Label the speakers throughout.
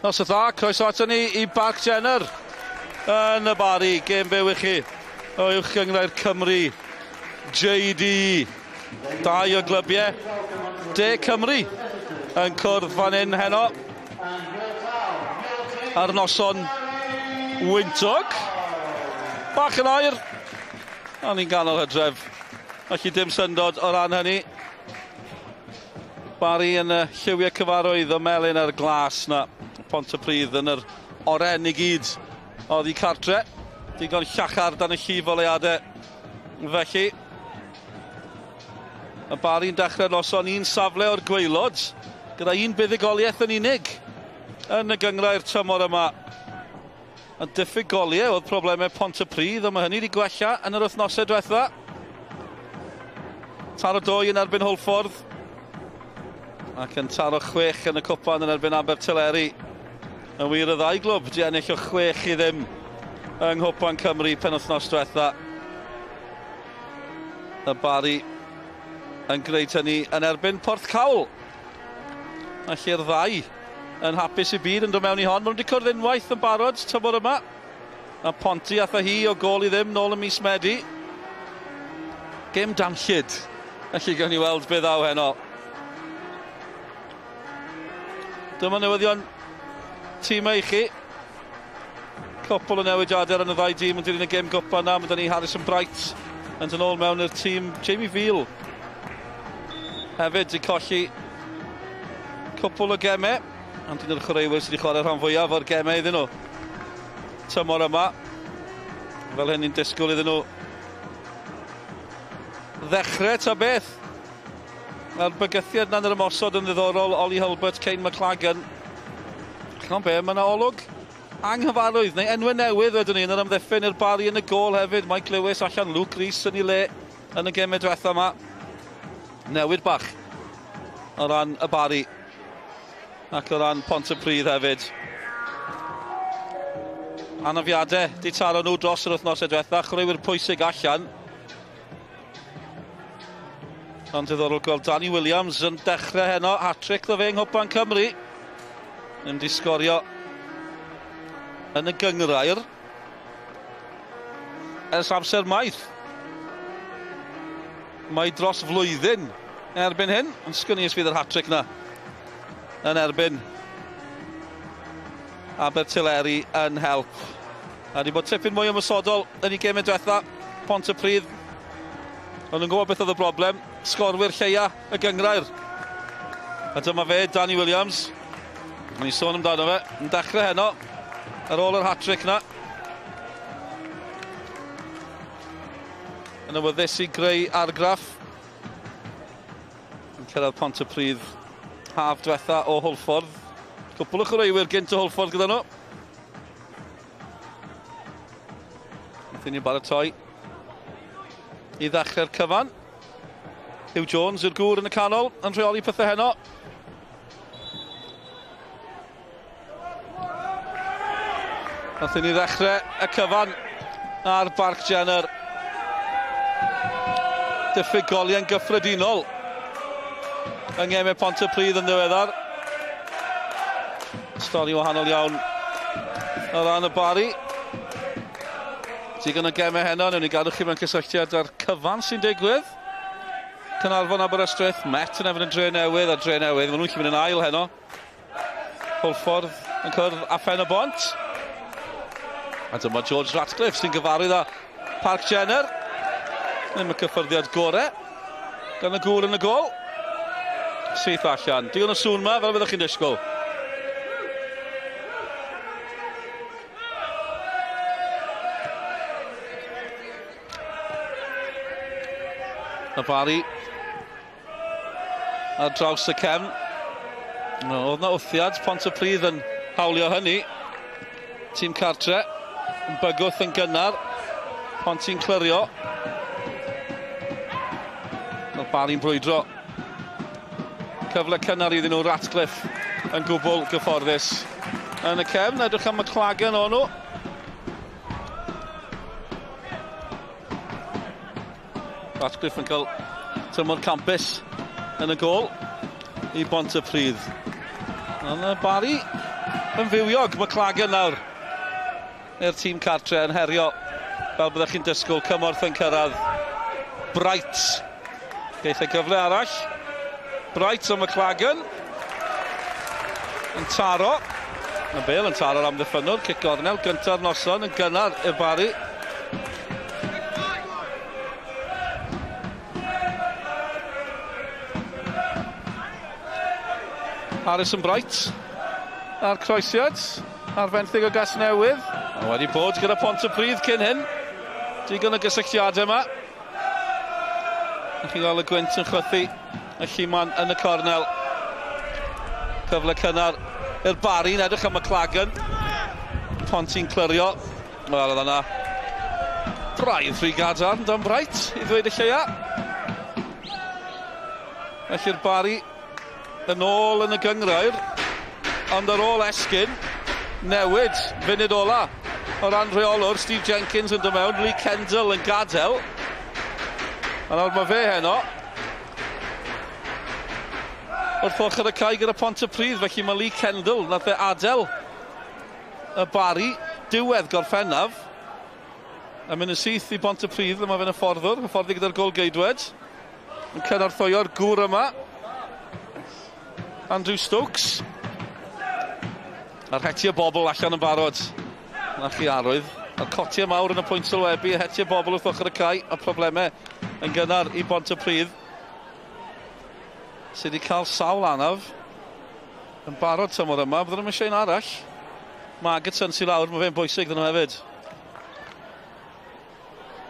Speaker 1: Noswaith dda, croeso ato ni i Barc Jenner yn y Barri, gêm byw i chi o Uwch Gynghrair Cymru JD. Dau o glybiau De Cymru yn cwrdd fan hyn heno ar noson wyntog. Bach yn air, ond ni'n ganol hydref, felly dim syndod o ran hynny. Barri yn y lliwiau cyfarwydd, y melyn a'r glas na. Pontypridd yn yr oren i gyd oddi cartre. Digon llachar dan y llif o leiadau. Felly, y Barri'n dechrau noson un safle o'r gwaelod, gyda un buddugoliaeth yn unig yn y gynghrair tymor yma. Y diffyg goliau oedd problemau Pontypridd, ond mae hynny wedi gwella yn yr wythnosau diwetha. Taro dwy yn erbyn Hwlffordd, ac yn taro 6 yn y cwpan yn erbyn Abertyleri. Yn wir y ddau glwb di ennill o 6-0 yng Nghwpan Cymru penwythnos diwetha. Y Barri yn gwneud hynny yn erbyn Porthcawl. Felly'r ddau yn hapus i byd yn dod mewn i hon. Maen nhw wedi cwrdd unwaith yn barod tymor yma. A Ponty ath â hi o gôl i ddim nôl ym mis Medi. Gêm danllyd. Felly gawn ni weld be ddaw heno. Dyma newyddion tîmau i chi. Cwpl o newidiadau yn y ddau dîm yn dilyn y gêm gwpan na. Mae 'da ni Harrison Bright yn dod nôl mewn i'r tîm. Jamie Veal hefyd 'di colli cwpl o gemau, ond un o'r chwaraewyr sydd wedi chwarae rhan fwyaf o'r gemau iddyn nhw tymor yma. Fel hyn ni'n disgwyl iddyn nhw ddechrau ta beth. Mae'r bygythiad na'n yr ymosod yn ddiddorol. Ollie Hulbert, Kane McLagan. Chymod be, mae yna olwg anghyfarwydd, neu enwau newydd wedyn ni yn yr amddiffyn i'r Barri yn y gôl hefyd. Mike Lewis allan, Luke Rees yn ei le yn y gemau diwetha yma. Newid bach o ran y Barri ac o ran Pontypridd hefyd. Anafiadau di taro nhw dros yr wythnosau diwetha, chwaraewyr pwysig allan. Ond diddorol gweld Danny Williams yn dechrau heno, hat-trick ddo fe yng Nghwpan Cymru. Ddim di sgorio yn y gynghrair ers amser maith. Mae dros flwyddyn erbyn hyn, ond sgwn i os fydd yr hat-trick na yn erbyn Abertyleri yn help. A wedi bod tipyn mwy ymosodol yn ei gemau diwetha, Pontypridd. Ond yn gwybod beth oedd y broblem, sgorwyr lleia y gynghrair. A dyma fe, Danny Williams. Mae'n i sôn amdano fe, yn dechrau heno, ar ôl yr hat-trick na. Yn awyddus i greu argraff. Yn cyrraedd Pontypridd haf diwetha o Hwlffordd. Cwpl o chwaraewyr gynt o Hwlffordd gyda nhw. Wrth i ni baratoi i ddechrau'r cyfan. Hugh Jones yw'r gŵr yn y canol yn rheoli pethau heno. Wrth i ni ddechrau y cyfan ar Barc Jenner. Diffyg goliau'n gyffredinol yng ngemau Pontypridd yn ddiweddar. Stori wahanol iawn o ran y Barri. Digon o gemau heno, newn ni gadw chi mewn cysylltiad â'r cyfan sy'n digwydd. Caernarfon Aberystwyth, Met yn erbyn y Dre Newydd a Dre Newydd, maen nhw'n gallu mynd yn ail heno. Hwlffordd yn cwrdd â Phen y Bont. A dyma George Ratcliffe sy'n gyfarwydd â Parc Jenner. Ddim y cyffyrddiad gore gan y gŵr yn y gôl. Syth allan. Digon o sŵn yma, fel byddwch chi'n disgwyl. Y Barri ar draws y cefn. Oedd na wthiad, Pontypridd yn hawlio hynny. Tîm cartre yn bygwth yn gynnar. Ponty'n clirio. Mae'r Barri'n brwydro. Cyfle cynnar iddyn nhw, Ratcliffe yn gwbl gyfforddus yn y cefn. Edrych am y clagen o'n nhw. Ratcliffe yn cael tymor campus yn y gôl i Bontypridd. Ond y Barri yn fywiog. McLagan nawr i'r tîm cartre yn herio fel byddech chi'n disgwyl. Cymorth yn cyrraedd. Bright. Geith e gyfle arall. Bright o McLagan. Yn taro. Mae Bale yn taro'r amddiffynnwr. Cic gornel gynta'r noson yn gynnar i'r Barri. Harrison Bright a'r croesiad a'r fenthyg o Gasnewydd. A wedi bod gyda Pontypridd cyn hyn. Digon o gysylltiadau yma. Chi'n gweld y gwynt yn chwythu y lluman yn y cornel. Cyfle cynnar i'r Barri, yn edrych am McLagan. Ponty'n clirio. Wel, oedd yna braidd rhy gadarn dan Bright, i ddweud y lleia. Felly'r Barri yn ôl yn y gynghrair, ond ar ôl esgyn, newid funud ola o ran rheolwr. Steve Jenkins yn dod mewn, Lee Kendall yn gadael. A nawr mae fe heno wrth ochr y cae gyda Pontypridd, felly mae Lee Kendall, nath e adael y Barri diwedd Gorffennaf, a mynd yn syth i Pontypridd, yma fe'n hyfforddwr, hyfforddi gyda'r gôl-geidwad, yn cynorthwyo'r gŵr yma, Andrew Stokes. A'r hetiau bobl allan yn barod. Na chi arwydd. A'r cotiau mawr yn y pwynt sylwebu, hetiau bobl wrth ochr y cae, a problemau yn gynnar i Bontypridd, sydd wedi cael sawl anaf yn barod tymor yma. Bydden nhw'n eisiau un arall. Margetson sy'n lawr, mae fe'n bwysig iddyn nhw hefyd.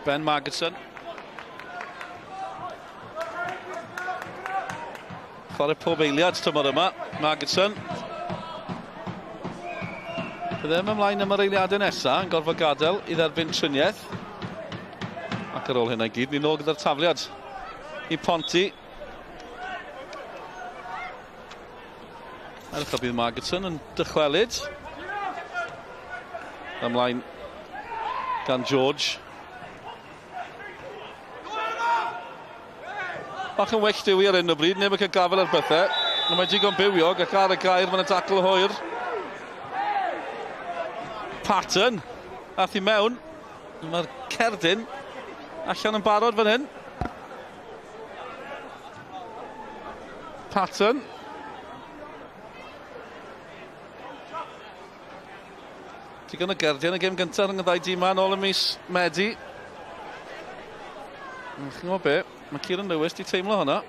Speaker 1: Ben Margetson. Chwarae pob eiliad tymor yma, Margetson. Bydd e'n ymlaen am yr eiliadau nesaf, yn gorfod gadael i dderbyn triniaeth. Ac ar ôl hynna i gyd, ni'n ôl gyda'r tafliad i Ponty. Edrych a bydd Margetson yn dychwelyd. Ymlaen gan George. Bach yn well dewi ar hyn o bryd, neb yn cael gafael ar bethau. Ond mae digon bywiog ac ar y gair mae'n dacl hwyr. Patton, ath i mewn. Mae'r cerdyn allan yn barod fan hyn. Patton. Digon o gerdiau yn y gêm gyntaf rhwng y ddau dîm yma nôl ym mis Medi. Chi'n gwybod be? Mae Kieran Lewis di teimlo hwnna.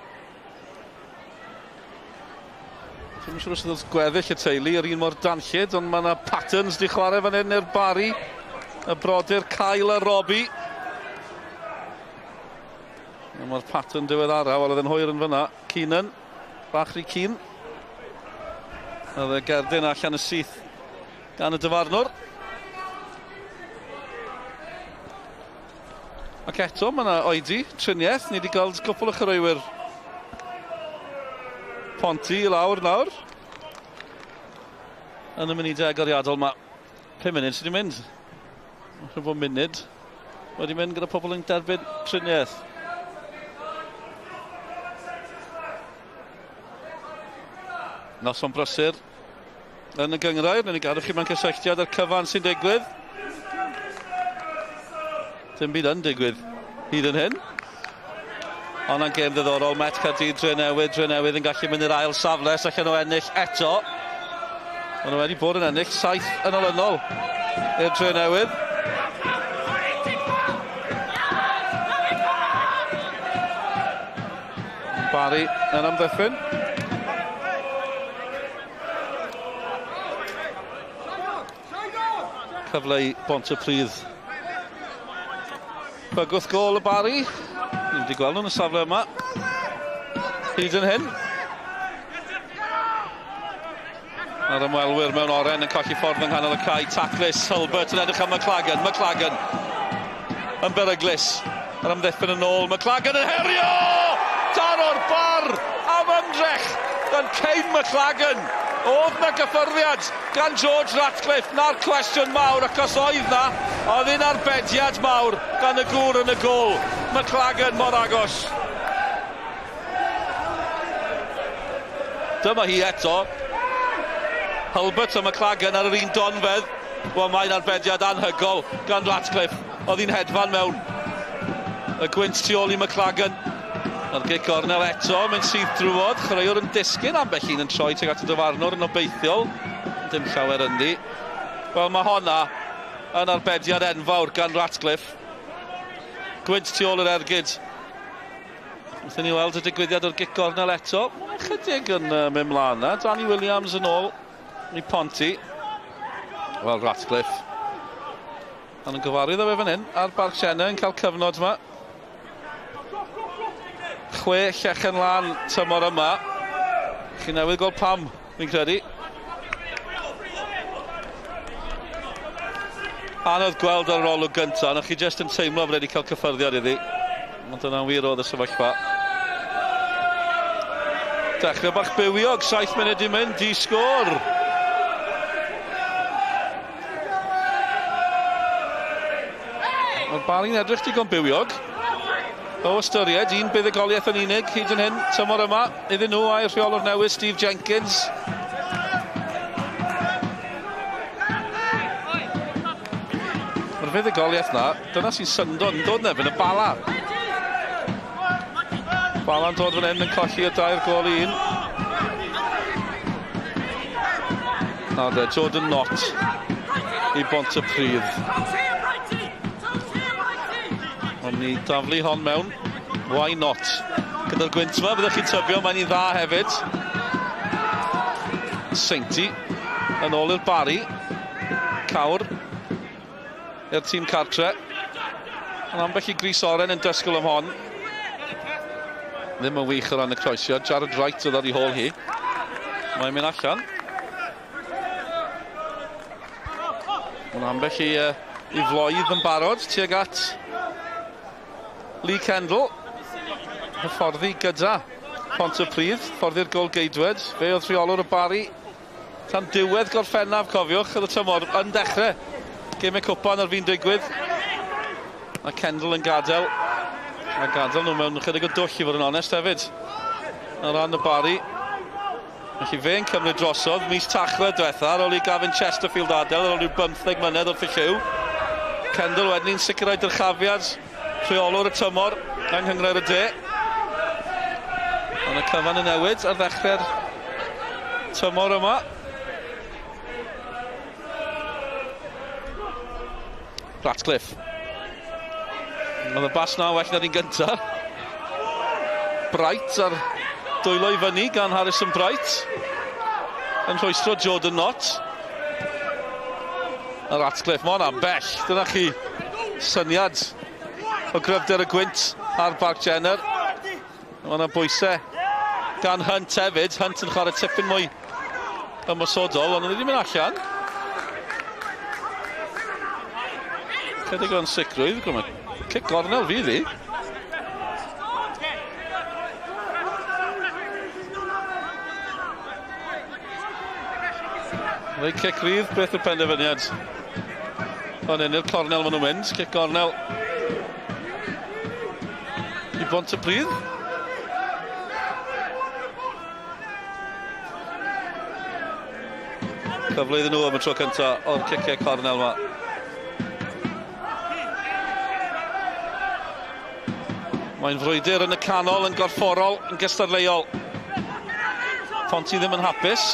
Speaker 1: Dwi'n siŵr os oedd gweddill y teulu yr un mor danllyd, ond mae yna patterns di chwarae fan hyn i'r Barri. Y brodyr Kyle a Robbie. Mae'r pattern diweddara, wel oedd yn hwyr yn fyna. Keenan, bach rhy cyn. Oedd y gerdyn allan y syth gan y dyfarnwr. Ac eto, mae yna oedi, triniaeth. Ni wedi gweld cwpl o chwaraewyr Ponty i lawr nawr. Yn y munudau agoriadol yma. 5 munud sydd wedi mynd. Rwy'n bod munud wedi mynd gyda pobl yn derbyn triniaeth. Noson brysur yn y gynghrair. Newn ni gadw chi mewn cysylltiad â'r cyfan sy'n digwydd. Dim byd yn digwydd hyd yn hyn. Ond yn gêm ddiddorol, Met Caerdydd, Drenewydd. Drenewydd yn gallu mynd i'r ail safle, os allan nhw ennill eto. Maen nhw wedi bod yn ennill 7 yn olynol i'r Drenewydd. Barry yn amddiffyn. Cyfle i Bontypridd. Bygwth gôl y Barri. Ni wedi gweld nhw'n y safle yma. Hyd yn hyn. A'r ymwelwyr mewn oren yn colli ffordd yng nghanol y cae. Taclus, Hulbert yn edrych am McLagan. McLagan yn beryglus. Yr amddiffyn yn ôl. McLagan yn herio! Daro'r bar am ymdrech gan Kane McLagan. Oedd na gyffyrddiad gan George Ratcliffe, na'r cwestiwn mawr, ac os oedd na, oedd un arbediad mawr gan y gŵr yn y gôl. McLagan mor agos. Dyma hi eto. Hulbert a McLagan ar yr un donfedd. Wel, mae'n arbediad anhygol gan Ratcliffe. Oedd hi'n hedfan mewn. Y gwynt tu ôl i McLagan. A'r gic gornel eto, mynd syth drwodd. Chwaraewr yn disgyn, ambell un yn troi tuag at y dyfarnwr yn obeithiol. Dim llawer ynddi. Wel, mae honna yn arbediad enfawr gan Ratcliffe. Gwynt tu ôl yr ergyd. Wrth i ni weld y digwyddiad o'r gic gornel eto. Mae'n chydig yn mynd mlaen na. Danny Williams yn ôl i Ponty. Wel, Ratcliffe. Ond yn gyfarwydd o fe fan hyn, a'r Barc Jenner yn cael cyfnod yma. 6 llechen lan tymor yma. Chi newydd gweld pam, fi'n credu. Anodd gweld ar yr olwg gyntaf, ond chi jyst yn teimlo bod wedi cael cyffyrddiad iddi. Ond dyna'n wir oedd y sefyllfa. Dechrau bach bywiog, 7 munud i mynd, di sgôr. Mae'r Barri'n edrych digon bywiog. O ystyried, un buddugoliaeth yn unig hyd yn hyn, tymor yma, iddyn nhw a'r rheolwr newydd Steve Jenkins. Mae'r fuddugoliaeth na, dyna sy'n syndod yn dod nefyn y Bala. Bala'n dod fan hyn yn colli y 2 gôl i 1. Nawr de, Jordan Knott i Bontypridd. Ond ni daflu hon mewn. Why not? Gyda'r gwynt yma, byddwch chi'n tybio, mae'n un dda hefyd. Seinti yn ôl i'r Barri. Cawr i'r tîm cartre. Ond ambell i gris oren yn dysgwyl am hon. Ddim yn wych o ran y croesiad. Jared Wright oedd ar ei hôl hi. Mae'n mynd allan. Ond ambell i floedd yn barod tuag at Lee Kendall. Hyfforddi gyda Pontypridd, hyfforddi'r gôl-geidwad. Fe oedd rheolwr y Barri tan diwedd Gorffennaf, cofiwch, oedd y tymor yn dechrau. Gemau cwpan ar fin digwydd. A Kendall yn gadael. A gadael nhw mewn chydig o dwll i fod yn onest hefyd. Ar ran y Barri. Felly fe'n cymryd drosodd mis Tachwedd diwetha ar ôl i Gavin Chesterfield adael ar ôl rhyw 15 mlynedd wrth y llyw. Kendall wedyn ni'n sicrhau dyrchafiad rheolwr y tymor yng Nghynghrair y De. Ond y cyfan yn newid ar ddechrau'r tymor yma. Ratcliffe. Oedd y bas na well na'r un gyntaf. Bright ar dwylo i fyny gan Harrison Bright. Yn rhwystro Jordan Knott. A Ratcliffe, mae hwnna'n bell. Dyna chi syniad o gryfder y gwynt ar Barc Jenner. Mae hwnna'n bwysau gan Hunt hefyd. Hunt yn chwarae tipyn mwy ymosodol, ond oedd wedi mynd allan. Chydig o'n sicrwydd, cic gornel fydd hi. Neu cic rydd, beth yw'r penderfyniad? Fan hyn i'r cornel maen nhw'n mynd, cic gornel i Bontypridd. Cyfle iddyn nhw am y tro cyntaf o'r ciciau cornel yma. Mae'n frwydr yn y canol, yn gorfforol, yn gystadleuol. Ponty ddim yn hapus.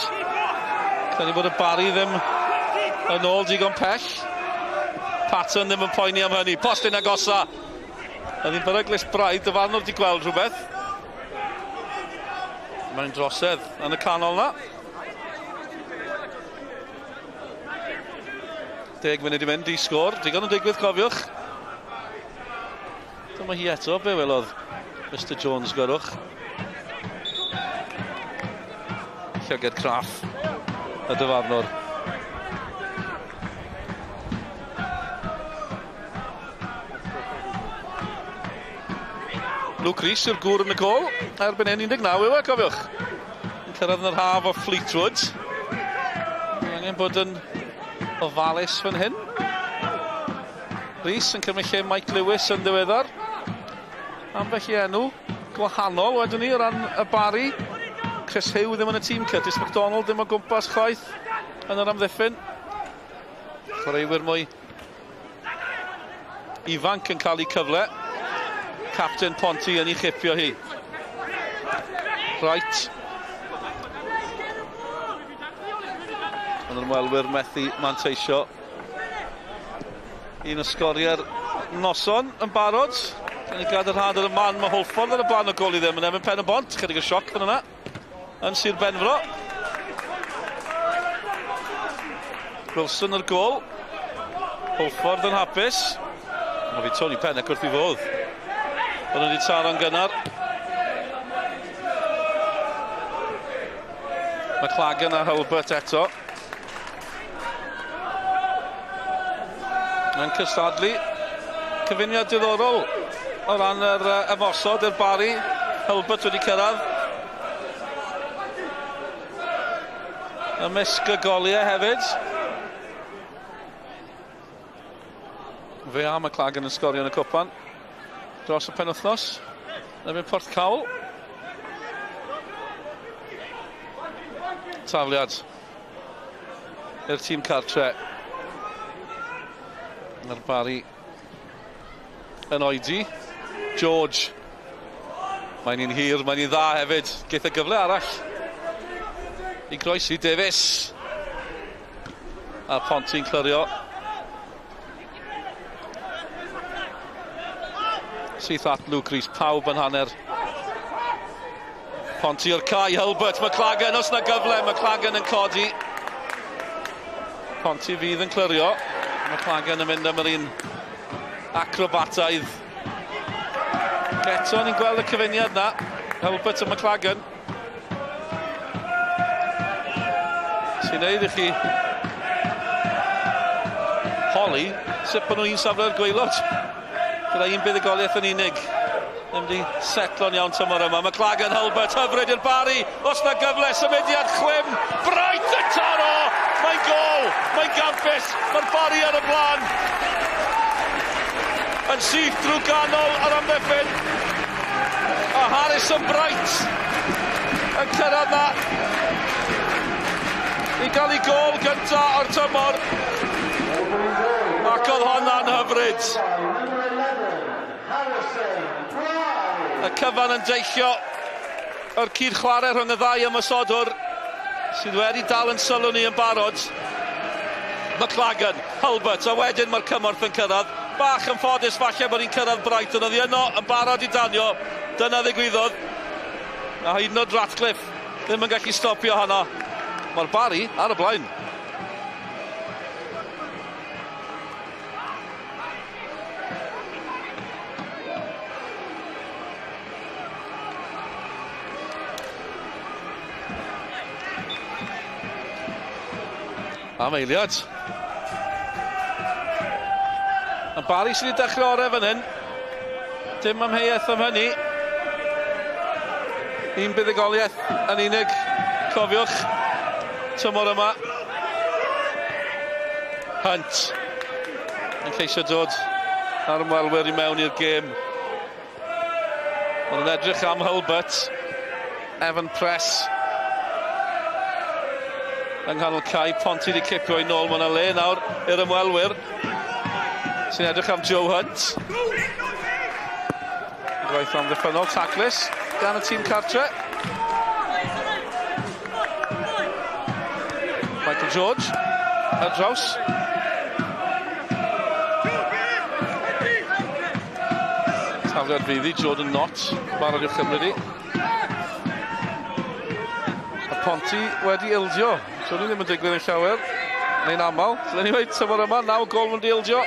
Speaker 1: Credu bod y Barri ddim yn ôl digon pell. Patton ddim yn poeni am hynny. Postyn agosa. Oedd hi'n beryglus braidd, dyfarnwr wedi gweld rhywbeth. Mae'n drosedd yn y canol na. 10 munud i mynd i sgôr. Digon yn digwydd, cofiwch. Dyma hi eto, be welodd Mr Jones gyrwch. Llygad craff y dyfarnwr. Luke Rees yw'r gŵr yn y gôl. Erbyn hyn 19 yw e, cofiwch. Yn cyrraedd yn yr haf o Fleetwood. Mae angen bod yn ofalus fan hyn. Rees yn cymryd lle Mike Lewis yn ddiweddar. Ambell i enw gwahanol wedyn ni o ran y Barri. Chris Hugh ddim yn y tîm, Curtis McDonald ddim o gwmpas chwaith yn yr amddiffyn. Chwaraewyr mwy ifanc yn cael eu cyfle. Captain Ponty yn ei chipio hi. Right. Ond yr ymwelwyr methu manteisio. Un o sgoriau'r noson yn barod. Gan i gadarnhad ar y man, mae Hwlffordd ar y blaen o gol i ddim yn erbyn Pen y Bont. Chydig o sioc fan yna yn Sir Benfro. Wilson yr gol. Hwlffordd yn hapus. Mae fi Tony Pennock wrth i fodd. Ond wedi taro'n gynnar. McLagan a Hulbert eto. Yn cystadlu. Cyfuniad diddorol o ran yr ymosod i'r Barri. Hulbert wedi cyrraedd. Ymysg y goliau hefyd. Fe a McLagan yn sgorio yn y cwpan dros y penwythnos. Erbyn Porthcawl. Tafliad i'r tîm cartre. Mae'r Barri yn oedi. George. Mae'n un hir, mae'n un dda hefyd. Geith y gyfle arall i groesi Davies. A Ponty'n clirio. Syth at Luke Rees, pawb yn hanner. Ponty o'r cae, Hulbert, McLagan, os na gyfle, McLagan yn codi. Ponty fydd yn clirio. McLagan yn mynd am yr un acrobataidd. Eto ni'n gweld y cyfuniad na, Hulbert a McLagan. Sy'n neud i chi holi sut bod nhw un safle ar gwaelod. Gyda un buddugoliaeth yn unig. Ddim wedi setlo'n iawn tymor yma. McLagan, Hulbert, hyfryd i'r Barri. Os na gyfle, symudiad chwim. Bright y taro! Mae'n gol! Mae'n gampus! Mae'r Barri ar y blaen. Yn syth drwy ganol yr amddiffyn. A Harrison Bright yn cyrraedd na i gael ei gol gynta o'r tymor. Ac oedd honna'n hyfryd. Y cyfan yn deillio o'r cyd-chwarae rhwng y ddau ymosodwr sydd wedi dal yn sylw ni yn barod. McLagan, Hulbert, a wedyn mae'r cymorth yn cyrraedd. Bach yn ffodus falle bod ni'n cyrraedd Brighton. Oedd hi yno yn barod i danio. Dyna ddigwyddodd. A hyd yn oed Ratcliffe ddim yn gallu stopio hwnna. Mae'r Barri ar y blaen. Am eiliad. A Barri sydd wedi dechrau orau fan hyn. Dim amheuaeth am hynny. Un buddugoliaeth yn unig, cofiwch, tymor yma. Hunt yn ceisio dod ar ymwelwyr i mewn i'r gêm. Ond yn edrych am Hulbert. Evan Press yng nghanol cae. Ponty wedi cipio i nôl. Mae yna le nawr i'r ymwelwyr sy'n edrych am Joe Hunt. Gwaith amddiffynnol, taclus gan y tîm cartre. Michael George ar draws. Tafliad fydd i Jordan Knott, barod i'w chymryd i. A Ponty wedi ildio. So ni ddim yn digwydd yn llawer, neu'n aml. So anyway, tymor yma, 9 gol wedi ildio.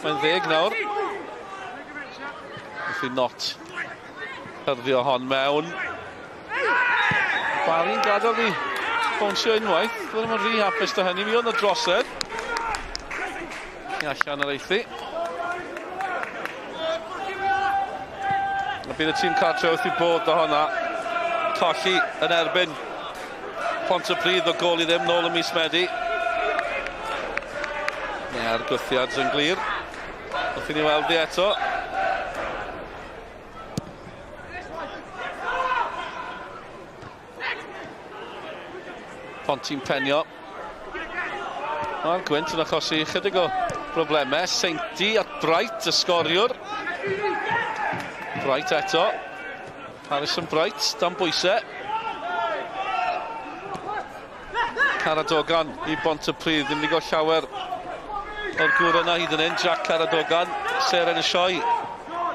Speaker 1: Mae'n 10 nawr. Wrth i Knott hyrddio hon mewn. Barri'n gadael i bownsio unwaith. Dwi'n ddim yn rhy hapus da hynny. Mi oedd yna drosedd. I allan yr eithi. A bydd y tîm cartre wrth i bod o honna. Colli yn erbyn Pontypridd o gol i ddim nôl ym mis Medi. A'r gwthiad yn glir. Wrth i ni weld di eto. Ponty'n penio. Mae'r gwynt yn achosi chydig o broblemau. Sainty at Bright, y sgoriwr. Bright eto. Harrison Bright, dan bwysau. Caradogan i Bontypridd, ddim wedi gweld llawer o'r gŵr yna hyd yn hyn. Jack Caradogan, seren y sioe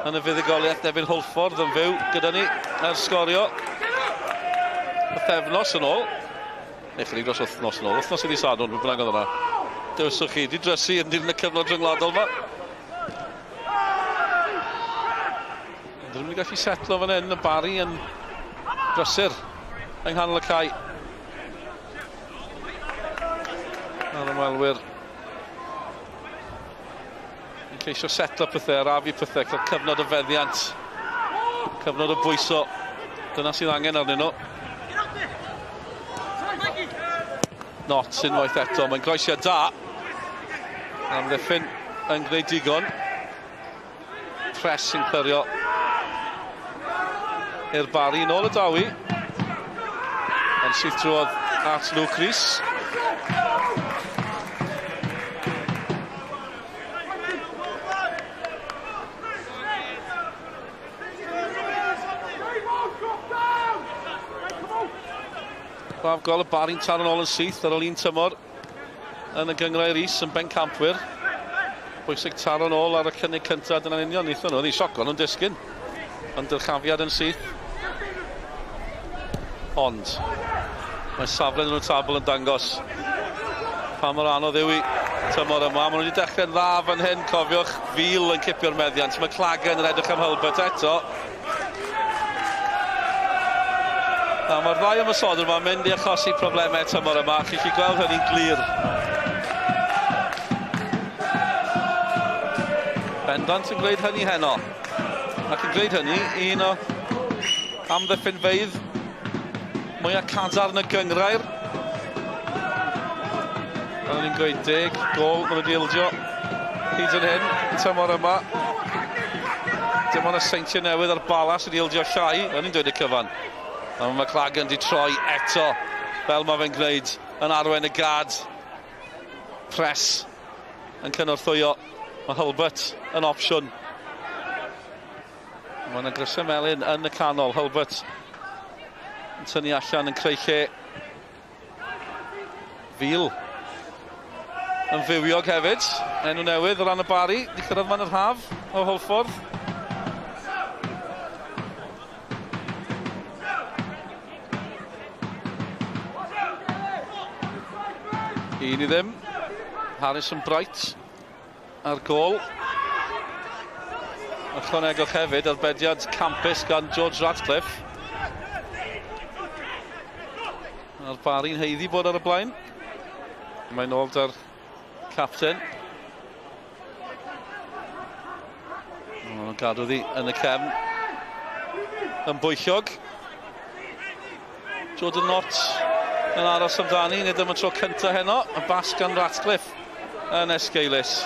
Speaker 1: yn y fuddugoliaeth. Nevin Holford yn fyw gyda ni ar sgorio. Pythefnos yn ôl. Neu chydig dros wythnos yn ôl. Wythnos i ddydd Sadwrn, beth bynnag oedd hwnna. Dewiswch chi, di drysu yn dilyn y cyfnod rhyngwladol yma. Ond ddim wedi gallu setlo fan hyn, y Barry yn brysur yng nghanol y cae. A'r ymwelwyr yn ceisio setlo pethau, arafu pethau, cael cyfnod o feddiant, cyfnod o bwyso. Dyna sydd angen arnyn nhw. Not unwaith eto, mae'n groesiad da. Amddiffyn yn gwneud digon. Press yn clirio i'r Barry, nôl y Dawi. Ond syth drwodd at Luke Rees. Braf gol y Barry'n taro nôl yn syth ar ôl un tymor yn y gynghrair is yn bencampwyr. Bwysig taro nôl ar y cynnig cyntaf, dyna'n union wnaethon nhw. Oedd hi sioco nhw'n disgyn. Ond dyrchafiad yn syth. Ond mae safle yn y tabl yn dangos pa mor anodd yw i tymor yma. Maen nhw wedi dechrau'n dda fan hyn, cofiwch, Fil yn cipio'r meddiant. McLagan yn edrych am Hulbert eto. Na, mae'r ddau ymosodwr yma'n mynd i achosi problemau tymor yma. Chi'n gallu gweld hynny'n glir. Bendant yn gwneud hynny heno. Ac yn gwneud hynny, un o amddiffynfeydd mwyaf cadarn y gynghrair. Fel o'n i'n gweud, 10 gol maen nhw wedi ildio hyd yn hyn, tymor yma. Dim ond y Seintiau Newydd a'r Bala sydd wedi ildio llai, o'n i'n dweud y cyfan. A mae McLagan wedi troi eto, fel mae fe'n gwneud, yn arwain y gad. Press yn cynorthwyo. Mae Hulbert yn opsiwn. Mae yna grysau melyn yn y canol. Hulbert yn tynnu allan yn creu lle. Fil yn fywiog hefyd. Enw newydd o ran y Barry. Di cyrraedd man yr haf o Hwlffordd. Un i ddim. Harrison Bright ar gôl. Ychwanegwch hefyd arbediad campus gan George Ratcliffe. A'r Barry'n haeddu bod ar y blaen. Mae'n ôl da'r capten. Mae'n gadw ddi yn y cefn. Yn bwyllog. Jordan Knott yn aros amdani, nid am y tro cyntaf heno. Y bas gan Ratcliffe yn esgeulus.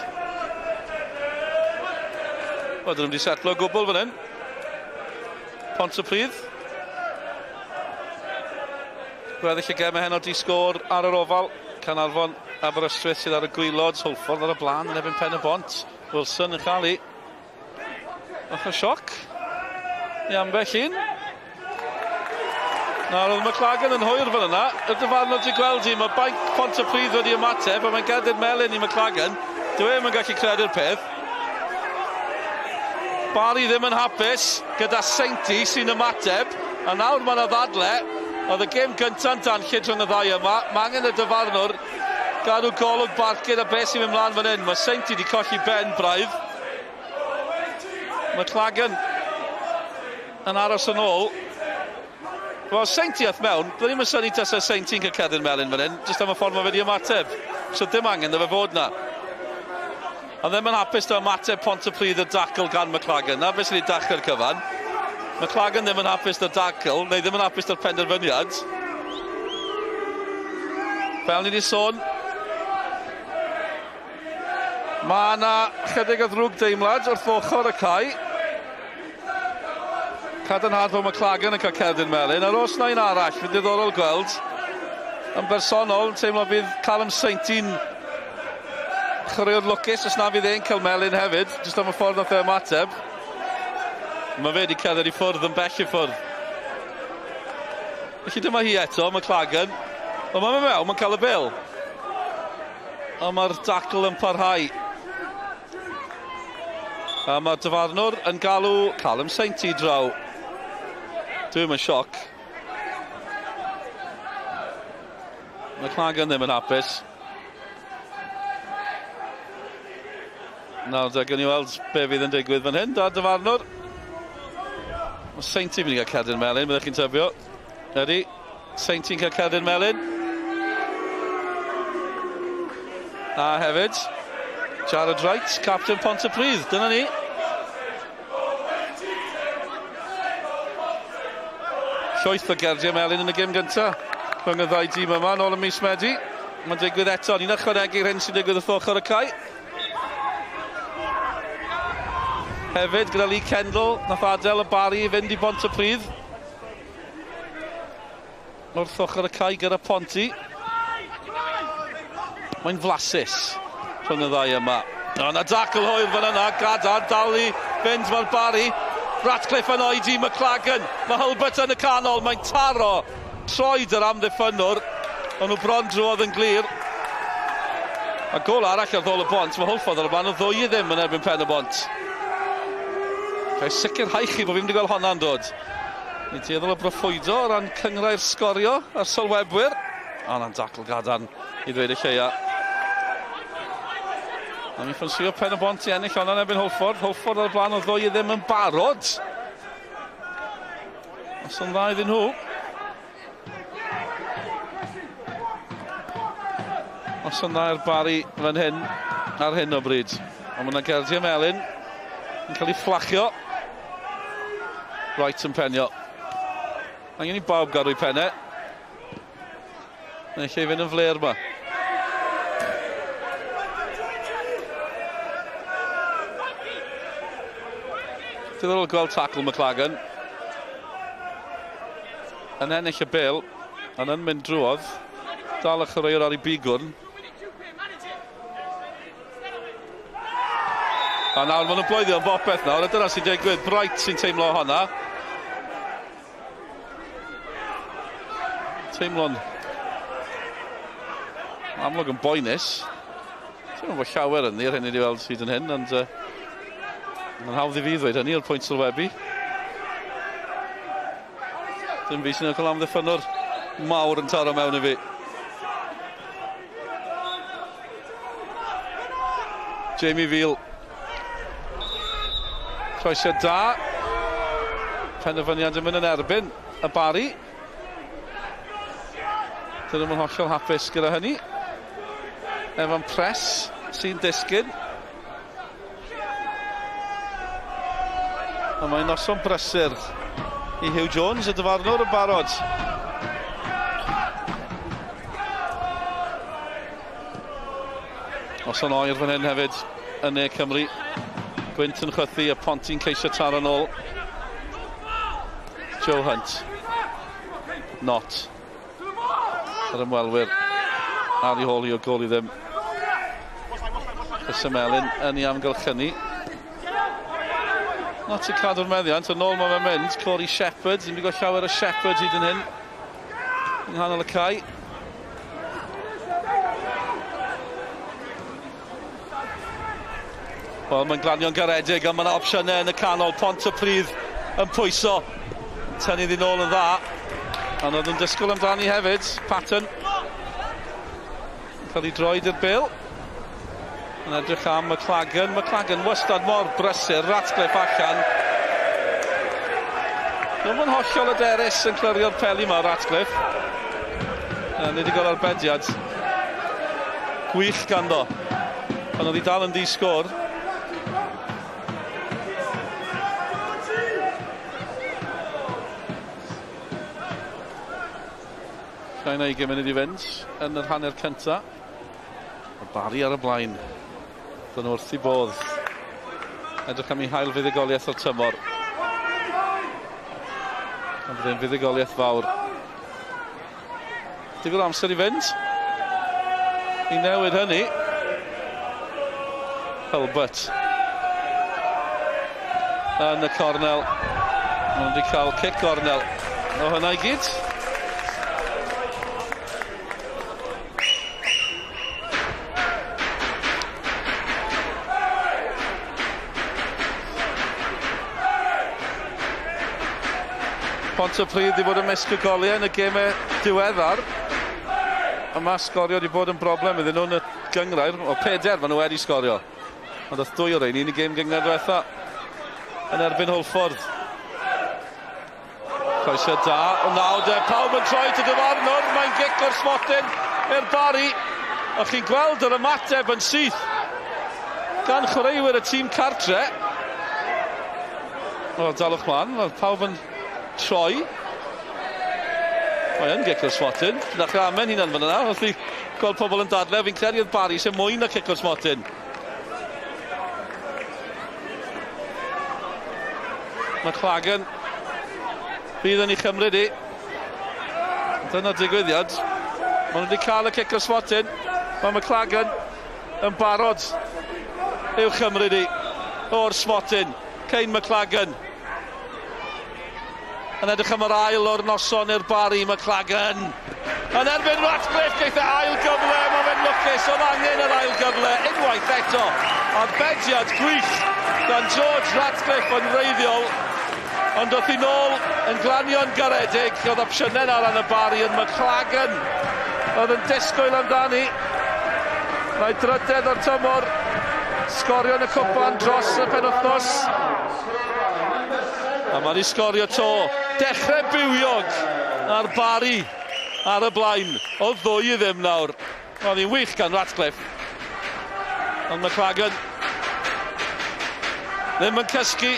Speaker 1: Wel, dyn nhw wedi setlo o gwbl fan hyn. Pontypridd. Gweddill y gemau heno di sgôr ar yr ofal. Caernarfon, Aberystwyth sydd ar y gwaelod. Hwlffordd ar y blaen yn erbyn Pen y Bont. Wilson yn cael ei. Bach o sioc i ambell un. Nawr oedd McLagan yn hwyr fan yna. Y dyfarnwr wedi gweld hi, mae bainc Pontypridd wedi ymateb, a mae'n gerdyn melyn i McLagan. Dyw e ddim yn gallu credu'r peth. Barry ddim yn hapus gyda Sainty sy'n ymateb, a nawr mae yna ddadle. Oedd y gêm gynta'n danllyd rhwng y ddau yma. Mae angen y dyfarnwr gadw golwg barcud a beth sy'n mynd mlaen fan hyn. Mae Sainty wedi colli ben braidd. McLagan yn aros yn ôl. Wel, Sainty ath mewn, byddwn ni'n synnu tasa Sainty'n cael cerdyn melyn fan hyn, jyst am y ffordd mae fe wedi ymateb. So dim angen iddo fe fod na. Ond ddim yn hapus da ymateb Pontypridd y dacl gan McLagan. Na beth sydd wedi dachrau'r cyfan. McLagan ddim yn hapus da'r dacl, neu ddim yn hapus da'r penderfyniad. Fel ni wedi sôn, mae yna chydig o ddrwg deimlad wrth ochr y cae. Cadarnhad fod McLagan yn cael cerdyn melyn. Ar os na un arall, fydd diddorol gweld. Yn bersonol, yn teimlo bydd Callum Sainty'n chwaraewr lwcus os na fydd e'n cael melyn hefyd, jyst am y ffordd nath e ymateb. Mae fe wedi cerdded i ffwrdd yn bell i ffwrdd. Felly dyma hi eto, McLagan. Ond mae'n mewn, mae'n cael y bêl. Ond mae'r dacl yn parhau. A mae'r dyfarnwr yn galw Callum Sainty draw. Dwi'm yn sioc. McLagan ddim yn hapus. Nawr, da, gawn ni weld be fydd yn digwydd fan hyn, da dyfarnwr. Mae Sainty mynd i gael cerdyn melyn, byddech chi'n tybio. Ydy, Sainty'n cael cerdyn melyn. A hefyd, Jared Wright, captain Pontypridd. Dyna ni. Llwyth o gerdiau melyn yn y gêm gyntaf rhwng y ddau dîm yma nôl ym mis Medi. Mae'n digwydd eto, ni'n ychwanegu'r hyn sy'n digwydd wrth ochr y cae. Hefyd gyda Lee Kendall, nath adael y Barri i fynd i Bontypridd. Wrth ochr y cae gyda Ponty. Mae'n flasus rhwng y ddau yma. O, na dacl hwyr fan yna, Gada dal i fynd mae'r Barri. Ratcliffe yn oedi McLagan. Mae Hulbert yn y canol, mae'n taro troed yr amddiffynnwr. Ond nhw bron drwodd yn glir. A gol arall ar ddol y bont, mae Hwlffordd ar y blaen o 2-0 yn erbyn Pen y Bont. Ga i sicrhau chi bod fi'n mynd i gweld honna'n dod. Ni'n tueddol o broffwydo o ran cynghrair sgorio a'r sylwebwyr. O, na'n dacl gadarn i ddweud y lleia. A mi ffansio Pen y Bont i ennill honna'n erbyn Hwlffordd. Hwlffordd ar y blaen o 2-0 yn barod. Os yn dda iddyn nhw. Os yn dda i'r Barri fan hyn ar hyn o bryd. Ond mae yna gerdiau melyn yn cael ei fflachio. Wright yn penio. Angen i bawb gadw'i pennau. Neu lle i fynd yn fler yma. Diddorol gweld tackle McLagan. Yn ennill y bel, ond yn mynd drwodd. Dal y chwaraewr ar ei bigwrn. A nawr maen nhw'n bloeddio am bopeth nawr, a dyna sy'n digwydd. Bright sy'n teimlo honna. Teimlo'n amlwg yn boenus. Teimlo bod llawer yn ni'r hyn i wedi weld hyd yn hyn, ond mae'n hawdd i fi ddweud hynny o'r pwynt sylwebu. Dim fi sy'n cael amddiffynnwr mawr yn taro mewn i fi. Jamie Veal. Croesiad da. Penderfyniad yn mynd yn erbyn y Barri. Dyn nhw'n hollol hapus gyda hynny. Evan Press sy'n disgyn. A mae'n noson brysur i Hugh Jones, y dyfarnwr yn barod. Noson oer fan hyn hefyd yn Ne Cymru. Gwynt yn chwythu, y Ponty'n ceisio taro nôl. Joe Hunt. Not. Yr ymwelwyr ar ei hôl i o gol i ddim. Chris Melin yn ei amgylchynu. Not i cadw'r meddiant, yn ôl mae fe'n mynd. Corey Shepherd, ddim wedi gweld llawer o Shepherd hyd yn hyn. Yng nghanol y cae. Wel, mae'n glanio'n garedig, ond mae yna opsiynau yn y canol. Pontypridd yn pwyso. Tynnu iddi nôl yn dda. Ond oedd yn disgwyl amdani hefyd. Patton. Cael ei droed i'r bêl. Yn edrych am McLagan. McLagan wastad mor brysur. Ratcliffe allan. Dwi'n yn hollol hyderus yn clirio'r peli yma, Ratcliffe. Ni wedi gweld arbediad gwych ganddo. Pan oedd hi dal yn di-sgôr. Llai na 20 munud i fynd yn yr hanner cynta. Y Barri ar y blaen. Dyn nhw wrth i bodd. Edrych am ei hail fuddugoliaeth o'r tymor. Ond bydd e'n fuddugoliaeth fawr. Digon o amser i fynd. I newid hynny. Hulbert. Yn y cornel. Maen nhw wedi cael cic gornel o hynna i gyd. Pontypridd wedi bod ymysg y goliau yn y gemau diweddar. A mae sgorio wedi bod yn broblem iddyn nhw yn y gynghrair. O, 4 maen nhw wedi sgorio. Ond oedd 2 o'r rheini yn y gêm gynghrair diwetha yn erbyn Hwlffordd. Croesiad da, o nawr de, pawb yn troi at y dyfarnwr, mae'n gic o'r smotyn i'r Barri. A chi'n gweld yr ymateb yn syth gan chwaraewyr y tîm cartre. O, dalwch mlaen, mae pawb yn troi. Mae yn gic o'r smotyn. Dechrau amen hunan fan yna, wrth i gweld pobl yn dadle. Fi'n credu oedd Barri eisiau mwy na cic o'r smotyn. McLagan bydd yn ei chymryd i. Dyna digwyddiad. Maen nhw wedi cael y cic o'r smotyn. Mae McLagan yn barod i'w chymryd i o'r smotyn. Kane McLagan yn edrych am yr ail o'r noson i'r Barri. McLagan yn erbyn Ratcliffe, geith e ail gyfle, mae fe'n lwcus, oedd angen yr ail gyfle unwaith eto. Arbediad gwych gan George Ratcliffe yn wreiddiol, ond oedd hi nôl yn glanio'n garedig, oedd opsiynau ar ran y Barri yn McLagan, oedd yn disgwyl amdani. Mae drydedd o'r tymor, sgorio yn y cwpan dros y penwythnos. A mae wedi sgorio to. Dechrau bywiog ar Barri ar y blaen. O 2-0 nawr. Oedd hi'n wych gan Ratcliffe. Ond McLagan ddim yn cysgu.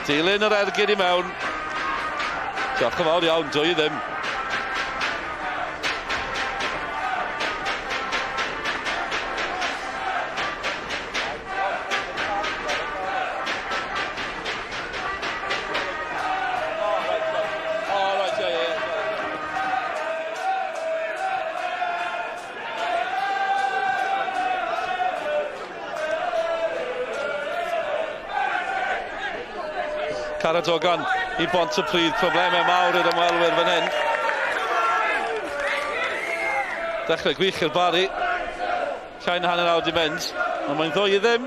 Speaker 1: Dilyn yr ergyd i mewn. Diolch yn fawr iawn, 2-0. Caradogan i Bontypridd, problemau mawr i'r ymwelwyr fan hyn. Dechrau gwych i'r Barri. Llai na hanner awr di mynd, ond mae'n 2-0.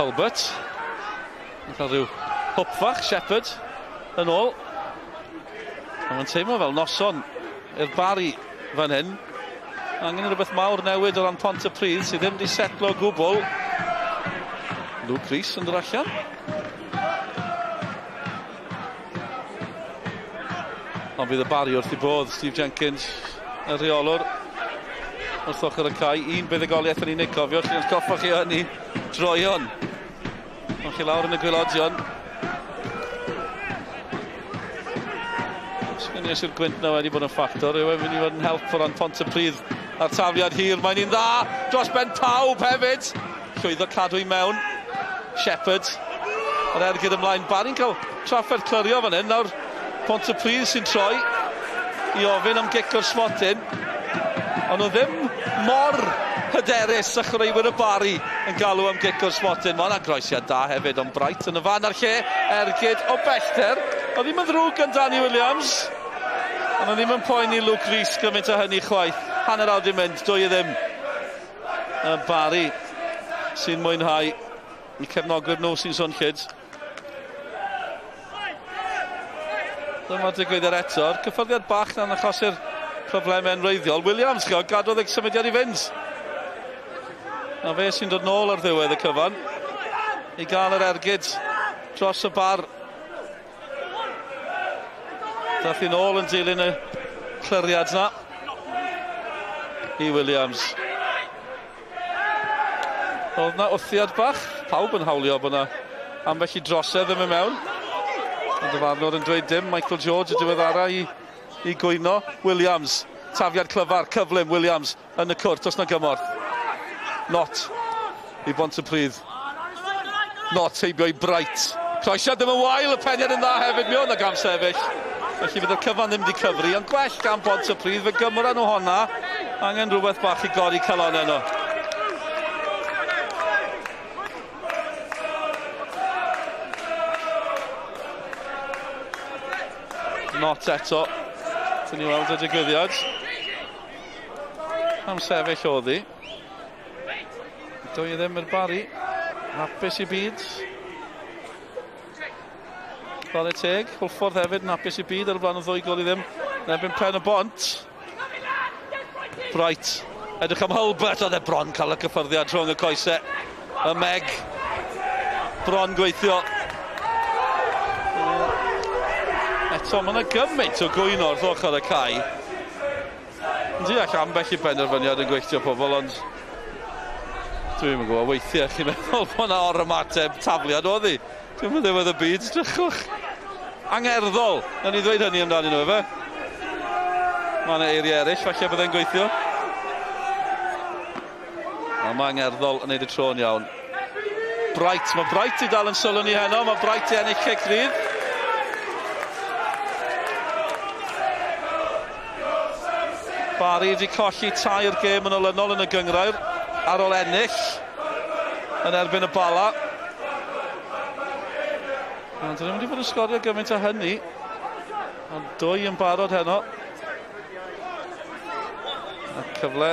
Speaker 1: Hulbert. Yn cael rhyw hwp fach, Shepherd yn ôl. A mae'n teimlo fel noson i'r Barri fan hyn. Angen rhywbeth mawr newid o ran Pontypridd sydd ddim wedi setlo o gwbl. Luke Rees yn dod allan. Ond bydd y Barri wrth i bodd. Steve Jenkins, y rheolwr, wrth ochr y cae. Un buddugoliaeth yn unig, cofiwch, chi'n atgoffa chi hynny droeon. Ond chi lawr yn y gwaelodion. Sgen i os yw'r gwynt na wedi bod yn ffactor, yw e'n mynd i fod yn help o ran Pontypridd a'r tafliad hir, mae'n un dda dros ben pawb hefyd. Llwyddo cadw i mewn. Shepherd, yr ergyd ymlaen. Barri'n cael trafferth clirio fan hyn. Nawr Pontypridd sy'n troi i ofyn am gic o'r smotyn. Ond nhw ddim mor hyderus a chwaraewyr y Barri yn galw am gic o'r smotyn. Mae yna groesiad da hefyd, ond Bright yn y fan a'r lle, ergyd o bellter. Oedd ddim yn ddrwg gan Danny Williams. Ond oedd ddim yn poeni Luke Rees gymaint o hynny chwaith. Hanner awr di mynd, 2-0. Y Barri sy'n mwynhau. Y cefnogwyr nhw sy'n swnllyd. Dyma digwyddiad eto'r cyffyrddiad bach na'n achosi'r problemau yn wreiddiol. Williams, gadwodd eich symudiad i fynd. A fe sy'n dod nôl ar ddiwedd y cyfan i gael yr ergyd dros y bar. Dath hi nôl yn dilyn y cliriad na i Williams. Oedd na wthiad bach, pawb yn hawlio bod na ambell i drosedd yn mynd mewn. Ond y farnwr yn dweud dim, Michael George y diweddara i i gwyno. Williams, tafiad clyfar, cyflym Williams yn y cwrt, os na gymorth. Not i Bontypridd. Not heibio i Bright. Croesiad ddim yn wael, y peniad yn dda hefyd, mi oedd na gam sefyll. Felly fydd y cyfan ddim wedi cyfri, ond gwell gan Bontypridd, fe gymra nhw honna. Angen rhywbeth bach i godi calonnau nhw. Not eto. Dyn ni weld y digwyddiad. Am sefyll oedd hi. Dwy ddim i'r Barri. Hapus i byd. Chwarae teg. Hwlffordd hefyd yn hapus i byd ar y blaen o 2 gôl i ddim. Yn erbyn Pen y Bont. Bright. Edrych am Hulbert. Oedd e bron cael y cyffyrddiad rhwng y coesau. Y Meg. Bron gweithio. Eto, mae yna gymaint o gwyno wrth ochr y cae. Yn deall ambell i benderfyniad yn gweithio pobl, ond dwi'n yn gwybod, weithiau chi'n meddwl bod yna or-ymateb tafliad oedd hi. Dwi'n meddwl ddiwedd y byd, drychwch. Angerddol, na ni ddweud hynny amdanyn nhw, efe? Mae yna eiriau eraill, falle byddai'n gweithio. Ond mae angerddol yn neud y tro'n iawn. Bright, mae Bright i dal yn sylw ni heno, mae Bright i ennill cic rydd. Barry wedi colli 3 gêm yn olynol yn y gynghrair ar ôl ennill yn erbyn y Bala. Ond dyn nhw'n wedi bod yn sgorio gymaint o hynny. Ond 2 yn barod heno. A cyfle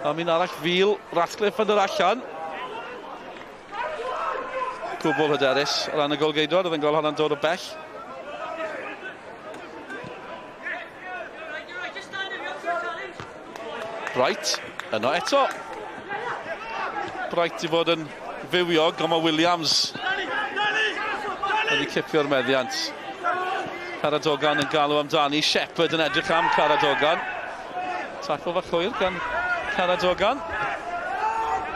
Speaker 1: am un arall fil, Ratcliffe yn dod allan. Cwbl hyderus o ran y golgeidwad, oedd yn gweld hwnna'n dod o bell. Bright, yno eto. Bright i fod yn fywiog, ond mae Williams wedi cipio'r meddiant. Caradogan yn galw amdani, Shepherd yn edrych am Caradogan. Tacl fach hwyr gan Caradogan.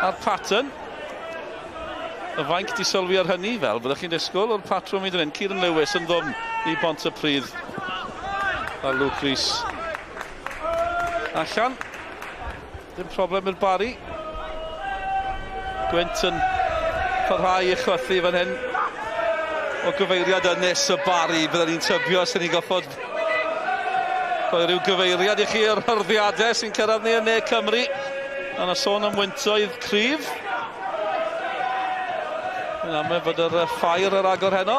Speaker 1: A'r pattern. Y fainc di sylwi ar hynny, fel byddwch chi'n disgwyl o'r patrwm i ddyn. Kieran Lewis yn ddwfn i Bontypridd. A Luke Rees allan. Dim problem i'r Barry. Gwynt yn parhau i chwythu fan hyn. O gyfeiriad ynys y Barry, byddwn ni'n tybio sy'n ni'n goffod rhoi rhyw gyfeiriad i chi o'r hyrddiadau sy'n cyrraedd ni yn Ne Cymru. A yna sôn am wyntoedd cryf. Yn amau fod yr ffair ar agor heno.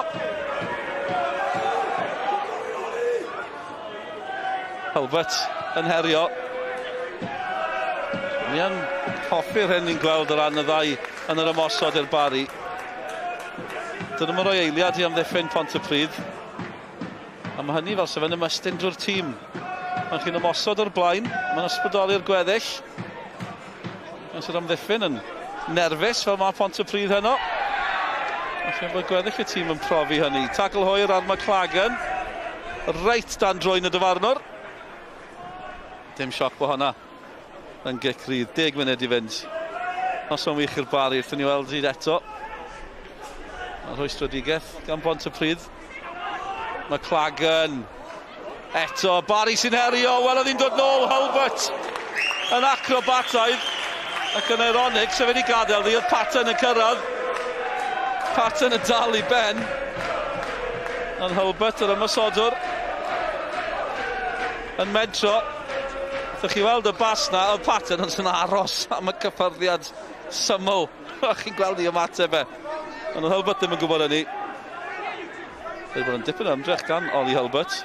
Speaker 1: Hulbert yn herio. Ni yn hoffi'r hyn ni'n gweld o ran y ddau yn yr ymosod i'r Barry. Dyn nhw'n rhoi eiliad i amddiffyn Pontypridd. A mae hynny fel sef yn ymestyn drwy'r tîm. Pan chi'n ymosod o'r blaen, mae'n ysbrydoli'r gweddill. Mae'n sydd amddiffyn yn nerfus fel mae Pontypridd heno. Felly bod gweddill y tîm yn profi hynny. Tacl hwyr ar McLagan. Reit dan drwyn y dyfarnwr. Dim sioc bod hwnna yn gic rydd. 10 munud i fynd. Noson wych i'r Barry, wrth ni weld hyd eto. Mae rhwystredigaeth gan Bontypridd. McLagan. Eto, Barry sy'n herio. Wel, oedd hi'n dod nôl, Hulbert yn acrobataidd. Ac yn eironig, sef wedi gadael ddi, oedd Patton yn cyrraedd. Patton yn dal i ben. Ond Hulbert, yr ymosodwr, yn mentro. Ddech chi weld y bas na, oedd Patton yn aros am y cyffyrddiad syml. Chi'n gweld i ymateb e. Ond oedd Hulbert ddim yn gwybod hynny. Wedi bod yn dipyn o ymdrech gan Ollie Hulbert.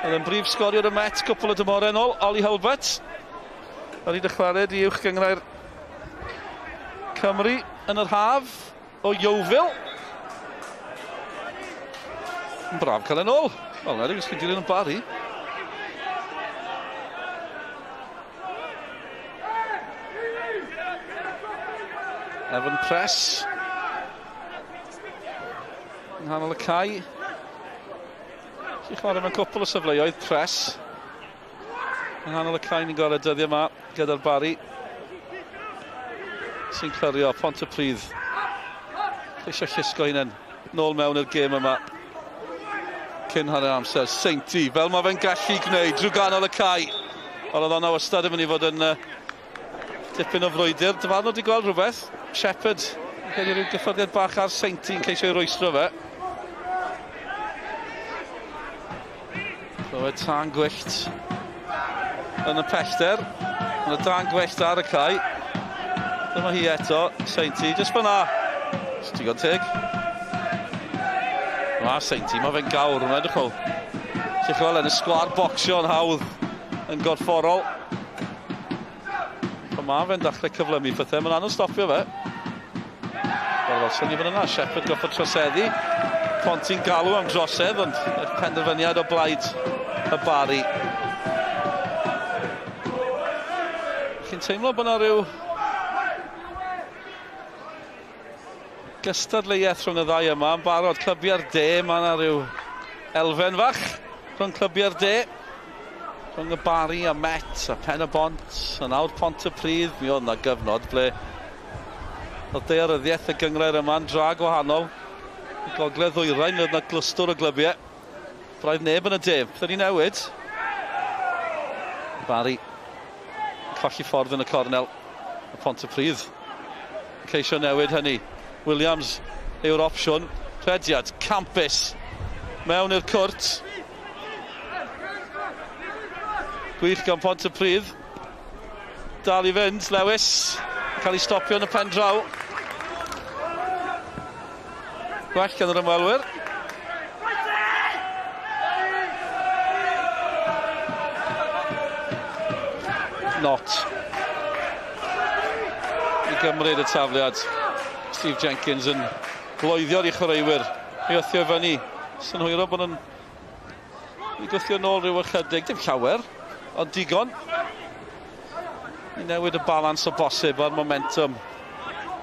Speaker 1: Oedd yn brif sgoriwr y Met cwpl o dymorau yn ôl, Ollie Hulbert. Oedd wedi dychwelyd i uwch gynghrair Cymru yn yr haf o Yeovil. Yn braf cael yn ôl. Wel, na, dwi'n dilyn yn Barry. Evan Press. Yng nghanol y cae. Sy'n chwarae mewn cwpl o safleoedd, Press. Yng nghanol y cae ni'n gorau dyddiau yma gyda'r Barry. Sy'n clirio Pontypridd. Ceisio llusgo hunain nôl mewn i'r gêm yma. Cyn hanner amser, Sainty, fel mae fe'n gallu gwneud drwy ganol y cae. Ond oedd o'na wastad yn mynd i fod yn dipyn o frwydr. Dyfarnwr wedi gweld rhywbeth. Shepherd yn cael rhyw gyffyrddiad bach ar Sainty yn ceisio ei rwystro fe. Clywed tân gwyllt yn y pellter. Mae tân gwyllt ar y cae. Dyma hi eto, Sainty, jyst fyna. Digon teg. Mae Sainty, mae fe'n gawr, mae'n edrych fel. Ti'n chwel yn y sgwâr bocsio yn hawdd yn gorfforol. Pan mae fe'n dechrau cyflymu pethau, mae'n anodd stopio fe. Wel, ddylsen ni fod yna. Shepherd goffod troseddu. Ponty'n galw am drosedd, ond y penderfyniad o blaid y Barri. Chi'n teimlo bod yna rhyw gystadleuaeth rhwng y ddau yma yn barod. Clybiau'r de, mae yna rhyw elfen fach rhwng clybiau'r de. Rhwng y Barri a Met a Pen y Bont a nawr Pontypridd. Mi oedd yna gyfnod ble oedd daearyddiaeth y gynghrair yma'n dra gwahanol. Y gogledd ddwyrain, mi oedd yna glwstwr o glybiau. Braidd neb yn y de. Bydden ni newid. Barri colli ffordd yn y cornel. Y Pontypridd ceisio newid hynny. Williams yw'r opsiwn. Rhediad campus mewn i'r cwrt. Gwych gan Pontypridd. Dal i fynd, Lewis. Cael ei stopio yn y pen draw. Gwell gan yr ymwelwyr. Not. I gymryd y tafliad. Steve Jenkins yn bloeddio'r i chwaraewyr. I wthio fyny. Synhwyro bod nhw'n i gwthio nôl rhyw ychydig, dim llawer, ond digon. I newid y balans o bosib a'r momentum.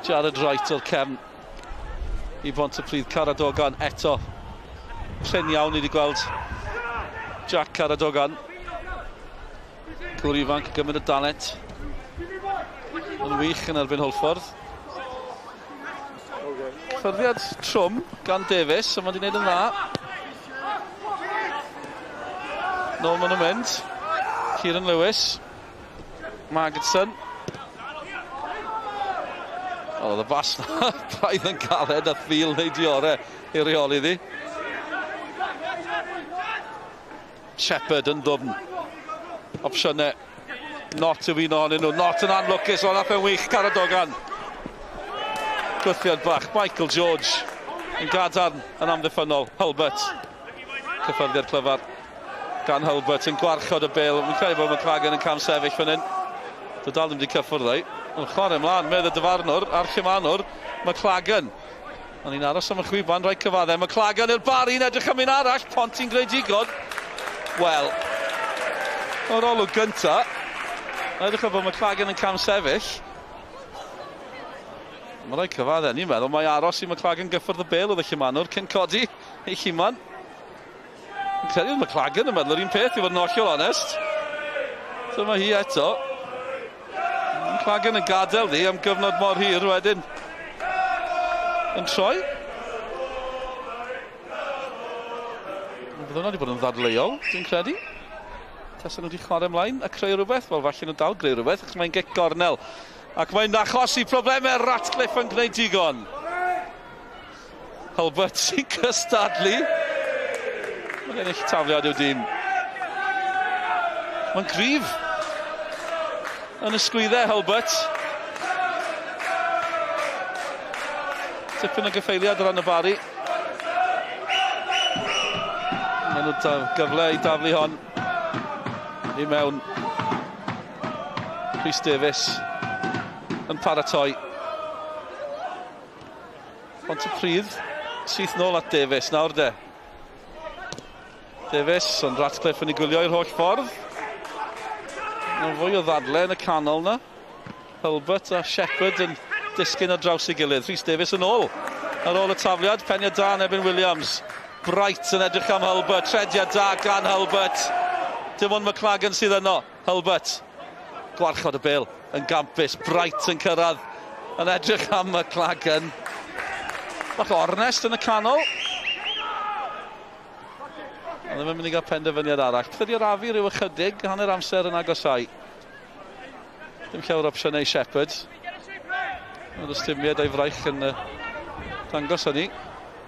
Speaker 1: Jared Wright o'r cefn i Bontypridd. Caradogan eto. Prin iawn i wedi gweld Jack Caradogan. Gŵr ifanc yn gymryd y dalent. Yn wych yn erbyn Hwlffordd. Ffyrddiad trwm gan Davies, ond mae wedi gwneud yn dda. Nôl maen nhw'n mynd. Kieran Lewis. Magidson. O, oedd y bas na braidd yn galed a Thiel wneud i orau i reoli ddi. Shepherd yn ddwfn. Opsiynau. Not yw un ohonyn nhw. Not yn anlwcus, ond nath e'n wych Caradogan. Gwthiad bach. Michael George yn gadarn yn amddiffynnol. Hulbert. Cyffyrddiad clyfar gan Hulbert yn gwarchod y bêl. Fi'n credu bod McLagan yn cam sefyll fan hyn. Dwi dal ddim wedi cyffwrdd ei. Yn chwarae ymlaen, medd y dyfarnwr a'r llumanwr, McLagan. O'n i'n aros am y chwiban, rhaid cyfaddau. McLagan i'r Barri yn edrych am un arall. Ponty'n gwneud digon. Wel, o'r olwg gynta, edrych o bod McLagan yn cam sefyll. Mae rhaid cyfaddau, ni'n meddwl mae aros i McLagan gyffwrdd y bêl oedd y llumanwr cyn codi ei lluman. Fi'n credu oedd McLagan yn meddwl yr un peth i fod yn hollol onest. Dyma hi eto. McLagan yn gadael ddi am gyfnod mor hir wedyn. Yn troi. Bydd hwnna wedi bod yn ddadleuol, dwi'n credu. Tasen nhw wedi chwarae ymlaen a creu rhywbeth, wel falle nhw dal greu rhywbeth, achos mae'n gic gornel. Ac mae'n achosi problemau, Ratcliffe yn gwneud digon. Hulbert sy'n cystadlu. Mae'n ennill tafliad i'w dîm. Mae'n gryf yn y sgwyddau, Hulbert. Tipyn o gyffeiliad o ran y Barri. Maen nhw gyfle i daflu hon i mewn. Rhys Davies yn paratoi. Pontypridd syth nôl at Davies nawr de. Davies, ond Ratcliffe yn ei gwylio i'r holl ffordd. Mae'n fwy o ddadle yn y canol na. Hulbert a Shepherd yn disgyn ar draws ei gilydd. Rhys Davies yn ôl. Ar ôl y tafliad, peniad da yn erbyn Williams. Bright yn edrych am Hulbert. Trediad da gan Hulbert. Dim ond McLagan sydd yno. Hulbert. Gwarchod y bêl yn gampus. Bright yn cyrraedd. Yn edrych am McLagan. Bach o ornest yn y canol. Ond ddim yn mynd i gael penderfyniad arall. Pethau di arafu rhyw ychydig, hanner amser yn agosau. Dim llawer opsiynau Shepherd. Mae'r ystumiad a'i fraich yn dangos hynny.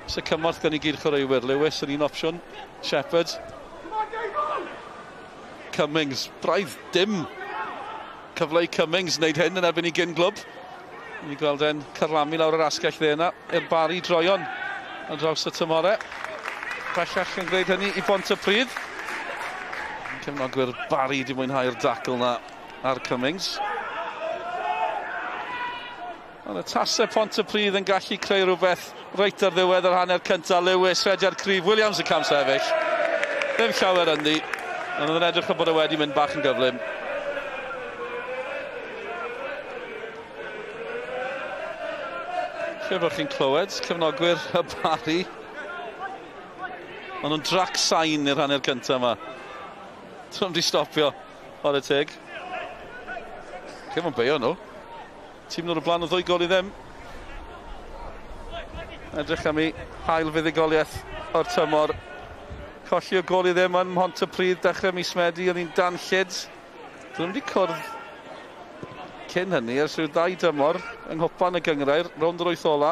Speaker 1: Os y cymorth gan i gyd chwaraewyr. Lewis yn un opsiwn. Shepherd. Cummings. Braidd dim cyfle i Cummings wneud hyn yn erbyn i gyn glwb. Ni'n gweld e'n carlamu lawr yr asgell dde yna i'r Barry droion ar draws y tymhorau. Bellach yn gwneud hynny i Bontypridd. Cefnogwyr Barry di mwynhau'r dacl na ar Cummings. Ond y tasau Pontypridd yn gallu creu rhywbeth reit ar ddiwedd yr hanner cyntaf. Lewis, rediad cryf, Williams yn camsefyll. Ddim llawer ynddi, ond oedd yn edrych o bod e wedi mynd bach yn gyflym. Lle bod chi'n clywed, cefnogwyr y Barry. Maen nhw'n drac sain i'r hanner cyntaf yma. Dyn nhw'n di stopio, chwarae teg. Lle mae'n beio nhw. Tîm nhw'r blaen o 2 gôl i ddim. Edrych am ei hail fuddugoliaeth o'r tymor. Colli o gôl i ddim yn Mhontypridd dechrau mis Medi, o'n i'n danllyd. Dyn nhw'n wedi cwrdd cyn hynny ers rhyw 2 dymor yng Nghwpan y Gynghrair, rownd yr 8 ola.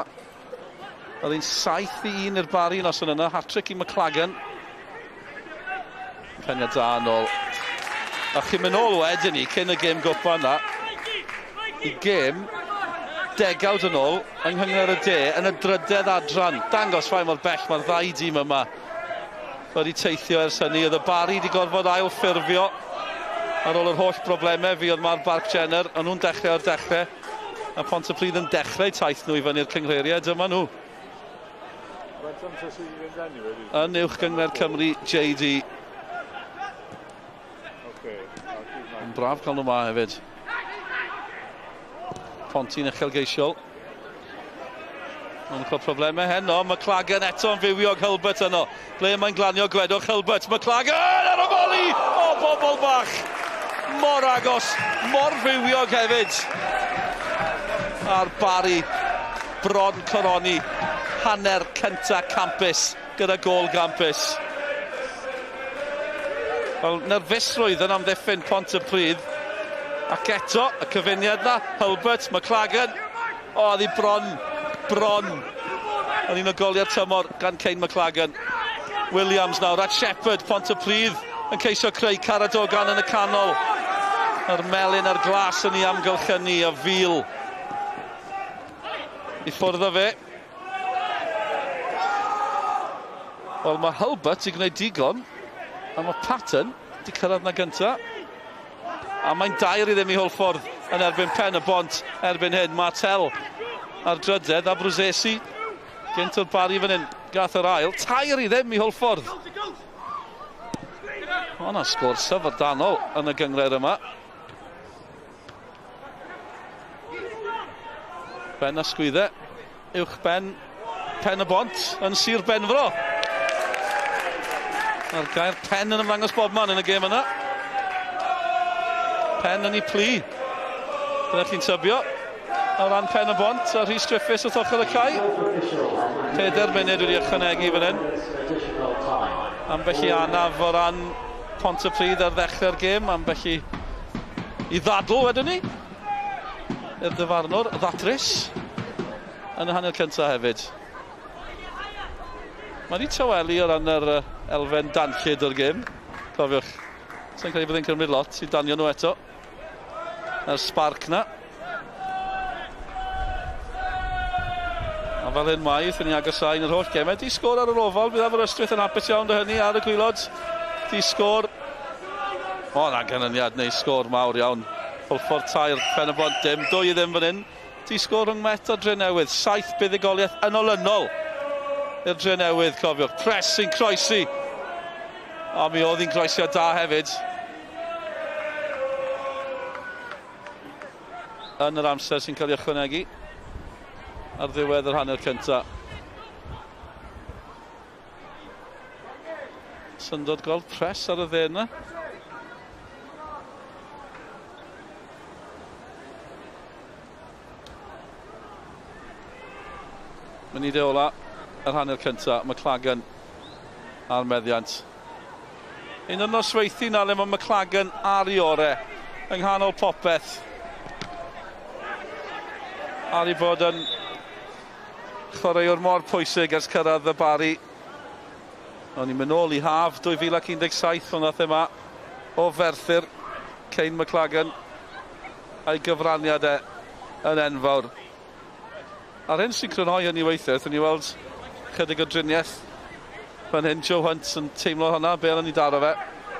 Speaker 1: Oedd hi'n 7-1 i'r Barry noson yna, hat-trick i McLagan. Peniad da yn ôl. A chi'n mynd ôl wedyn ni, cyn y gêm gwpan yna, i gêm degawd yn ôl yng Nghynghrair y De yn y drydedd adran. Dangos faint mor bell mae'r ddau dîm yma wedi teithio ers hynny. Oedd y Barry wedi gorfod ail ffurfio ar ôl yr holl broblemau fuodd ma'r Barc Jenner. O'n nhw'n dechrau o'r dechrau, a Pontypridd yn dechrau taith nhw i fyny'r cynghreiriau. Dyma nhw. Yn Uwch Gynghrair Cymru, JD. Yn braf cael nhw ma hefyd. Ponty'n uchelgeisiol. Mae'n cael problemau heno. McLagan eto yn fywiog, Hulbert yno. Ble mae'n glanio, gwedwch Hulbert. McLagan ar y voli! O, bobl bach! Mor agos, mor fywiog hefyd. A'r Barry bron coroni. Hanner cynta campus gyda gôl gampus. Wel, nerfusrwydd yn amddiffyn Pontypridd. Ac eto, y cyfuniad na, Hulbert, McLagan. O, oedd hi bron. Yn un o goliau'r tymor gan Kane McLagan. Williams nawr at Shepherd, Pontypridd yn ceisio creu Caradogan yn y canol. A'r melyn a'r glas yn ei amgylchynu a fil. I ffwrdd â fe. Wel, mae Hulbert i gwneud digon, a mae Patton wedi cyrraedd na gynta. A mae'n 2-0 i Hwlffordd yn erbyn Pen y Bont erbyn hyn. Martell ar drydedd a Bruzzesi gynt o'r Barry fan hyn. Gath yr ail. 3-0 i Hwlffordd. O, na sgôr syfrdanol yn y gynghrair yma. Ben Asgwydde, uwch ben Pen y Bont yn Sir Benfro. Mae'r gair pen yn ymddangos bobman yn y gêm yna. Pen yn ei plu. Byddech chi'n tybio. O ran Pen y Bont a Rhys Griffiths wrth ochr y cae. 4 munud wedi ychwanegu fan hyn. Ambell i anaf o ran Pontypridd ar ddechrau'r gêm. Ambell i ddadl wedyn ni. I'r dyfarnwr, ddatrys. Yn y hanner cyntaf hefyd. Mae wedi tawelu o ran yr elfen danllyd o'r gêm. Cofiwch, sa'n credu bod e'n cymryd lot i danio nhw eto. A'r sparc na. A fel hyn mae, wrth i ni agosáu yn yr holl gemau. Di sgôr ar yr ofal, bydd Aberystwyth yn hapus iawn dy hynny ar y gwaelod. Di sgôr. O, na ganlyniad neu sgôr mawr iawn. Hwlffordd 3, Pen y Bont dim, 2-0 fan hyn. Di sgôr rhwng Met a Drenewydd, 7 buddugoliaeth yn olynol i'r Drenewydd, cofiwch. Press sy'n croesi. A mi oedd hi'n croesiad da hefyd. Yn yr amser sy'n cael ei ychwanegu ar ddiwedd yr hanner cyntaf. Syndod gweld Press ar y dde yna. Munudau ola yr hanner cyntaf, McLagan ar meddiant. Un o'r nosweithi na le mae McLagan ar ei ore yng nghanol popeth. Ar ei fod yn chwaraewr mor pwysig ers cyrraedd y Barri. O'n i'n mynd nôl i haf 2017 ond nath e ma o Ferthyr, Kane McLagan, a'i gyfraniad e yn enfawr. A'r hyn sy'n crynhoi hynny weithiau, wnaethon ni weld chydig o driniaeth fan hyn, Joe Hunt yn teimlo hwnna, bel yn ei daro fe.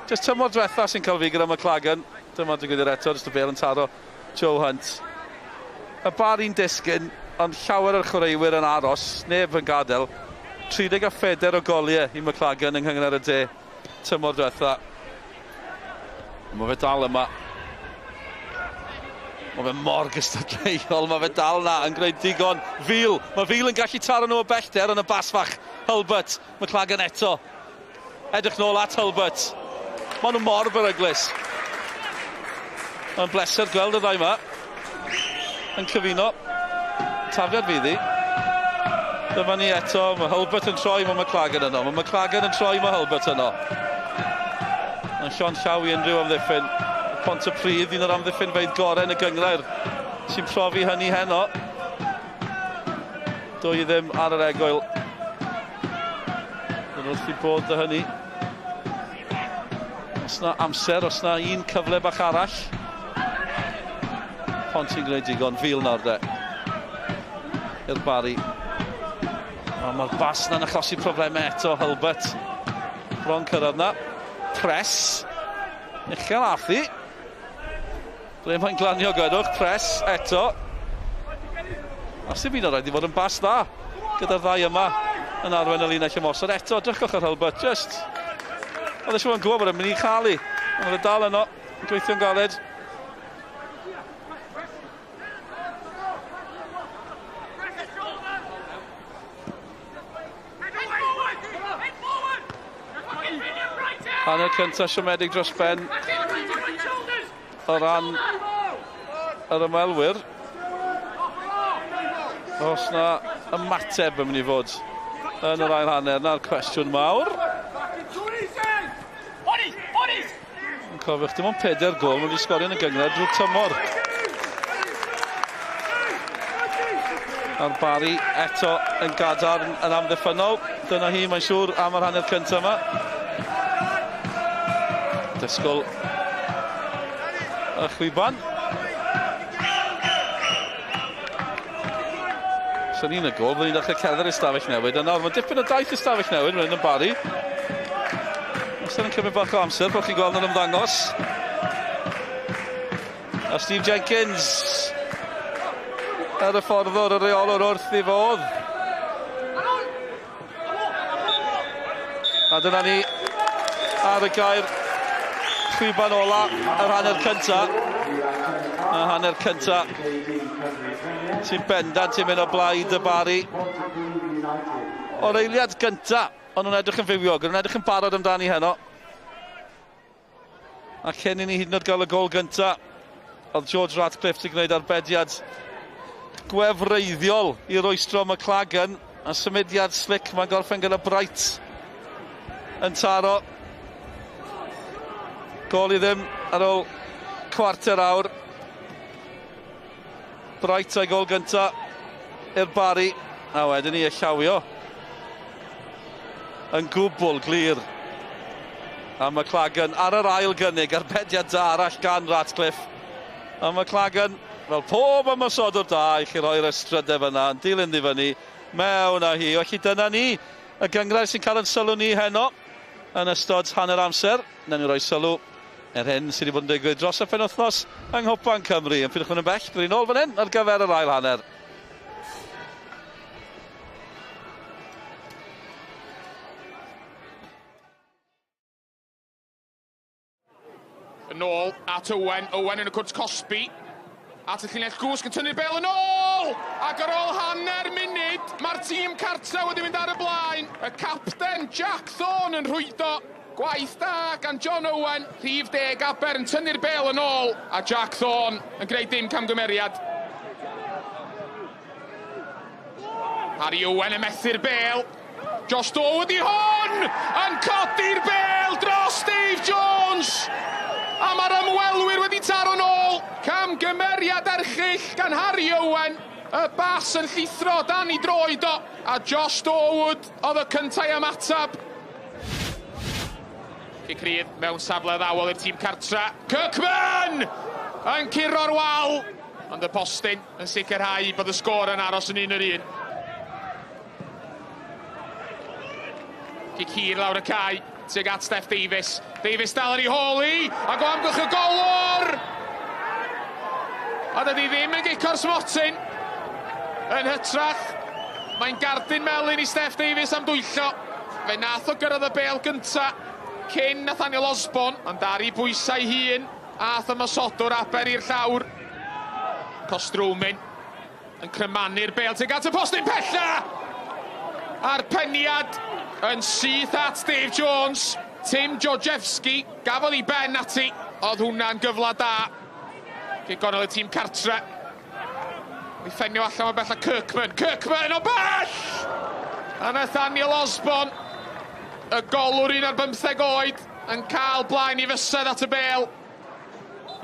Speaker 1: Just tymor diwetha sy'n cael fi gyda McLagan. Dyma digwyddiad eto, jyst y bel yn taro Joe Hunt. Y Barri'n disgyn, ond llawer o'r chwaraewyr yn aros, neb yn gadael. 34 o goliau i McLagan yng Nghynghrair y De tymor diwetha. Mae fe dal yma. Mae fe mor gystadleuol, mae fe dal na yn gwneud digon. Fil, mae Fil yn gallu taro nhw o bellter yn y bas fach. Hulbert, McLagan eto. Edrych nôl at Hulbert. Maen nhw mor beryglus. Mae'n bleser gweld y ddau yma yn cyfuno. Tafliad fydd hi. Dyma ni eto, mae Hulbert yn troi, mae McLagan yno. Mae McLagan yn troi, mae Hulbert yno. Mae'n llond llaw i unrhyw amddiffyn. Pontypridd, un o'r amddiffynfeydd gorau yn y gynghrair, sy'n profi hynny heno. 2-0 ar yr egwyl. Yn wrth i bod dy hynny. Os na amser, os na un cyfle bach arall. Pont sy'n gwneud digon, Fil nawr de. I'r Barri. O, mae'r bas na'n achosi problemau eto, Hulbert. Bron cyrraedd na. Press. Uchel athi. Ble mae'n glanio gwedwch, press eto. A sy'n byd o raid i fod yn bas dda gyda'r ddau yma yn arwain y linell ymosod. Eto, drychwch ar Hulbert, just. Oedd eisiau yn gwybod bod e'n mynd i chael i. Ond oedd e dal yno, yn gweithio'n galed. Hanner cyntaf siomedig dros ben o ran yr ymwelwyr. Os na ymateb yn mynd i fod yn yr ail hanner, na'r cwestiwn mawr. Yn cofiwch, dim ond 4 gol mae wedi sgorio yn y gynghrair drwy'r tymor. A'r Barri eto yn gadarn yn amddiffynnol. Dyna hi, mae'n siŵr, am yr hanner cyntaf yma. Dysgol y chwiban. Sy'n ni'n y gol, byddwn ni'n dechrau cerdded i'r stafell newid. A nawr, mae dipyn o daith i'r stafell newid, mae'n yn Barri. Os yn cymryd bach o amser, bod chi'n gweld nhw'n ymddangos. A Steve Jenkins ar y ffordd o'r reolwr wrth i fodd. A dyna ni ar y gair chwiban ola yr hanner cynta. Y hanner cynta sy'n bendant i'n mynd o blaid y Barri. O'r eiliad gynta, ond nhw'n edrych yn fywiog, nhw'n edrych yn barod amdani heno. A cyn i ni hyd yn oed gael y gol gynta, oedd George Ratcliffe wedi gwneud arbediad gwefreiddiol i rwystro McLagan. A symudiad slick, mae'n gorffen gyda Bright yn taro. Gol i ddim ar ôl cwarter awr. Bright a'i gol gynta i'r Barri. A wedyn ni y llawio yn gwbl glir. A McLagan ar yr ail gynnig, arbediad da arall gan Ratcliffe. A McLagan, fel pob ymosodwr da, i chi roi'r ystrydeb yna, yn dilyn ddi fyny, mewn â hi. Felly dyna ni, y gynghrair sy'n cael yn sylw ni heno yn ystod hanner amser. Newn ni roi sylw er hyn sydd wedi bod yn digwydd dros y penwythnos yng Nghwpan Cymru. Yn pidwch mynd yn bell, byddwn ni'n ôl fan hyn ar gyfer yr ail hanner.
Speaker 2: Yn ôl at Owen, Owen yn y cwrt cosbi. At y llinell gwsg yn tynnu'r bel yn ôl! Ac ar ôl hanner munud, mae'r tîm cartre wedi mynd ar y blaen. Y capten Jack Thorne yn rhwydo. Gwaith da gan John Owen, rhif 10 Aber yn tynnu'r bel yn ôl. A Jack Thorne yn gwneud dim camgymeriad. Harry Owen yn methu'r bel. Josh Doe ydi hwn! Yn codi'r bel dros Steve gan Harry Owen. Y bas yn llithro dan i droed o. A Josh Dorwood oedd y cyntaf i ymateb. Cic rydd mewn safle addawol i'r tîm cartra. Kirkman! Yn curo'r wal. Ond y postyn yn sicrhau bod y sgôr yn aros yn 1-1. Cic hir lawr y cae tuag at Steff Davies. Davies dal ar ei hôl hi, ac o amgylch y golwr! A dydy ddim yn gico'r smotyn. Yn hytrach, mae'n gardyn melyn i Steff Davies am dwyllo. Fe nath o gyrraedd y bêl gynta cyn Nathaniel Osborne, ond ar ei bwysau hun, ath ymosodwr Aber i'r llawr. Kostrumin yn crymanu'r bêl tuag at y postyn pella! A'r peniad yn syth at Dave Jones. Tim Georgievski gafodd ei ben ati. Oedd hwnna'n gyfle da. Cic gornel y tîm cartre. Ei ffenio allan o bell a Kirkman. Kirkman o bell! A Nathaniel Osborne, y golwr 15 oed, yn cael blaen i fysedd at y bêl.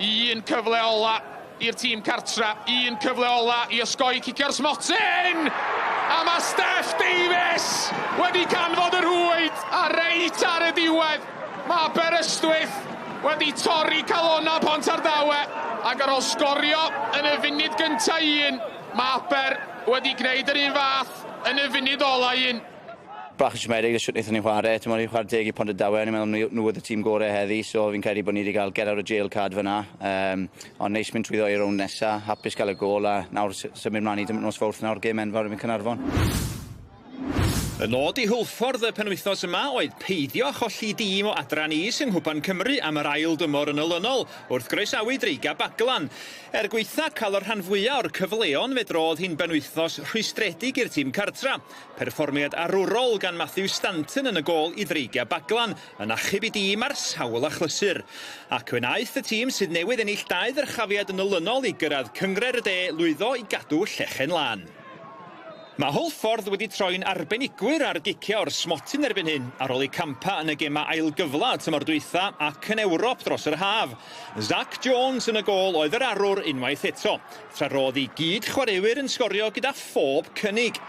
Speaker 2: Un cyfle ola i'r tîm cartra. Un cyfle ola i osgoi cicio'r smotyn! A mae Steff Davies wedi canfod y rhwyd a reit ar y diwedd. Mae Aberystwyth wedi torri calona Pontardawe ac ar ôl sgorio yn y funud gynta un, mae Aber wedi gwneud yr un fath yn y funud ola un.
Speaker 3: Bach yn siomedig y shwt wnaethon ni chwarae. Ti'n meddwl, i chwarae deg i Pontardawe, o'n i'n meddwl nhw oedd y tîm gorau heddi, so fi'n credu bod ni wedi cael get out of jail card fyna. Ond neis mynd trwyddo i'r rownd nesa, hapus cael y gôl a nawr symud mlaen i nos Fawrth nawr, gêm enfawr yn Caernarfon.
Speaker 4: Y nod i Hwlffordd y penwythnos yma oedd peidio cholli dîm o adran is yng Nghwpan Cymru am yr ail dymor yn olynol wrth groesawu Dreigia Baglan. Er gwaetha cael y rhan fwyaf o'r cyfleon, fe drodd hi'n benwythnos rhwystredig i'r tîm cartra. Perfformiad arwrol gan Matthew Stanton yn y gôl i Ddreigia Baglan yn achub i dîm ar sawl achlysur. Ac fe wnaeth y tîm sydd newydd ennill 2 ddyrchafiad yn olynol i gyrraedd Cynghrair y De lwyddo i gadw llechen lân. Mae Hwlffordd wedi troi'n arbenigwyr ar gicio o'r smotyn erbyn hyn ar ôl eu campa yn y gema ailgyfla tymor dwytha ac yn Ewrop dros yr haf. Zach Jones yn y gôl oedd yr arwr unwaith eto, tra roedd ei gyd chwaraewyr yn sgorio gyda phob cynnig.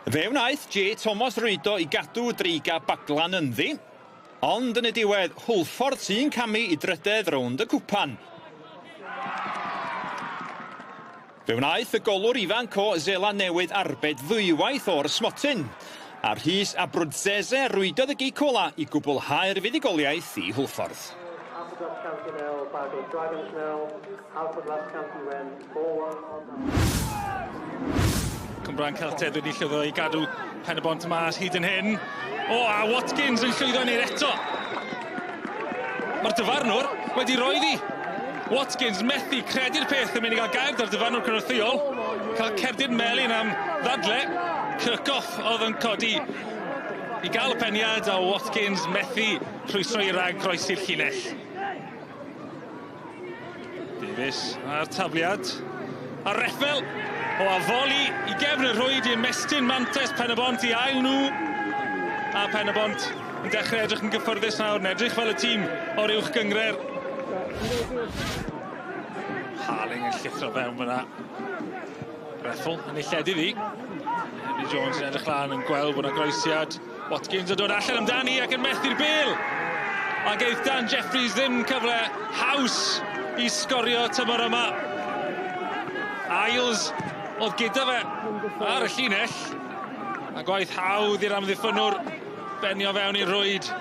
Speaker 4: Fe wnaeth Jay Thomas rwydo i gadw Dreigia Baglan ynddi, ond yn y diwedd Hwlffordd sy'n camu i drydedd rownd y cwpan. Fe wnaeth y golwr ifanc o Seland Newydd arbed ddwywaith o'r smotyn. A Rhys Abruzzese rwydodd y gic ola i gwblhau'r fuddugoliaeth i Hwlffordd.
Speaker 5: Cwmbrân Celtaidd wedi llwyddo i gadw Pen-y-bont mas hyd yn hyn. O, a Watkins yn llwyddo i wneud eto. Mae'r dyfarnwr wedi roi ddi. Watkins methu credu'r peth yn mynd i gael gair da'r dyfarnwr cynorthwyol. Cael cerdyn melyn am ddadle. Kirkhoff oedd yn codi i gael y peniad a Watkins methu rhwystro i rag croesi'r llinell. Davies a'r tafliad. A Reffel o afoli i gefn y rhwyd i ymestyn mantais Pen-y-bont i ail nhw. A Pen-y-bont yn dechrau edrych yn gyffyrddus nawr, yn edrych fel y tîm o'r uwch gynghrair. Harling yn llithro fewn fyna. Reffel yn ei lledu ddi. Henry Jones yn edrych lan yn gweld bod yna groesiad. Watkins yn dod allan amdani ac yn methu'r bêl. A geith Dan Jeffries ddim cyfle haws i sgorio tymor yma. Isles oedd gyda fe ar y llinell. A gwaith hawdd i'r amddiffynnwr benio fewn i'r rwyd.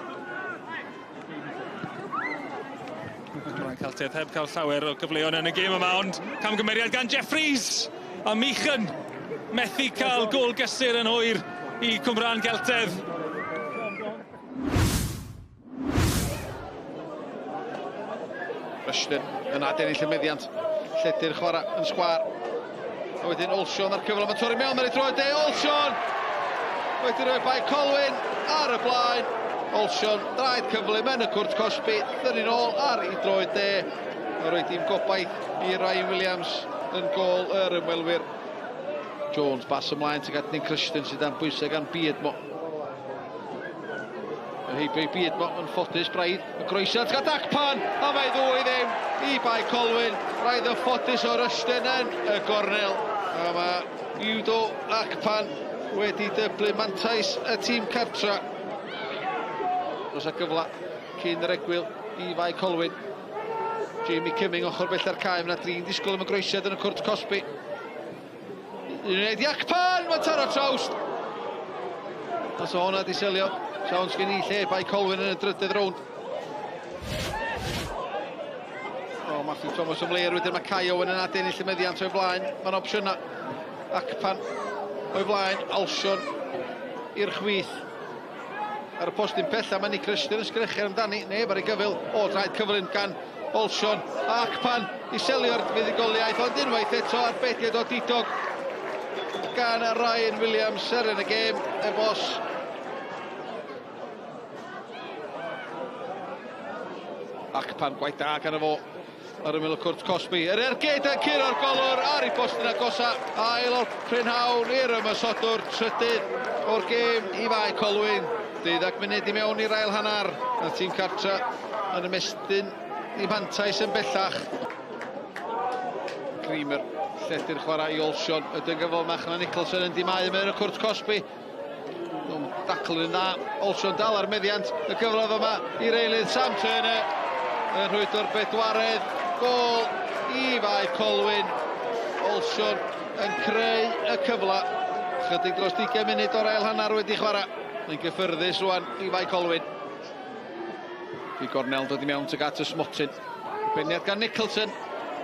Speaker 5: Cwmbrân Celtaidd heb cael llawer o gyfleon yn y gêm yma, ond camgymeriad gan Jeffries! A Meechan methu cael gôl gysur yn hwyr i Cwmbrân Celtaidd.
Speaker 6: Rushton yn adennill y meddiant. Lledu'r chwarae yn sgwâr. A wedyn Olsion ar cyfle, mae'n torri mewn, mae'n ei droed de, Olsion! Wedi rhoi Bae Colwyn ar y blaen. Olsion, draed cyflym yn y cwrt cosbi, thynnu'n ôl ar ei droed de. A roi dim gobaith i Ryan Williams yn gôl yr ymwelwyr. Jones, bas ymlaen tuag at Nick Rushton sydd dan bwysau gan Beardmore. Heibio i byd yn ffodus braidd. Y groesiad gan Akpan, a mae 2-0 i Bae Colwyn. Braidd yn ffodus o Rushton yn y gornel. A mae Udo Akpan wedi dyblu mantais y tîm cartra. Dros y gyfle cyn yr egwyl i Fae Colwyn. Jamie Cumming ochr bell ar cae, mae yna drin disgwyl am y groesiad yn y cwrt cosbi. Un wneud i Akpan, mae'n taro trawst. Os o hwnna di selio, siawns gen i lle Bae Colwyn yn y drydydd rownd. O, Matthew Thomas ymleir, wedyn mae Kai Owen yn adennill y meddiant o'i flaen. Mae'n opsiynau. Akpan o'i flaen, Alsion i'r chwith. Ar y postyn pella, mae Nick Rushton yn sgrechian amdani. Neb ar ei gyfyl. O, draed cyflym gan Olsion. Akpan i selio'r fuddugoliaeth, ond unwaith eto arbediad o didog gan Ryan Williams, seren y gêm, y bos. Akpan, gwaith da gan y fo ar ymyl y cwrt cosbi. Yr ergyd yn curo'r golwr ar ei postyn agosa. Ail o'r prynhawn i'r ymosodwr, trydydd o'r gêm i Fae Colwyn. 12 munud i mewn i'r ail hanner. Y tîm cartra yn ymestyn i fantais yn bellach. Creamer, lledu'r chwarae i Olsion. Ydyn gyfo Machna Nicholson yn dimau mewn y cwrt cosbi. Dacl yn dda. Olsion dal ar meddiant. Y gyfle yma i'r eilydd Sam Turner. Yn rhwydo'r bedwaredd gôl i Fae Colwyn. Olsion yn creu y cyfle. Chydig dros 20 munud o'r ail hanner wedi chwarae. Mae'n gyffyrddus rwan i Fae Colwyn. Di gornel dod i mewn tuag at y smotyn. Beniad gan Nicholson.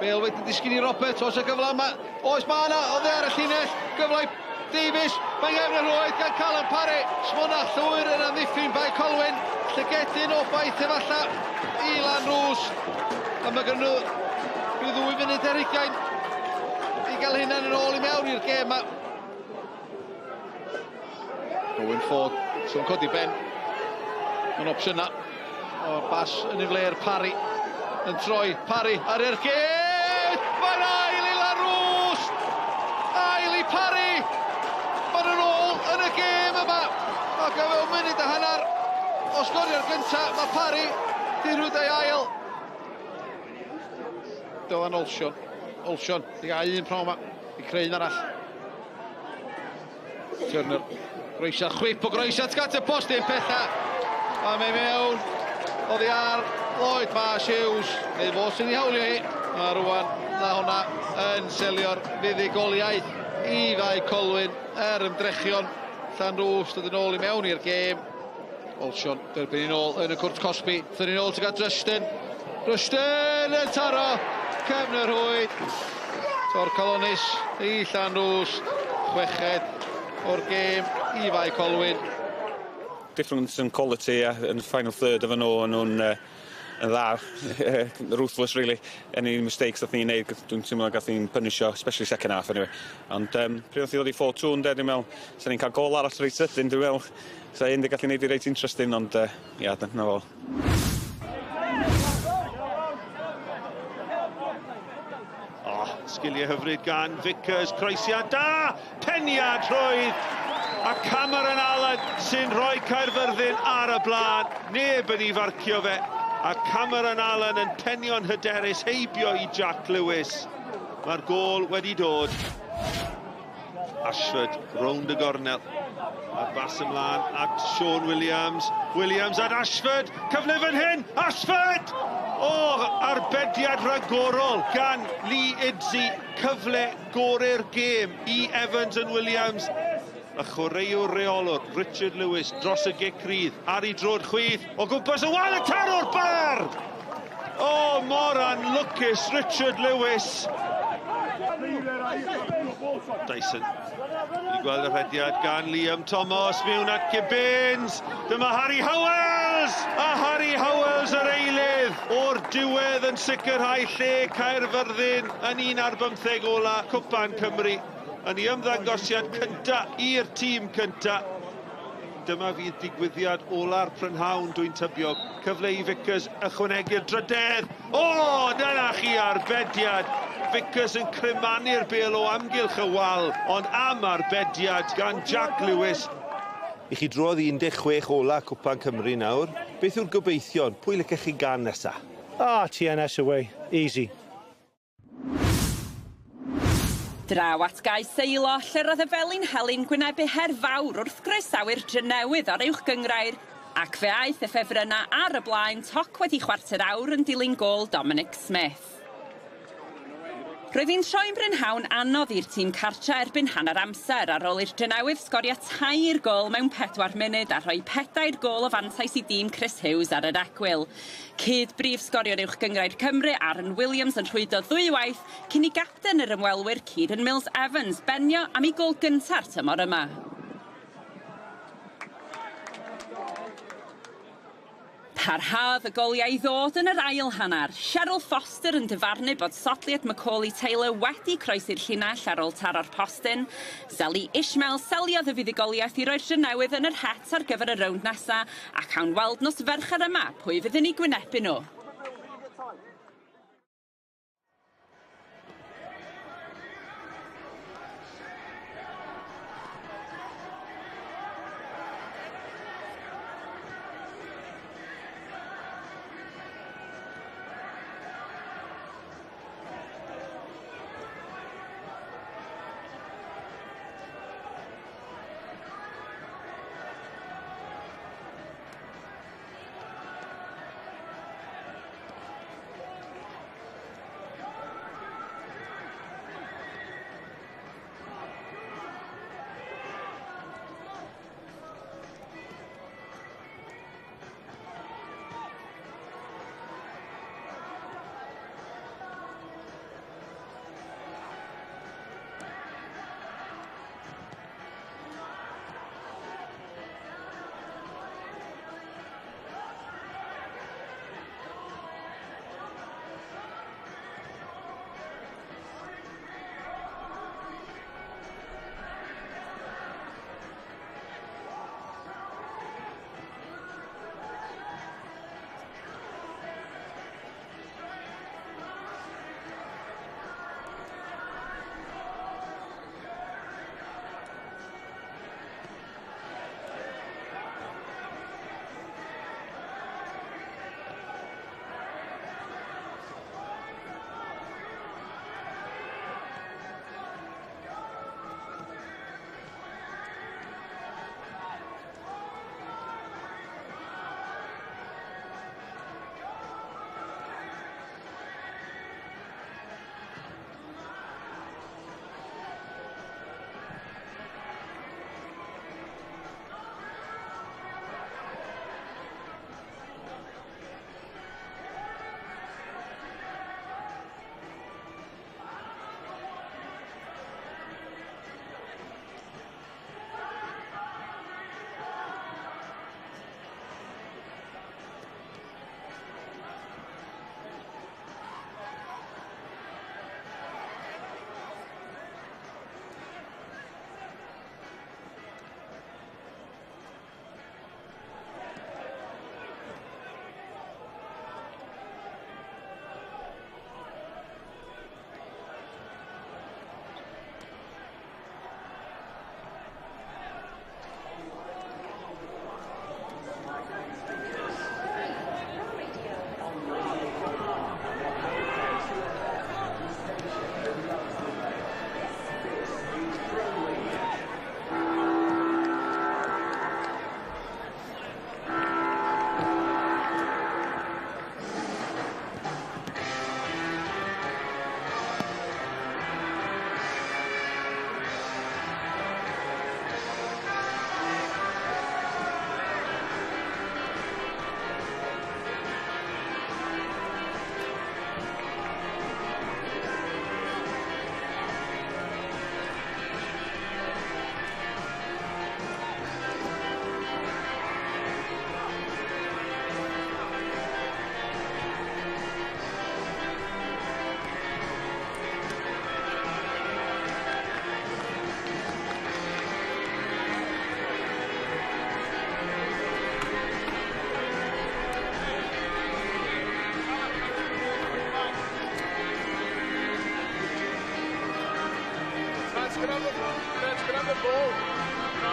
Speaker 6: Bale wedi disgyn i Roberts. Oes y gyfle yma? Oes, mae yna. Oddi ar y llinell. Gyfle i Davies. Mae'n gefn y rhwyd gan Callum Parry. Smona llwyr yn amddiffyn Bae Colwyn. Llygedyn o baith efalla i Lanrwst. A mae gen nhw rhyw 2 munud ar 20 i gael hynna'n yn ôl i mewn i'r gêm yma. Owen Ford, sy'n codi ben. Mae'n opsiynau. O'r bas yn ei flair, Parry yn troi. Parry ar ergyd! Mae'n ail i Lanrwst! Ail i Parry! Mae'n yn ôl yn y gêm yma. Ac o fewn munud a hanner o sgorio'r gyntaf, mae Parry di rhwydo ei ail. Dylan Olsion. Olsion, di gael un prawn yma, i creu un arall. Turner, groesiad, chwip o groesiad, at y postyn pella. A mae mewn, oddi ar Lloyd Marsh Hughes, neu fo sy'n ei hawlio hi. A rwan, na hwnna yn selio'r fuddugoliaeth i Fae Colwyn er ymdrechion. Llanrwst dod yn ôl i mewn i'r gêm. Olsion derbyn yn ôl yn y cwrt cosbi. Thyn yn ôl tuag at Rushton. Rushton yn taro cefn y rhwyd. Tor Calonis i Llanrwst. Chweched o'r gêm i Fae Colwyn.
Speaker 7: Difference in quality, yeah, in the final third of nhw, nhw'n yn dda, ruthless really. Any mistakes nath ni'n neud, dwi'n teimlo gath ni'n punisho, especially second half anyway. Ond pryd nath i ddod i 4-2 ynde, dwi'n meddwl, sa ni'n cael gol arall reit sydyn, dwi'n meddwl, sa un di gallu neud i reit interesting, ond ia, dyna fo.
Speaker 8: Oh, sgiliau hyfryd gan Vickers, croesiad da, peniad rhwydd, a Cameron Allen sy'n rhoi Caerfyrddin ar y blaen, neb yn ei farcio fe, a Cameron Allen yn penio'n hyderus heibio i Jack Lewis. Mae'r gôl wedi dod. Ashford rownd y gornel. A'r bas ymlaen at Sean Williams. Williams at Ashford. Cyfle fan hyn. Ashford! O, arbediad rhagorol gan Lee Idzi. Cyfle gorau'r gêm i Evans and Williams. Y chwaraewr reolwr Richard Lewis dros y gic rydd ar ei droed chwith o gwmpas y wal, y taro'r bar! O, mor anlwcus Richard Lewis. Dyson. Wedi gweld y rhediad gan Liam Thomas mewn at Gibbons. Dyma Harry Howells! A Harry Howells yr eilydd o'r diwedd yn sicrhau lle Caerfyrddin yn 1 ar 15 ola Cwpan Cymru yn ei ymddangosiad cynta i'r tîm cynta. Dyma fydd digwyddiad ola'r prynhawn, dwi'n tybio. Cyfle i Vickers ychwanegu'r drydedd. O, dyna chi arbediad. Vickers yn crymanu'r bêl o amgylch y wal, ond am arbediad gan Jack Lewis. I chi drodd 16 ola Cwpan Cymru nawr. Beth yw'r gobeithion? Pwy licech chi gan nesa?
Speaker 9: Ah, TNS away. Easy.
Speaker 10: Draw at Gae Seilo, lle roedd y Felinheli'n gwynebu her fawr wrth groesawu'r Drenewydd o'r Uwch Gynghrair, ac fe aeth y ffefrynnau ar y blaen toc wedi chwarter awr yn dilyn gôl Dominic Smith. Roedd hi'n troi'n brynhawn anodd i'r tîm cartra erbyn hanner amser ar ôl i'r Drenewydd sgorio 3 gôl mewn 4 munud a rhoi 4 gôl o fantais i dîm Chris Hughes ar yr egwyl. Cyd brif sgoriwr Uwch Gynghrair Cymru Aaron Williams yn rhwydo ddwywaith cyn i gapten yr ymwelwyr Kieran Mills Evans benio am ei gôl gynta'r tymor yma. Parhaodd y goliau i ddod yn yr ail hanner. Cheryl Foster yn dyfarnu bod sodliad Macaulay Taylor wedi croesi'r llinell ar ôl taro'r postyn. Zeli Ishmael seliodd y fuddugoliaeth i roi'r Drenewydd yn yr het ar gyfer y rownd nesa, a cawn weld nos Fercher yma pwy fydd yn eu gwynebu nhw.
Speaker 2: Let's get on the ball.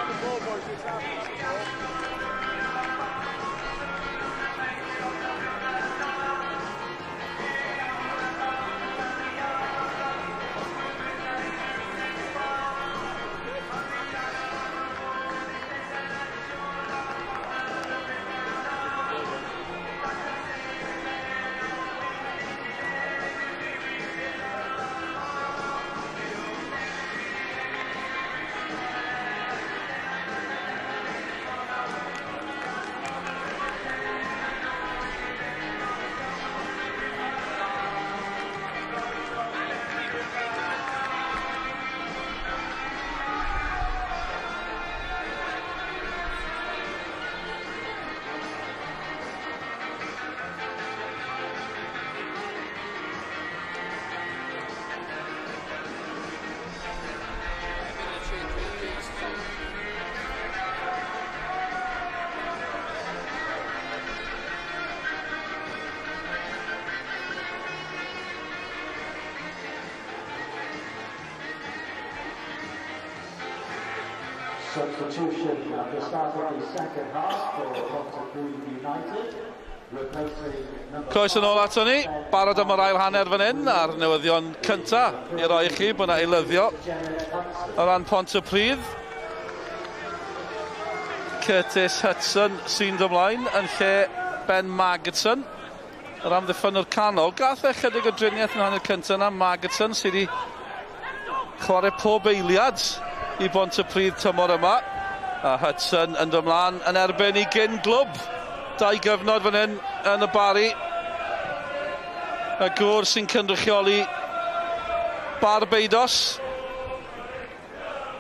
Speaker 11: Substitution at the start of the second half for Pontypridd United, replacing number...
Speaker 1: Croeso nôl ato ni, barod am yr ail hanner fan hyn, a'r newyddion cynta i roi i chi bod yna eilyddio o ran Pontypridd. Curtis Hudson sy'n dod ymlaen yn lle Ben Magatson, yr amddiffynnwr canol. Gath e chydig o driniaeth yn hanner cynta yna, Magatson sydd wedi chwarae pob eiliad i Bontypridd tymor yma. A Hudson yn dod ymlaen yn erbyn i gyn glwb. Dau gyfnod fan hyn yn y Barri. Y gŵr sy'n cynrychioli Barbados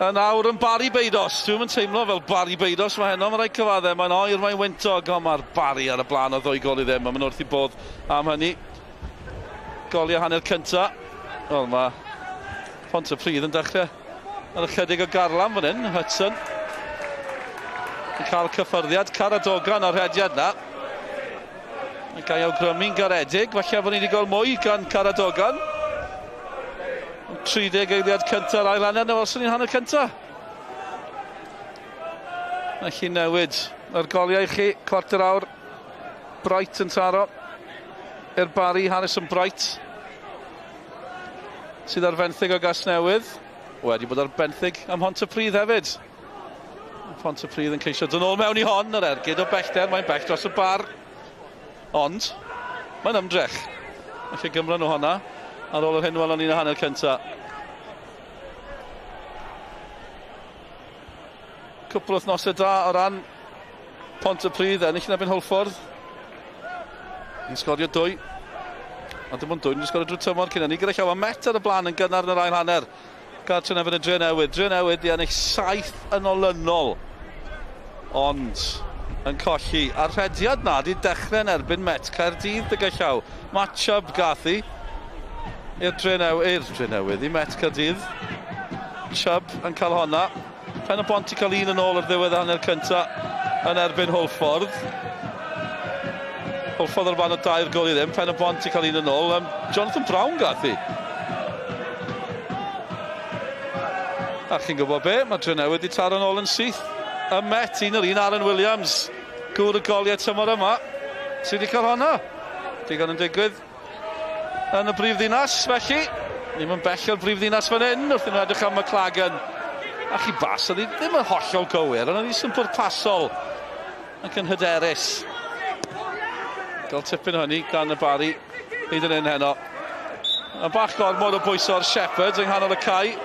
Speaker 1: yn awr yn Barry Beidos. Dwi'm yn teimlo fel Barry Beidos mae heno, mae'n rhaid cyfadde. Mae'n oer, mae'n wyntog, ond mae'r Barry ar y blaen o 2 gôl i ddim. Mae'n wrth i bodd am hynny. Goliau hanner cynta. Wel, mae Pontypridd yn dechrau ar ychydig o garlam fan hyn. Hudson yn cael cyffyrddiad. Caradogan o'r rhediad na. Mae'n cael ei awgrymu'n garedig. Falle bod ni wedi gweld mwy gan Caradogan. 30 eiliad cynta'r ail hanner, neu os ni'n hanner cynta. Felly newid yr goliau i chi, 1/4 awr. Bright yn taro i'r Barry, Harrison Bright sydd ar fenthyg o Gasnewydd. Wedi bod ar benthyg am Pontypridd hefyd. Pontypridd yn ceisio dod nôl mewn i hon, yr ergyd o bellter, mae'n bell dros y bar. Ond mae'n ymdrech. Felly gymro nhw honna ar ôl yr hyn welon ni'n y hanner cynta. Cwpl o wythnosau da o ran Pontypridd, ennill yn erbyn Hwlffordd. Ni'n sgorio 2. Ond dim ond 2, ni'n sgorio drwy tymor cyn hynny. Gyda llaw, mae Met ar y blaen yn gynnar yn yr ail hanner. Gartre yn erbyn y Drenewydd. Drenewydd di ennill 7 yn olynol. Ond yn colli. A'r rhediad na di dechrau yn erbyn Met Caerdydd gyda llaw. Match-up gath hi i'r Drenewydd, i Met Caerdydd. Chubb yn cael honna. Pen y Bont i cael un yn ôl ar ddiwedd hanner cynta yn erbyn Hwlffordd. Hwlffordd ar ban o 2 gôl i ddim. Pen y Bont i cael un yn ôl. Jonathan Brown gath hi. A chi'n gwybod be? Mae Drenewydd wedi taro yn ôl yn syth. Y Met, un o'r un, Aaron Williams, gŵr y goliau tymor yma, sydd wedi cael honna. Digon yn digwydd yn y brifddinas, felly. Ni'n mynd bell o'r brifddinas fan hyn, wrth i nhw edrych am McLagan. A chi bas, oedd hi ddim yn hollol gywir, ond oedd hi'n pwrpasol ac yn hyderus. Gael tipyn o hynny gan y Barry hyd yn hyn heno. A bach gormod o bwyso ar Shepherd yng nghanol y cae.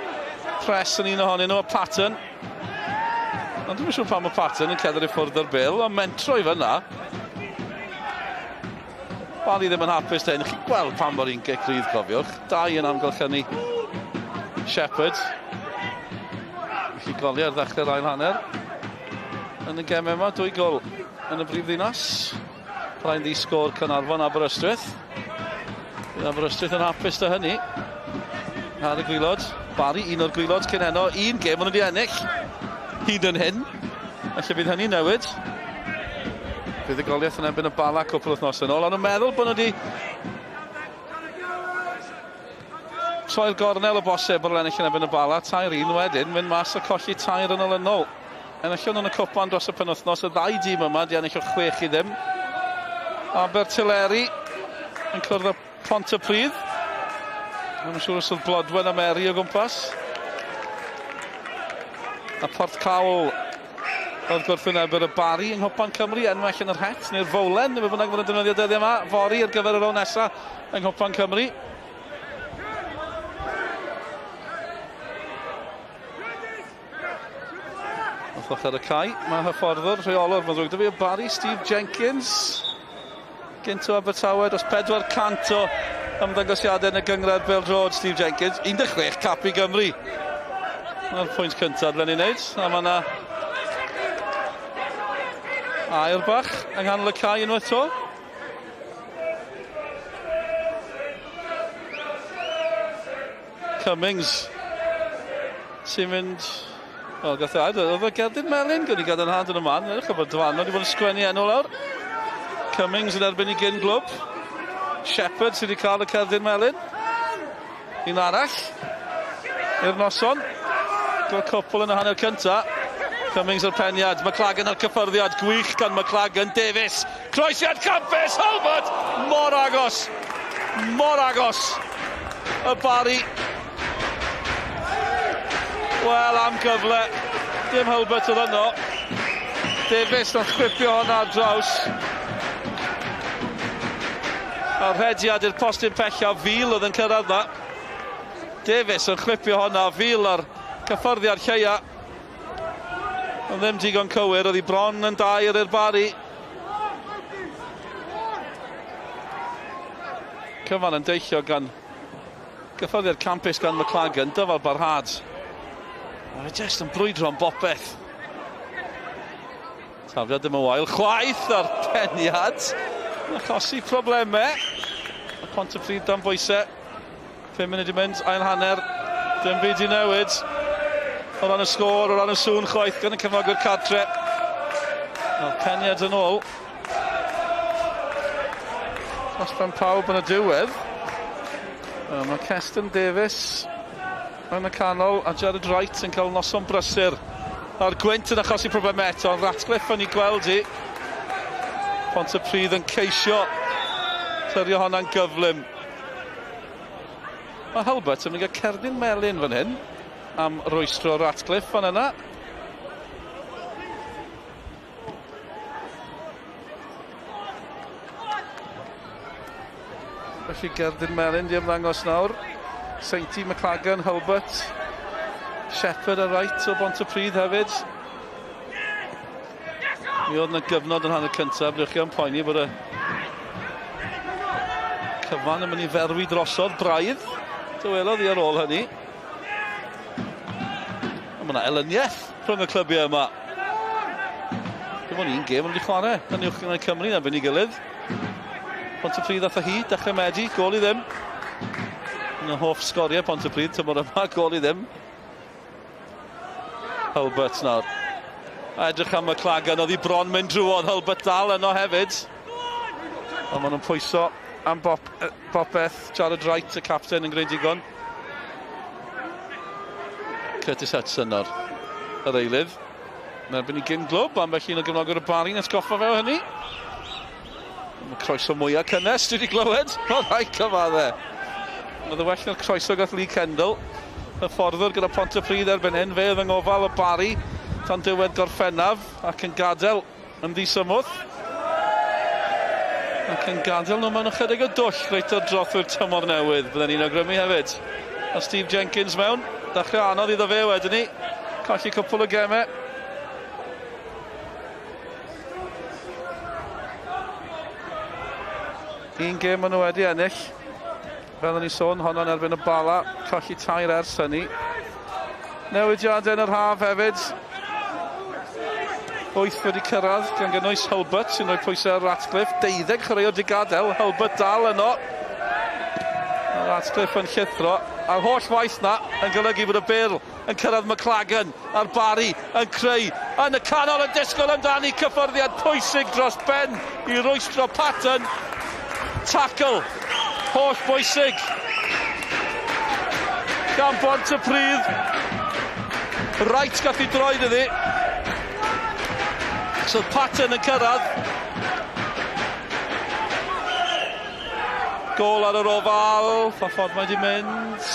Speaker 1: Press yn un ohonyn nhw, a Patton. Ond dwi'm yn siŵr pam mae Patton yn cerdded i ffwrdd o'r bil, ond mentro i fyna. Barry ddim yn hapus hyn. Chi'n gweld pam bod hi'n gic rydd, cofiwch. 2 yn amgylchynu Shepherd. Felly goliau ar ddechrau'r ail hanner. Yn y gemau yma, 2 gol yn y brifddinas. Rhaid i sgôr Caernarfon Aberystwyth. Bydd Aberystwyth yn hapus da hynny. Ar y gwylod, Barry, un o'r gwylod cyn heno, un gêm maen nhw wedi ennill hyd yn hyn. Felly bydd hynny'n newid. Buddugoliaeth yn erbyn y Bala cwpl wythnos yn ôl, ond nhw'n meddwl bod nhw wedi troi'r gornel o bosib ar ôl ennill yn erbyn y Bala, 3-1 wedyn, mynd mas a colli 3 yn olynol. Enillon nhw'n y cwpan dros y penwythnos, y ddau dîm yma di ennill o 6-0. Abertyleri yn cwrdd â Pontypridd. Dwi'n siŵr os oedd Blodwen a Mary o gwmpas. A Porthcawl oedd gwrthwynebwyr y Barri yng Nghwpan Cymru, enwell yn yr het neu'r fowlen, neu be bynnag maen nhw'n defnyddio dyddiau yma, fory ar gyfer y rownd nesaf yng Nghwpan Cymru. Wrth ochr y cae, mae hyfforddwr, rheolwr, mae'n ddrwg 'da fi, y Barri, Steve Jenkins, gynt o Abertawe, dros 400 o ymddangosiadau yn y gynghrair bêl-droed, Steve Jenkins, 16 cap i Gymru. Dyna'r pwynt cyntaf dylen ni wneud, a mae yna air bach yng nghanol y cae unwaith 'to. Cummings sy'n mynd... Wel, gath e air, oedd y gerdyn melyn gyda gadarnhad yn y man. Edrych ar bod dyfarnwr wedi bod yn sgwennu enw lawr. Cummings yn erbyn i gyn glwb. Shepherd sydd wedi cael y cerdyn melyn. Un arall i'r noson. Gweld cwpl yn y hanner cynta. Cummings o'r peniad, McLagan ar cyffyrddiad, gwych gan McLagan, Davies, croesiad campus, Hulbert, mor agos, mor agos, y Barri. Wel, am gyfle, dim Hulbert oedd yno. Davies nath chwipio hwnna ar draws. A rhediad i'r postyn pellaf, Fil oedd yn cyrraedd na. Davies yn chwipio hwnna, Fil ar cyffyrddiad lleia. Ond ddim digon cywir, oedd hi bron yn dair i'r Barri. Cyfan yn deillio gan gyffyrddiad campus gan McLagan, dyfal barhad. Mae fe jyst yn brwydro am bopeth. Tafliad ddim yn wael chwaith a'r peniad. Yn achosi problemau. Y Pontypridd dan bwysau. 5 munud i mynd, ail hanner. Dim byd i newid. O ran y sgôr, o ran y sŵn chwaith gan y cefnogwyr cartre. Mae'r peniad yn ôl. Dros ben pawb yn y diwedd. Mae Keston Davies yn y canol a Jared Wright yn cael noson brysur. A'r gwynt yn achosi problemau eto, ond Ratcliffe yn ei gweld hi. Pontypridd yn ceisio clirio honna'n gyflym. Mae Hulbert yn mynd i gael cerdyn melyn fan hyn am rwystro Ratcliffe fan yna. Felly gerdyn melyn di ymddangos nawr. Sainty, McLagan, Hulbert, Shepherd a Wright o Bontypridd hefyd. Mi oedd yna gyfnod yn hanner cyntaf, ble chi yn poeni bod y cyfan yn mynd i ferwi drosodd braidd. Dywelodd i ar ôl hynny. Ond mae yna elyniaeth rhwng y clybiau yma. Dim ond un gêm wedi chwarae yn Uwch Gynghrair Cymru yn erbyn ei gilydd. Pontypridd ath â hi, dechrau Medi, gôl i ddim. Un o hoff sgoriau Pontypridd tymor yma, gôl i ddim. Hulbert nawr. A edrych am McLagan, oedd hi bron mynd drwodd, Hulbert dal yno hefyd. Ond maen nhw'n pwyso am bopeth. Jared Wright, y capten, yn gwneud digon. Curtis Hudson nawr, yr eilydd. Yn erbyn i gyn glwb, ambell un o gefnogwyr y Barri'n atgoffa fe o hynny. Mae croeso mwyaf cynnes dwi wedi glywed. O, rhaid cyfadde. Oedd y well na'r croeso gath Lee Kendall. Y fforddwr gyda Pontypridd erbyn hyn. Fe oedd yng ngofal y Barri tan diwedd Gorffennaf ac yn gadael yn ddisymwth. Ac yn gadael nhw mewn ychydig o dwll reit ar drothwy'r tymor newydd. Bydden ni'n awgrymu hefyd. A Steve Jenkins mewn. Dechrau anodd iddo fe wedyn ni. Colli cwpl o gemau. Un gêm maen nhw wedi ennill. Fel o'n i sôn, honno'n erbyn y Bala. Colli tair ers hynny. Newidiadau yn yr haf hefyd. 8 wedi cyrraedd, gan gynnwys Hulbert sy'n rhoi pwysau ar Ratcliffe. 12 chwaraewr di gadael, Hulbert dal yno. A Ratcliffe yn llithro. A'r holl waith na yn golygu bod y bêl yn cyrraedd McLagan a'r Barri yn creu yn y canol yn disgwyl amdani cyffyrddiad pwysig dros ben i rwystro Patton. Tackle holl bwysig gan Bontypridd. Wright gath i droed iddi. bocs, oedd Patton yn cyrraedd. Gôl ar yr ofal, pa ffordd mae wedi mynd.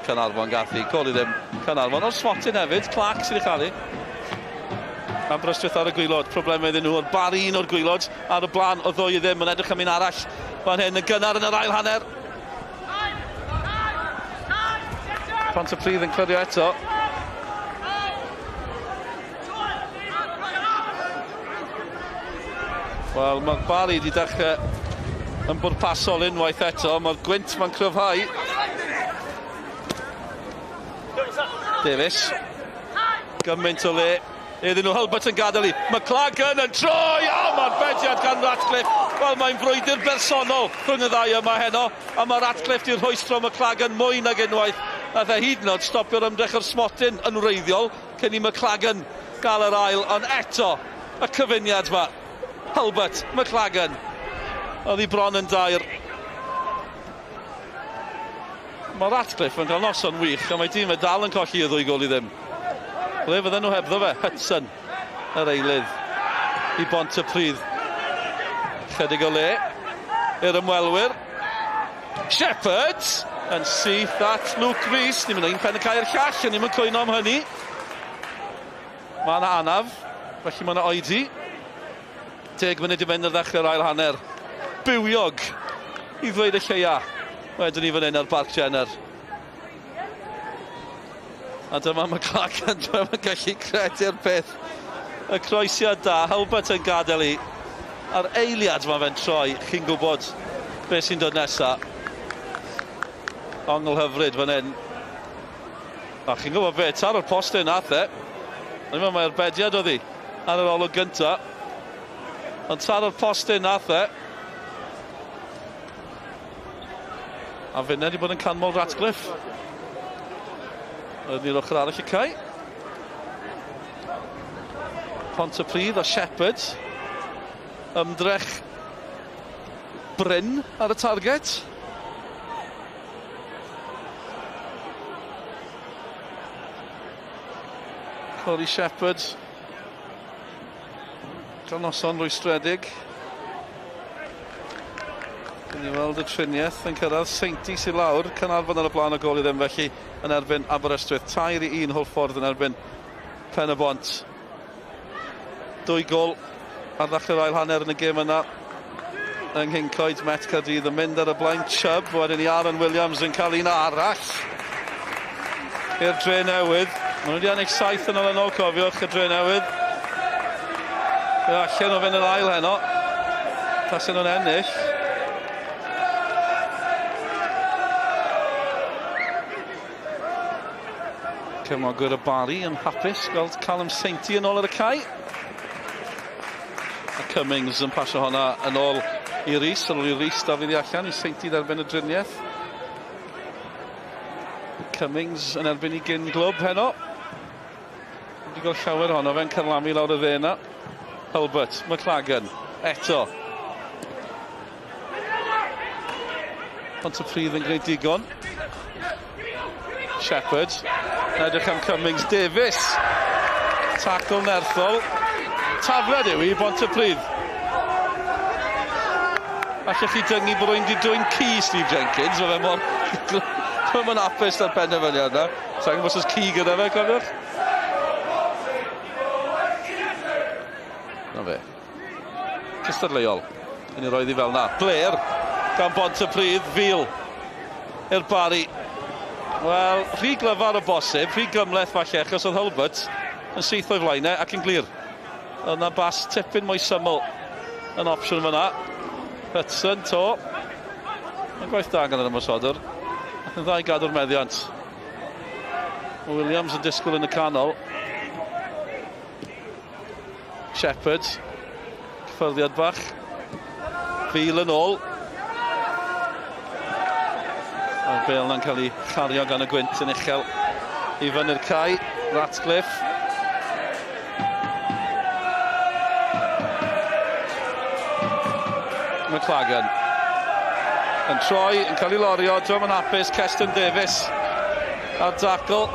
Speaker 1: Caernarfon gath hi, gôl i ddim. Caernarfon o'r smotyn hefyd, Clark sydd wedi chael hi. Aberystwyth ar y gwaelod, problemau iddyn nhw, o'r Barry un o'r gwaelod ar y blaen o 2 i ddim, yn edrych am un arall fan hyn yn gynnar yn yr ail hanner. Pontypridd yn clirio eto. Wel, mae'r Barry wedi dechrau yn bwrpasol unwaith eto, mae'r gwynt ma'n cryfhau. Davies, gymaint o le iddyn nhw, Hulbert yn gadael i, McLagan yn troi, o, mae'r bediad gan Ratcliffe. Wel, mae'n frwydr bersonol rhwng y ddau yma heno, a mae Ratcliffe 'di rhwystro McLagan mwy nag unwaith. Nath e hyd yn oed stopio'r ymdrech o'r smotyn yn wreiddiol, cyn i McLagan gael yr ail, ond eto, y cyfuniad ma, Hulbert, McLagan, oedd hi bron yn dair. Mae Ratcliffe yn cael noson wych, a mae tîm e dal yn colli y 2 gôl i ddim. Ble fydden nhw hebddo fe? Hudson, yr eilydd, i Bontypridd. Chydig o le i'r ymwelwyr. Shepherd yn syth at Luke Rees. Ni'n mynd un pen y cae i'r llall, a ni'n mynd cwyno am hynny. Mae yna anaf, felly mae yna oedi. 10 munud i fynd ar ddechrau'r ail hanner. Bywiog, i ddweud y lleia. Wedyn ni fan hyn ar Barc Jenner. A dyma McLagan, dwi'n gallu credu'r peth. Y croesiad da, Hulbert yn gadael i. A'r eiliad mae fe'n troi, chi'n gwybod beth sy'n dod nesa. Ongl hyfryd fan hyn. A chi'n gwybod beth, taro'r postyn nath e. Dwi'n meddwl mai arbediad oedd hi ar yr olwg gynta. Ond taro'r postyn nath e. A finne wedi bod yn canmol Ratcliffe. Oedd ni'r ochr arall y cae. Pontypridd a Shepherd. Ymdrech Bryn ar y target. Corey Shepherd. Cael noson rwystredig. Gawn ni weld y triniaeth yn cyrraedd. Seinti sydd lawr. Caernarfon ar y blaen o gôl i ddim felly yn erbyn Aberystwyth. 3-1 Hwlffordd yn erbyn Pen-y-bont. 2 gôl ar ddechrau'r ail hanner yn y gêm yna. Yng Nghyncoed, Met Caerdydd yn mynd ar y blaen. Chubb, wedyn i Aaron Williams yn cael un arall i'r Dre Newydd. Maen nhw wedi ennill 7 yn olynol, cofiwch, y Dre Newydd. Fe allan o fynd yn ail heno. Tasen nhw'n ennill. Cefnogwyr y Barry yn hapus gweld Callum Sainty yn ôl ar y cae. A Cummings yn pasio honna yn ôl i Rees, ar ôl i Rees daflu hi allan i Sainty dderbyn y driniaeth. Cummings yn erbyn i gyn glwb heno. Wedi gweld llawer ohono fe'n carlamu lawr y dde yna. Hulbert, McLagan, eto. Pontypridd yn gwneud digon. Shepherd, edrych am Cummings, Davies. Tackle nerthol. Tafliad yw i Bontypridd. Allech chi dyngu bod rwy'n di dwyn ci Steve Jenkins, mae fe mor... Mae'n hapus ar penderfyniad yna. Sa'n gwybod os oes ci gyda fe, cofiwch? Na fe. Cystadleuol. Yn ei roedd i fel na. Blair gan Bontypridd, Fil i'r Barry. Wel, rhy glyfar o bosib, rhy gymhleth falle, achos oedd Hulbert yn syth o'i flaenau ac yn glir. Oedd yna bas tipyn mwy syml yn opsiwn fyna. Hudson, to. Mae'n gwaith da gan yr ymosodwr. Ac yn dda i gadw'r meddiant. Mae Williams yn disgwyl yn y canol. Shepherd. Cyffyrddiad bach. Fil yn ôl. A'r bêl yna'n cael ei chario gan y gwynt yn uchel i fyny'r cae. Ratcliffe. McLagan yn troi, yn cael ei lorio, dwi'm yn hapus, Keston Davies ar dacl.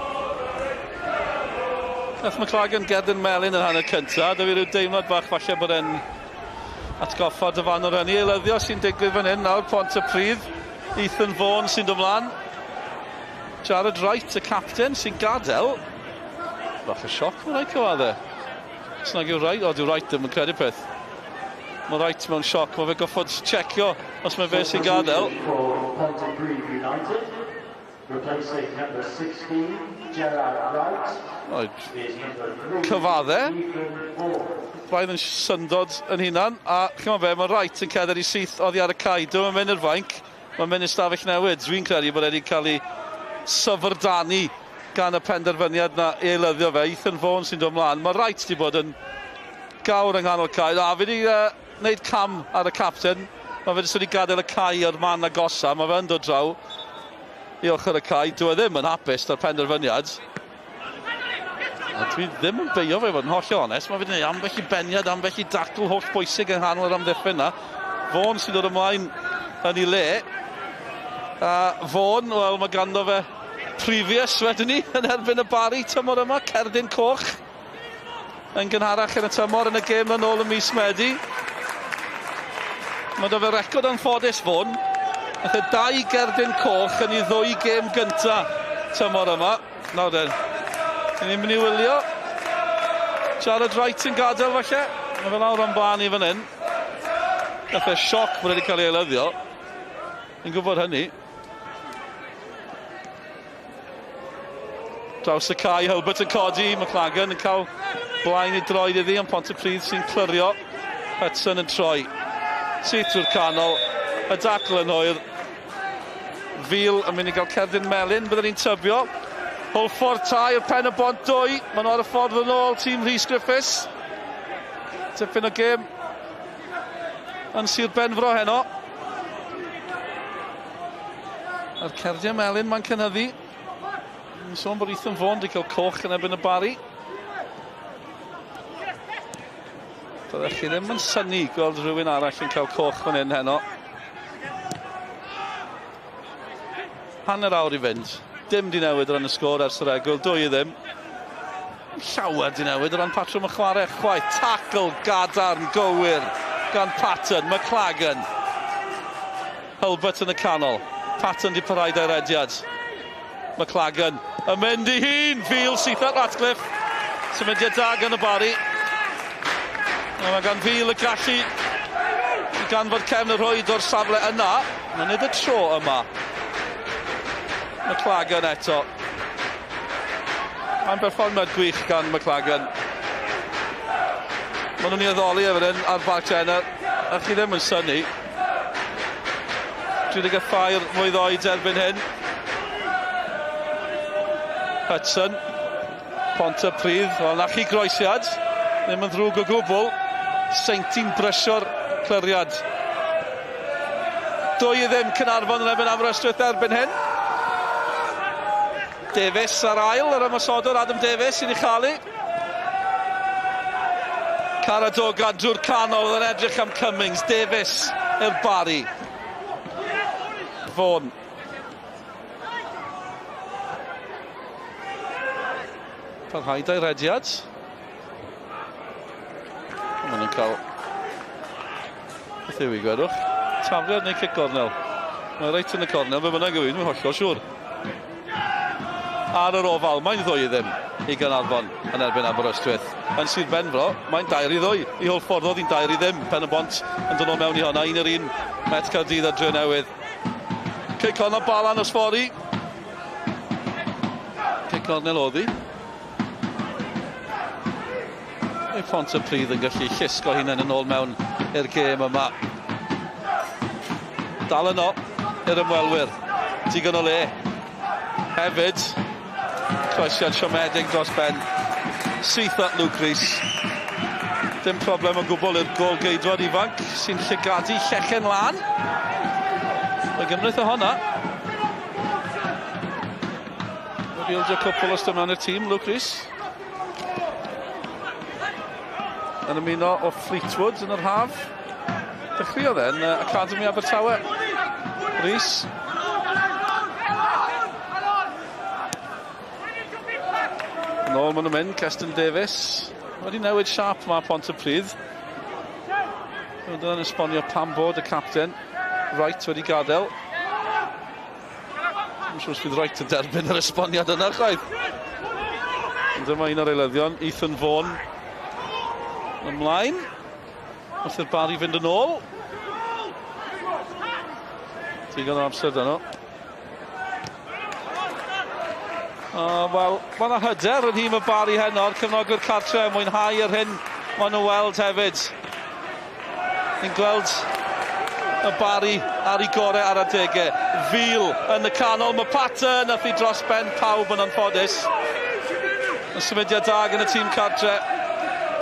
Speaker 1: Nath McLagan gerdyn melyn yn hanner cyntaf. Da fi rhyw deimlad bach falle bod e'n atgoffa dyfarnwr hynny. Eilyddio sy'n digwydd fan hyn nawr, Pontypridd. Ethan Vaughan sy'n dod mlaen. Jared Wright, y capten, sy'n gadael. Bach o sioc, mae'n rhaid cyfadde. Os nag yw Wright, o, dyw Wright ddim yn credu peth. Mae Wright mewn sioc, mae fe goffod checio os mae fe sy'n gadael.
Speaker 11: For Pontypridd United, replacing number 16, Gerard Wright,
Speaker 1: Right.
Speaker 11: is number 3,
Speaker 1: Cyfadde.
Speaker 11: Ethan Vaughan.
Speaker 1: Braidd yn syndod yn hunan, a chymod be, mae Wright yn cerdded i syth oddi ar y cae. Dyw e'n mynd i'r fainc, mae'n mynd i'r stafell newid. Dwi'n credu bod e wedi cael ei syfrdanu gan y penderfyniad na i eilyddio fe. Ethan Vaughan sy'n dod mlaen. Mae Wright wedi bod yn gawr yng nghanol cae. A fi wedi wneud cam ar y capten. Mae fe jyst wedi gadael y cae o'r man agosa. Mae fe yn dod draw i ochr y cae. Dyw e ddim yn hapus da'r penderfyniad. A dwi ddim yn beio fe, fod yn hollol onest. Mae fe wedi gwneud ambell i beniad, ambell i dacl holl bwysig yng nghanol yr amddiffyn na. Vaughan sy'n dod ymlaen yn ei le. A Vaughan, wel, mae ganddo fe previous wedyn ni yn erbyn y Barri tymor yma, cerdyn coch yn gynharach yn y tymor yn y gêm yn ôl ym mis Medi. Mae 'da fe record anffodus Vaughan. Nath e 2 gerdyn coch yn ei 2 gêm gynta tymor yma. Nawr den, ni'n mynd i wylio. Jared Wright yn gadael falle. Mae fe lawr o'n blaen i fan hyn. Nath e sioc bod wedi cael ei eilyddio. Ni'n gwybod hynny. Draws y cae, Hulbert yn codi, McLagan yn cael blaen i droed iddi, ond Pontypridd sy'n clirio. Hudson yn troi. Syth trwy'r canol, y dacl yn hwyr. Fil yn mynd i gael cerdyn melyn, byddwn ni'n tybio. Hwlffordd 3, Pen y Bont 2. Maen nhw ar y ffordd yn ôl, tîm Rhys Griffiths. Tipyn o gêm yn Sir Benfro heno. A'r cerdiau melyn mae'n cynyddu. Ni'n sôn bod Ethan Vaughan wedi cael coch yn erbyn y Barri. Byddech chi ddim yn synnu gweld rhywun arall yn cael coch fan hyn heno. Hanner awr i fynd. Dim di newid o ran y sgôr ers yr egwyl, 2-0. Llawer di newid o ran patrwm y chwarae chwaith. Tackle gadarn gywir gan Patton, McLagan. Hulbert yn y canol. Patton di parhau da'i rediad. McLagan yn mynd i hun. Fil syth at Ratcliffe. Symudiad da gan y Barri. A mae gan Fil y gallu i ganfod cefn y rhwyd o'r safle yna. Mae'n nid y tro yma. McLagan eto. Mae'n berfformiad gwych gan McLagan. Maen nhw'n ei addoli efo hyn ar Barc Jenner, a chi ddim yn synnu. 34 mlwydd oed erbyn hyn. Hudson, Pontypridd, wel na chi groesiad, ddim yn ddrwg o gwbl. Seinti'n brysio'r cliriad. 2-0 Caernarfon yn erbyn Aberystwyth erbyn hyn. Davies ar ail, yr ymosodwr Adam Davies sy'n ei chael. Caradogan drwy'r canol yn edrych am Cummings. Davies i'r Barri. Vaughan. Parhau da'i rediad. Maen nhw'n cael... Beth yw i gwedwch? Tafliad neu cic gornel? Mae reit yn y cornel, fe bynnag yw un, dwi'n hollol siŵr. Ar yr ofal, mae'n 2-0 i Gaernarfon yn erbyn Aberystwyth. Yn Sir Benfro, mae'n 2-2 i Hwlffordd, oedd hi'n 2-0. Pen y Bont yn dod o mewn i hwnna, 1-1 Met Caerdydd a Drenewydd. Cic cornel Bala nos fory. Cic cornel oedd hi. Mae Pontypridd yn gallu llusgo hunain yn ôl mewn i'r gêm yma. Dal yno i'r ymwelwyr. Digon o le. Hefyd, croesiad siomedig dros ben. Syth at Luke Rees. Dim problem o gwbl i'r gôl geidwad ifanc sy'n llygadu llechen lan. Mae gymryd o honna. Wedi ildio cwpl o stymion i'r tîm, Luke Rees. Yn ymuno o Fleetwood yn yr haf. Dechreuodd e yn Academy Abertawe. Rees. Yn ôl maen nhw'n mynd, Keston Davies. Wedi newid siâp mae Pontypridd. Dyna'n esbonio pam bod y capten Wright wedi gadael. Dwi'n siŵr os bydd Wright yn derbyn yr esboniad yna chwaith. Ond dyma un o'r eilyddion, Ethan Vaughan. Ymlaen. Wrth i'r Barri fynd yn ôl. Digon o amser dyn nhw. Wel, mae yna hyder yn nhîm y Barri heno, cefnogwyr cartre yn mwynhau yr hyn maen nhw'n weld hefyd. Ni'n gweld y Barri ar ei gorau ar adegau. Fil yn y canol, mae Patten nath i dros ben pawb yn anffodus. Y symudiad da gan y tîm cartre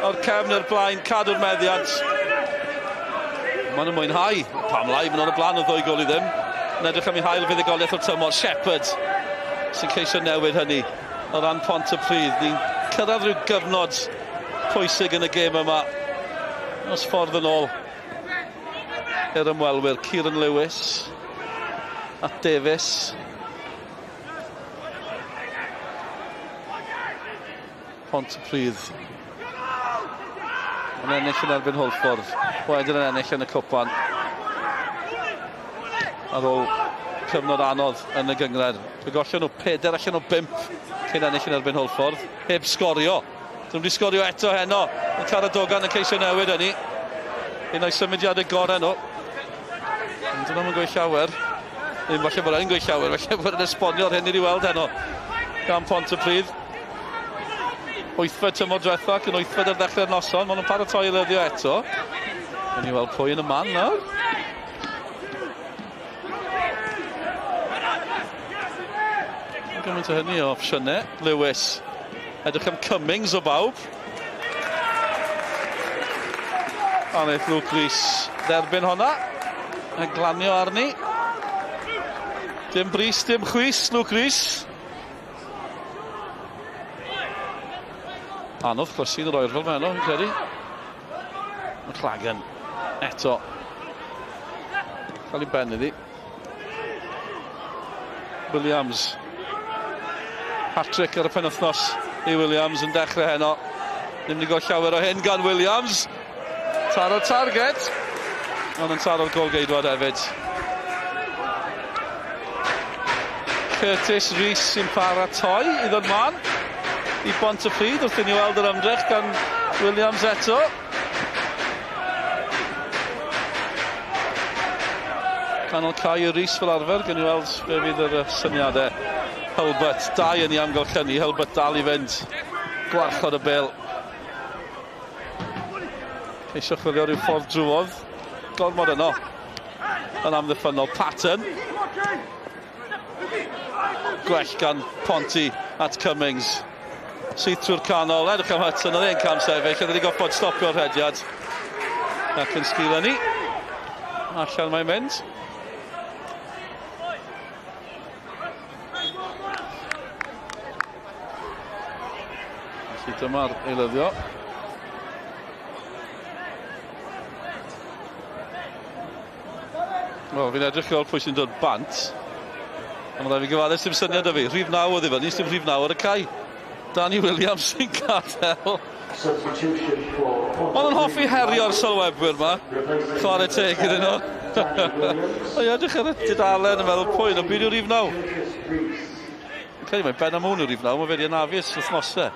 Speaker 1: o'r cefn i'r blaen, cadw'r meddiant. Maen nhw'n mwynhau. Pam lai, maen nhw'n y blaen o 2 gôl i ddim. Yn edrych am ei hail fuddugoliaeth o'r tymor, Shepherd sy'n ceisio newid hynny o ran Pontypridd. Ni'n cyrraedd rhyw gyfnod pwysig yn y gêm yma. Os ffordd yn ôl i'r ymwelwyr, Kieran Lewis at Davies. Pontypridd yn ennill yn erbyn Hwlffordd, wedyn yn ennill yn y cwpan ar ôl cyfnod anodd yn y gynghrair. Fe gollon nhw 4 allan o 5 cyn ennill yn erbyn Hwlffordd, heb sgorio. Dyn nhw wedi sgorio eto heno. Mae Caradogan yn ceisio newid hynny. Un o'i symudiadau gorau nhw. Ond dyn nhw'n gweud llawer. Ddim falle bod e'n gweud llawer, falle bod e'n esbonio'r hyn i ni weld heno gan Pontypridd. 8fed tymor diwetha ac yn 8fed ar ddechrau'r noson. Maen nhw'n paratoi i leddio eto. Gawn ni weld pwy yn y man nawr. Gymaint o hynny o opsiynau. Lewis. Edrych am Cummings o bawb. A wnaeth Luke Rees dderbyn honna. A glanio arni. Dim bris, dim chwys, Luke Rees. Anodd chwysu yn yr oerfel fe heno, fi'n credu. McLagan eto. Cael ei ben iddi. Williams. Hat-trick ar y penwythnos i Williams yn dechrau heno. Ddim wedi gweld llawer o hyn gan Williams. Taro'r target. Ond yn taro'r golgeidwad hefyd. Curtis Rees sy'n paratoi i ddod mlaen i Bontypridd wrth i ni weld yr ymdrech gan Williams eto. Canol cae i Rees fel arfer, gan i weld be fydd yr syniadau. Hulbert, dau yn ei amgylchynu, Hulbert dal i fynd, gwarchod y bêl. Ceisio chwilio rhyw ffordd drwodd, gormod yno yn amddiffynnol. Patten. Gwell gan Ponty at Cummings. Syth trwy'r canol, edrych am Hudson, oedd e'n cam sefyll, oedd wedi gorfod stopio'r rhediad. Ac yn sgil hynny, allan mae'n mynd. Felly dyma'r eilyddio. Wel, fi'n edrych i weld pwy sy'n dod bant. Ond mae rhaid fi gyfaddef, dim syniad o fi. Rhif 9 oedd i fyny, dim rhif 9 ar y cae. Danny Williams sy'n gadael. Maen nhw'n hoffi herio'r sylwebwyr yma. Chwarae teg iddyn nhw. O, edrych ar y dudalen yn meddwl pwy, ond byd yw'r rhif 9. Credu mae Ben Amoon yw'r rhif 9, mae fe wedi anafu ers wythnosau.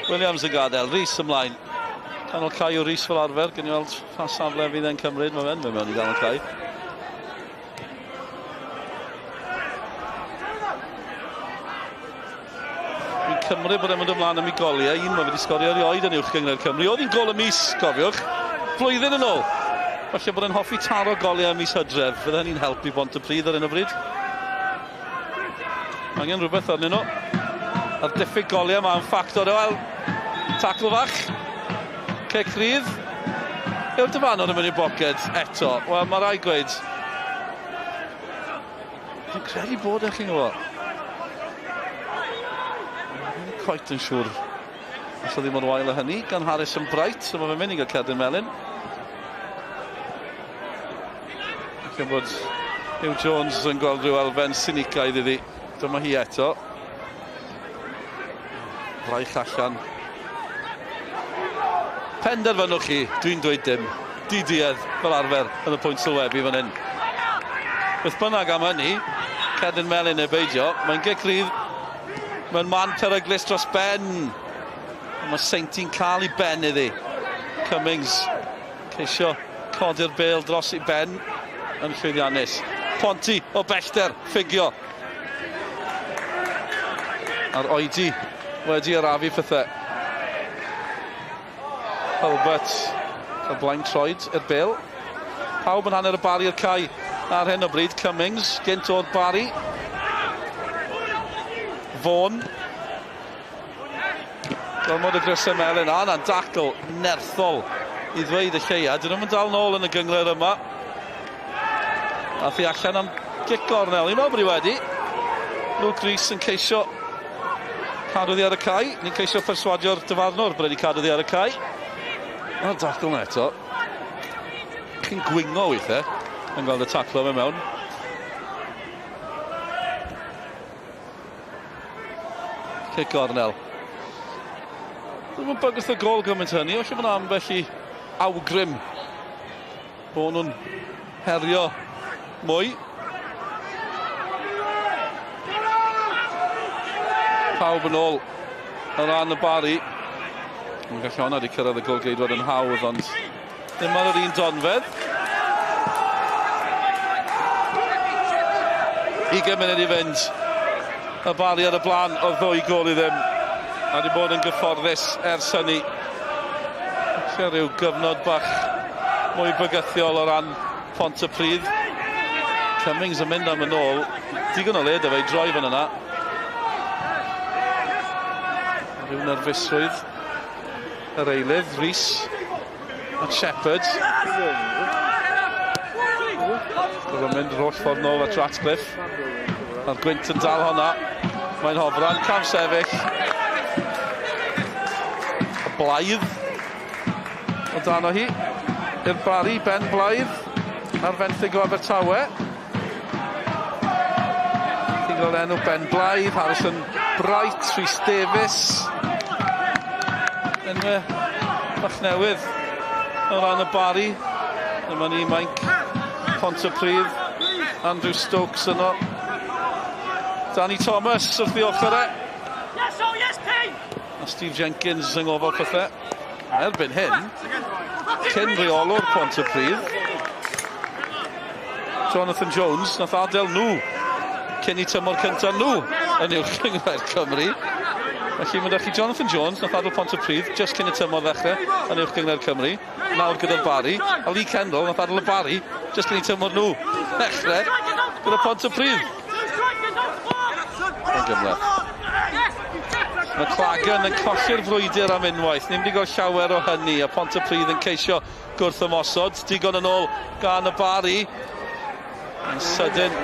Speaker 1: Williams yn gadael, Rees ymlaen. Canol cae o Rees fel arfer, gen i weld pa safle fydd e'n cymryd, mae fe'n mynd mewn i ganol cae. Fi'n cymryd bod e'n mynd ymlaen am ei goliau, un mae wedi sgorio erioed yn Uwch Gynghrair Cymru. Oedd hi'n gol y mis, cofiwch, blwyddyn yn ôl. Falle bod e'n hoffi taro goliau ym mis Hydref, fydde hynny'n helpu Bontypridd ar hyn o bryd. Angen rhywbeth arnyn nhw. A'r diffyg goliau yma yn ffactor. Wel, tacl fach. Cic rydd. Yw'r dyfarnwr yn mynd i'r boced eto? Wel, mae rhaid gweud. Fi'n credu bod e, chi'n gwybod. Ddim quite yn siŵr. Os oedd ddim mor wael â hynny, gan Harrison Bright, so mae fe'n mynd i gael cerdyn melyn. Fi'n bod Hugh Jones yn gweld rhyw elfen sinicaidd iddi. Dyma hi eto. Fraich allan. Penderfynwch chi, dwi'n dweud dim. Diduedd fel arfer yn y pwynt sylwebu fan hyn. Beth bynnag am hynny, cerdyn melyn neu beidio, mae'n gic rydd. Mae'n man peryglus dros ben. Mae Seinti'n cael ei ben iddi. Cummings ceisio codi'r bêl dros ei ben yn llwyddiannus. Ponty o bellter, ffugio. A'r oedi wedi arafu pethau. Hulbert o blaen troed i'r bêl. Pawb yn hanner y Barri i'r cae ar hyn o bryd. Cummings, gynt o'r Barri. Vaughan. Gormod o grysau melyn. A yna'n dacl nerthol i ddweud y lleia. Dyn nhw'n dal nôl yn y gynghrair yma. Ath hi allan am gic gornel. I'n meddwl bod hi wedi. Luke Rees yn ceisio cadw ddi ar y cae. Ni'n ceisio perswadio'r dyfarnwr bod wedi cadw ddi ar y cae. A'r dacl yna eto. Chi'n gwingo weithiau yn gweld y taclo fe mewn. Cic gornel. Ddim yn bygwth y gol gymaint hynny, felly mae yna ambell i awgrym bod nhw'n herio mwy. Pawb yn ôl ar ran y Barri. Mae'n gallu honna wedi cyrraedd y golgeidwad yn hawdd, ond ddim ar yr un donfedd. 20 munud i fynd. Y Barri ar y blaen o 2 gôl i ddim. A wedi bod yn gyfforddus ers hynny. Lle rhyw gyfnod bach mwy bygythiol o ran Pontypridd. Cummings yn mynd am yn ôl. Digon o le 'da fe i droi fan yna. Rhyw nerfusrwydd. Yr eilydd, Rhys a Shepherd. Gorfod mynd yr holl ffordd nôl at Ratcliffe. Mae'r gwynt yn dal honna. Mae'n hofran, cam sefyll. Y Blaidd o dan o hi. I'r Barri, Ben Blaidd ar fenthyg o Abertawe. Chi'n gweld enw Ben Blaidd, Harrison Bright, Rhys Davies. Enwau bach newydd o ran y Barri. Dyma ni Mainc Pontypridd, Andrew Stokes yno. Danny Thomas wrth ei ochr e. A Steve Jenkins yng ngofal pethau. Erbyn hyn, cyn reolwr Pontypridd, Jonathan Jones, nath adael nhw cyn i tymor cyntaf nhw yn Uwch Gynghrair Cymru. Felly mae 'da chi Jonathan Jones, nath adael Pontypridd just cyn y tymor ddechrau yn Uwch Gynghrair Cymru, nawr gyda'r Barri, a Lee Kendall nath adael y Barri just cyn i tymor nhw ddechrau gyda Pontypridd. Mae'n gymhleth. McLagan yn colli'r frwydr am unwaith. Ni'n wedi gweld llawer o hynny, a Pontypridd yn ceisio gwrth ymosod. Digon yn ôl gan y Barri. Yn sydyn.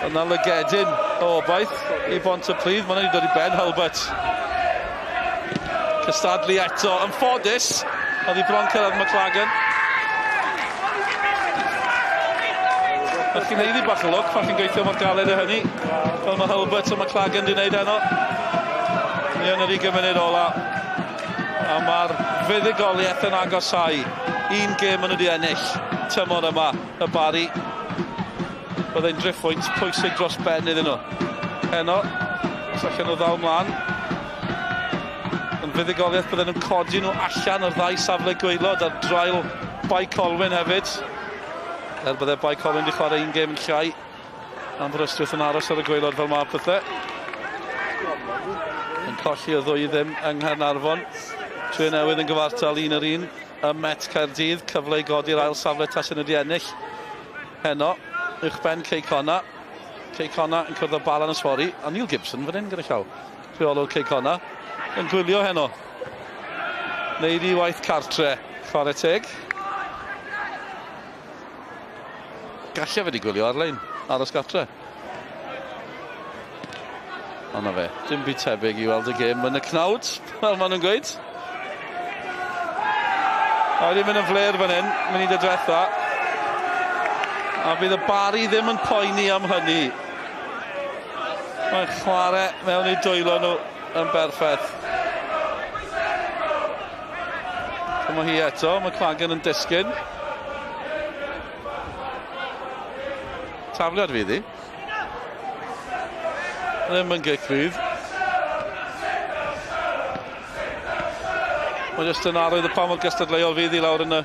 Speaker 1: Yna lygedyn o obaith i Bontypridd. Mae'n wedi dod i ben Hulbert. Cystadlu eto. Yn ffodus, oedd hi bron cyrraedd McLagan. Mae chi'n haeddu bach o lwc pan chi'n gweithio mor galed o hynny. Fel mae Hulbert a McLagan wedi wneud heno. Ni yn yr 20 munud ola. A mae'r fuddugoliaeth yn agosáu. Un gêm maen nhw wedi ennill tymor yma, y Barri. Byddai'n driphwynt pwysig dros ben iddyn nhw. Heno, os allan nhw ddal mlaen, yn fuddugoliaeth bydden nhw'n codi nhw allan o'r ddau safle gwaelod ar draul Bae Colwyn hefyd. Er bydde Bae Colwyn wedi chwarae un gêm yn llai. Aberystwyth yn aros ar y gwaelod fel mae pethau. Yn colli o 2-0 yng Nghaernarfon. Drenewydd yn gyfartal 1-1 ym Met Caerdydd. Cyfle i godi'r ail safle tasen nhw wedi ennill heno. Uwch ben Cei Connah. Cei Connah yn cwrdd â Bala nos fory. A Neil Gibson fan hyn gyda llaw. Rheolwr Cei Connah yn gwylio heno. Neud i waith cartre. Chwarae teg. Gallai fe wedi gwylio ar-lein, aros gartre. Ond na fe, dim byd tebyg i weld y gêm yn y cnawd, fel maen nhw'n gweud. A wedi mynd yn fler fan hyn, munud y diwetha. A bydd y Barri ddim yn poeni am hynny. Mae'n chwarae mewn i dwylo nhw yn berffaith. Dyma hi eto, McLagan yn disgyn. Tafliad fydd hi. Ddim yn gic fydd. Mae jyst yn arwydd y pa mor gystadleuol fydd hi lawr yn y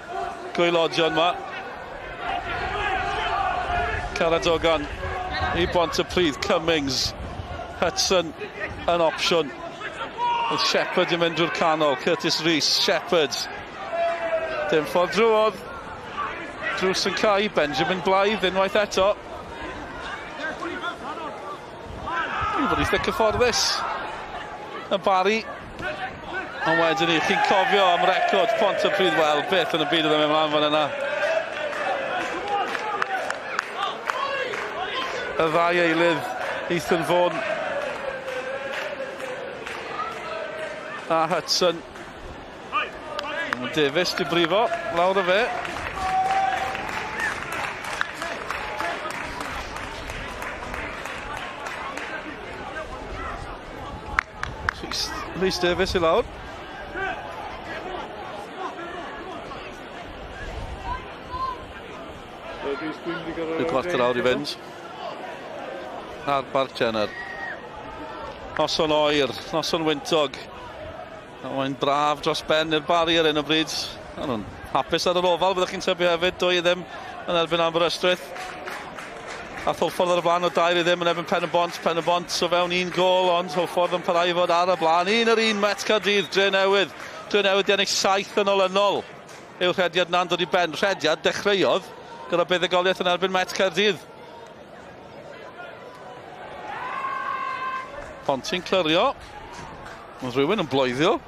Speaker 1: gwaelodion yma. Caradogan i Bontypridd, Cummings, Hudson yn opsiwn. Oedd Shepherd yn mynd drwy'r canol, Curtis Rees, Shepherd. Dim ffordd drwodd. Drws yn cau, Benjamin Blythe unwaith eto. Dwi'n bod eitha cyfforddus. Y Barry. Ond wedyn ni, chi'n cofio am record Pontypridd, wel, beth yn y byd oedd yn mynd mlaen fan yna. Y ddau eilydd, Ethan Vaughan a Hudson. Davies di brifo, lawr o fe. Rhys Davies i lawr. Rhyw chwarter awr i fynd. Ar Barc Jenner. Noson oer, noson wyntog. Mae'n braf dros ben i'r Barry ar hyn o bryd. Maen nhw'n hapus ar yr ofal, byddwch chi'n tybio hefyd, 2-0 yn erbyn Aberystwyth. A Hwlffordd ar y blaen o 2-0 yn erbyn Pen-y-bont. Pen-y-bont o fewn un gôl, ond Hwlffordd yn parhau i fod ar y blaen. 1-1 Met Caerdydd, Drenewydd. Drenewydd di ennill 7 yn olynol. Yw'r rhediad na'n dod i ben. Rhediad dechreuodd gyda buddugoliaeth yn erbyn Met Caerdydd. Ponty'n clirio. Mae rhywun yn bloeddio.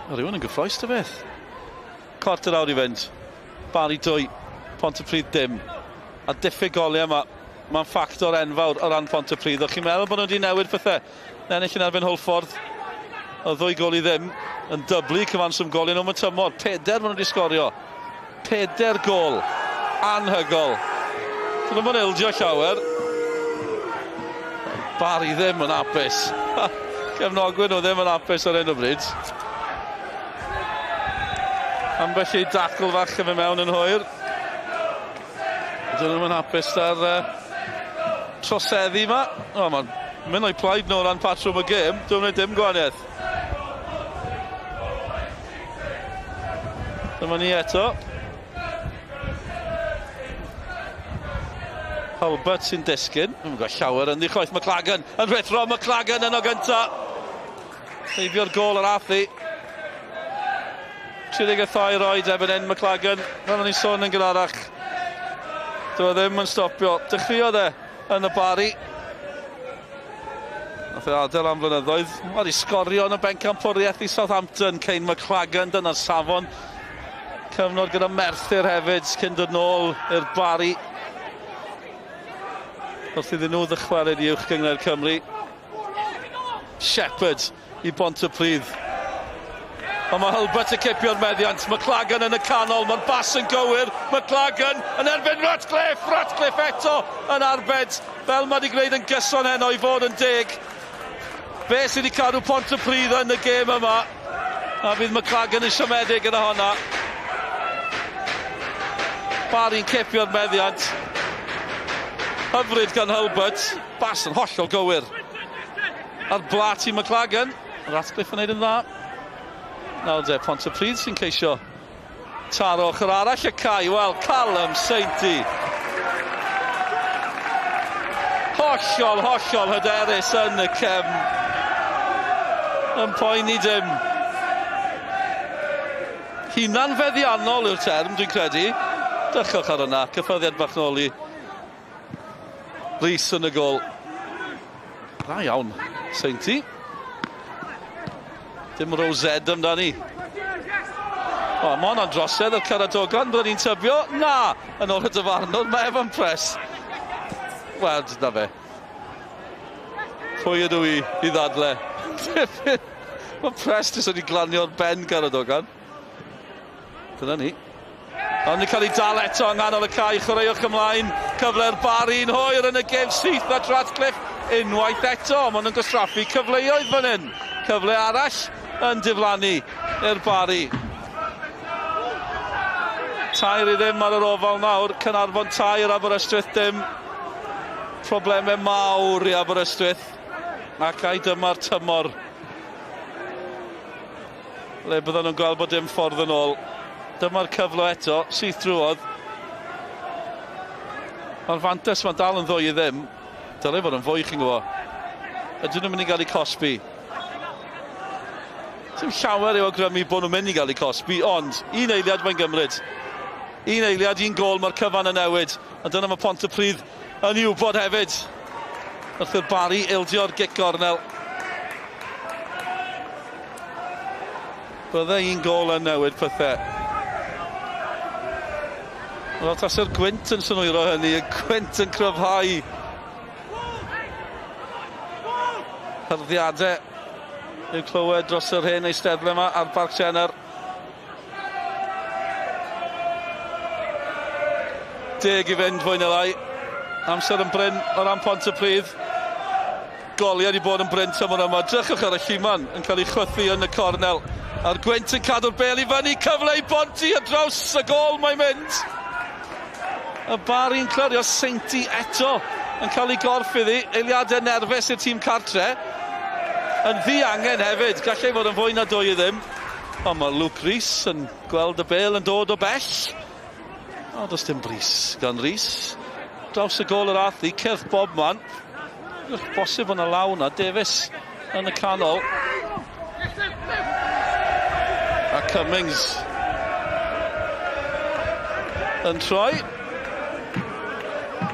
Speaker 1: Mae rhywun yn gyffroes ta beth. Cwarter awr i fynd. Barry 2, Pontypridd dim. A diffyg goliau yma, mae'n ffactor enfawr o ran Pontypridd. O'ch chi'n meddwl bod nhw wedi newid pethau? Ennill yn erbyn Hwlffordd. O 2 gôl i ddim yn dyblu cyfanswm goliau nhw am y tymor. 4 maen nhw wedi sgorio. 4 gôl. Anhygol. Dyn nhw'n ildio llawer. Barry ddim yn hapus. Cefnogwyr nhw ddim yn hapus ar hyn o bryd. Ambell i dacl fach yn mynd mewn yn hwyr. Dyn nhw'n hapus ar troseddu yma. O, mae'n mynd o'i plaid nhw o ran patrwm y gêm. Dwi'n gwneud dim gwahaniaeth. Dyma ni eto. Hulbert sy'n disgyn. Dwi'n gweld llawer yn ddichoeth. McLagan yn rhethro. McLagan yn o gynta. Heibio'r gôl ar athi. 33 oed erbyn hyn, McLagan. Fel o'n i'n sôn yn gynharach. Dyw e ddim yn stopio. Dechreuodd e yn y Barry. Nath e adael am flynyddoedd. Wedi sgorio yn y bencampwriaeth i Southampton. Kane McLagan, dyna'r safon. Cyfnod gyda Merthyr hefyd cyn dod nôl i'r Barry. Wrth iddyn nhw ddychwelyd i Uwch Gynghrair Cymru. Shepherd i Bontypridd. Ond mae Hulbert yn cipio'r meddiant. McLagan yn y canol, mae'r bas yn gywir. McLagan yn erbyn Ratcliffe. Ratcliffe eto yn arbed, fel mae wedi gwneud yn gyson heno i fod yn deg. Fe sydd wedi cadw Pontypridd yn y gêm yma. A fydd McLagan yn siomedig gyda honna. Barry'n cipio'r meddiant. Hyfryd gan Hulbert. Bas yn hollol gywir. Ar blat i McLagan. Ratcliffe yn neud yn dda. Nawr de, Pontypridd sy'n ceisio taro ochr arall y cae. Wel, Callum Sainty. Hollol, hollol hyderus yn y cefn. Yn poeni dim. Hunanfeddiannol yw'r term, dwi'n credu. Dychwch ar yna, cyffyrddiad bach nôl i Rhys yn y gôl. Da iawn, Sainty. Dim Rosed amdani. O, mae hwnna'n drosedd o'r Caradogan, byddwn ni'n tybio. Na, yn ôl y dyfarnwr, mae Evan Press. Wel, dyna fe. Pwy ydw i i ddadle? Mae Press jyst wedi glanio'r ben Caradogan. Dyna ni. Ond yn cael ei dal eto yng nghanol y cae, chwaraewch ymlaen. Cyfle'r Barri'n hwyr yn y gêm syth at Radcliffe. Unwaith eto, maen nhw'n gwastraffu cyfleoedd fan hyn. Cyfle arall yn diflannu i'r Barri. 3-0 ar yr ofal nawr. Caernarfon 3, Aberystwyth dim. Problemau mawr i Aberystwyth. Ac ai dyma'r tymor le bydden nhw'n gweld bod dim ffordd yn ôl. Dyma'r cyfle eto, syth drwodd. Mae'r fantes mae'n dal yn 2-0. Dylai fod yn fwy, chi'n gwybod. Ydyn nhw'n mynd i gael eu cosbi? Dim llawer i'w awgrymu bod nhw'n mynd i gael eu cosbi, ond un eiliad mae'n gymryd. Un eiliad, un gôl, mae'r cyfan yn newid. A dyna mae Pontypridd yn ei wybod hefyd. Wrth i'r Barri ildio'r gic gornel. Bydde un gôl yn newid pethau. Wel, tase'r gwynt yn synwyro hynny, y gwynt yn cryfhau. Hyrddiadau i'w clywed dros yr hen eisteddle yma ar Barc Jenner. 10 i fynd fwy na lai. Amser yn brin o ran Pontypridd. Goliau wedi bod yn brin tymor yma. Drychwch ar y lluman yn cael ei chwythu yn y cornel. A'r gwynt yn cadw'r bêl i fyny. Cyfle i Bonty ar draws y gôl mae'n mynd. Y Barri'n clirio. Seinti eto yn cael ei gorff iddi. Eiliadau nerfus i'r tîm cartre. Yn ddiangen hefyd. Gallai fod yn fwy na 2-0. Ond mae Luke Rees yn gweld y bêl yn dod o bell. O, does dim brys gan Rees. Draws y gôl yr ath i, cyrff bob man. Bosib bod yna law na, Davies yn y canol. A Cummings yn troi.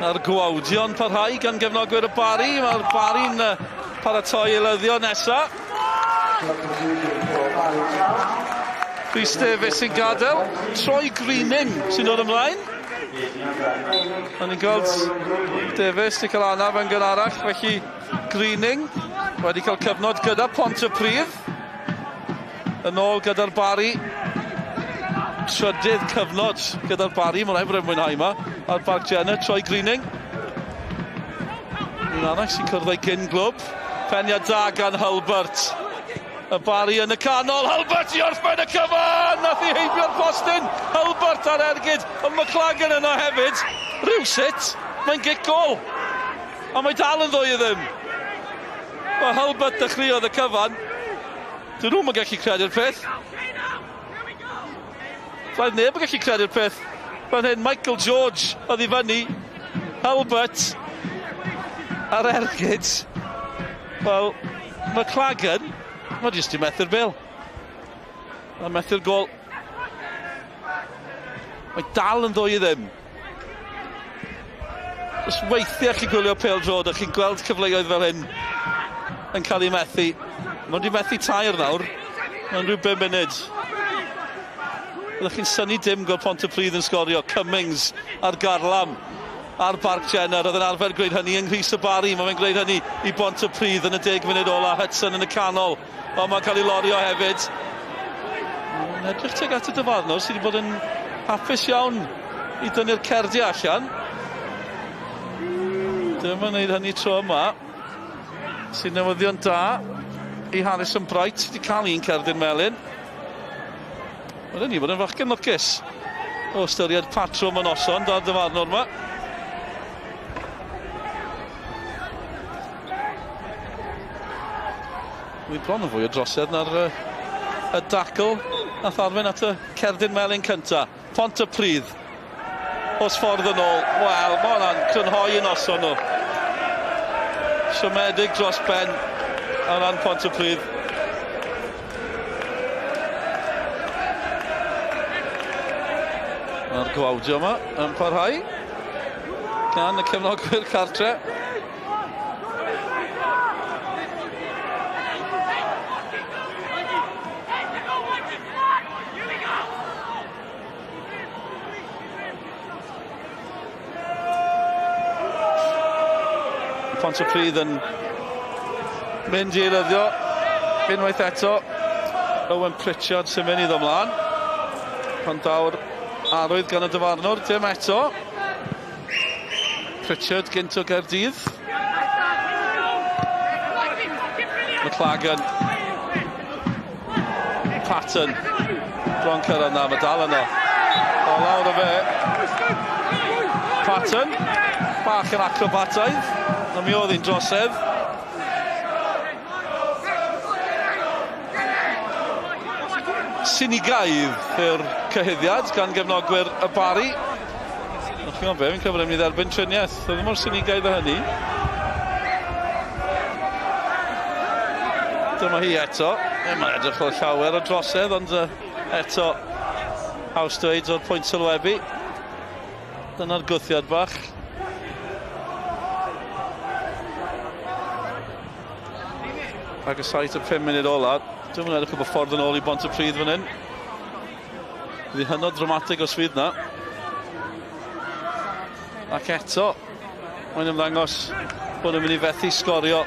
Speaker 1: A'r gwawdio'n parhau gan gefnogwyr y Barri. Mae'r Barri'n paratoi eilyddio nesa. Rhys Davies sy'n gadael. Troy Greening sy'n dod ymlaen. O'n ni'n gweld Davies wedi cael anaf yn gynharach, felly Greening wedi cael cyfnod gyda Pontypridd. Yn ôl gyda'r Barri. Trydydd cyfnod gyda'r Barri, mae'n rhaid bod e'n mwynhau yma. Ar Barc Jenner, Troy Greening. Un arall sy'n cwrdd â'i gyn glwb. Peniad da gan Hulbert. Y Barri yn y canol, Hulbert i orffen y cyfan! Nath i heibio'r postyn, Hulbert ar ergyd, ond McLagan yna hefyd. Rhywsut, mae'n gic gôl. A mae dal yn 2-0. Mae Hulbert dechreuodd y cyfan. Dyn nhw'm yn gallu credu'r peth. Roedd neb yn gallu credu'r peth. Fan hyn, Michael George oedd i fyny. Hulbert ar ergyd. Wel, McLagan, mae jyst i methu'r bêl. Mae'n methu'r gôl. Mae dal yn 2-0. Jyst weithiau chi'n gwylio pêl-droed a chi'n gweld cyfleoedd fel hyn yn cael ei methu. Mae wedi methu 3 nawr. Mae'n rhyw 5 munud. Byddwch chi'n synnu dim gweld Pontypridd yn sgorio. Cummings ar garlam ar Barc Jenner. Oedd yn arfer gwneud hynny yng Nghrys y Barri. Mae fe'n gwneud hynny i Bontypridd yn y 10 munud ola. Hudson yn y canol. Ond mae'n cael ei lorio hefyd. Mae'n edrych tuag at y dyfarnwr sydd wedi bod yn hapus iawn i dynnu'r cerdiau allan. Dim yn gwneud hynny tro yma. Sy'n newyddion da i Harrison Bright, sydd wedi cael un cerdyn melyn. Mae'n ni bod yn fachgen lwcus o ystyried patrwm y noson da'r dyfarnwr yma. Mae bron yn fwy o drosedd na'r y dacl nath arwain at y cerdyn melyn cynta. Pontypridd. Os ffordd yn ôl. Wel, mae hwnna'n crynhoi y noson nhw. Siomedig dros ben ar ran Pontypridd. Mae'r gwawdio yma yn parhau gan y cefnogwyr cartre. Pontypridd yn mynd i eilyddio unwaith eto. Owen Pritchard sy'n mynd iddo ymlaen. Pan daw'r arwydd gan y dyfarnwr, dim eto. Pritchard gynt o Gaerdydd. McLagan. Patton. Bron cyrraedd na, mae dal yno. O, lawr o fe. Patton. Bach yn acrobataidd. Na mi oedd hi'n drosedd. Sinigaidd yw'r cyhuddiad gan gefnogwyr y Barri. Ond chi'n be, fi'n credu bod e'n mynd i dderbyn triniaeth. Oedd ddim mor sinigaidd â hynny. Dyma hi eto. Mae'n edrych fel llawer o drosedd, ond eto haws dweud o'r pwynt sylwebu. Dyna'r gwthiad bach. Ac y 75 munud ola, dwi'n mynd edrych o ffordd yn ôl i Bontypridd fan hyn. Fydd hynod dramatig os fydd na. Ac eto, mae'n ymddangos bod nhw'n mynd i fethu sgorio.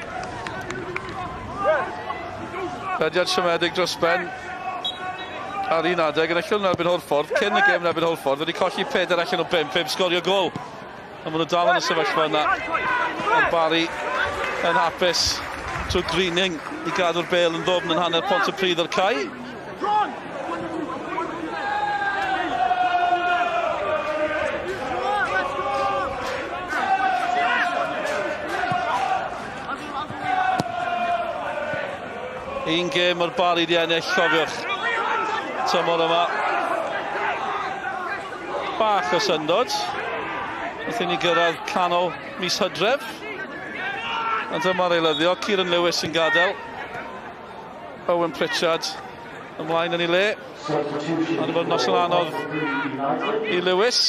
Speaker 1: Rediad siomedig dros ben ar un adeg yn allan yn erbyn Hwlffordd, cyn y gêm yn erbyn Hwlffordd, wedi colli 4 allan o 5, heb sgorio gol. A maen nhw dal yn y sefyllfa yna. Ond Barry yn hapus trwy Greening i gadw'r bêl yn ddwfn yn hanner Pontypridd o'r cae. Un gêm o'r Barry di ennill, cofiwch. Tymor yma. Bach o syndod. Wrth i ni gyrraedd canol mis Hydref. Ond dyma'r eilyddio, Kieran Lewis yn gadael. Owen Pritchard ymlaen yn ei le. Ond fod noson anodd i Lewis.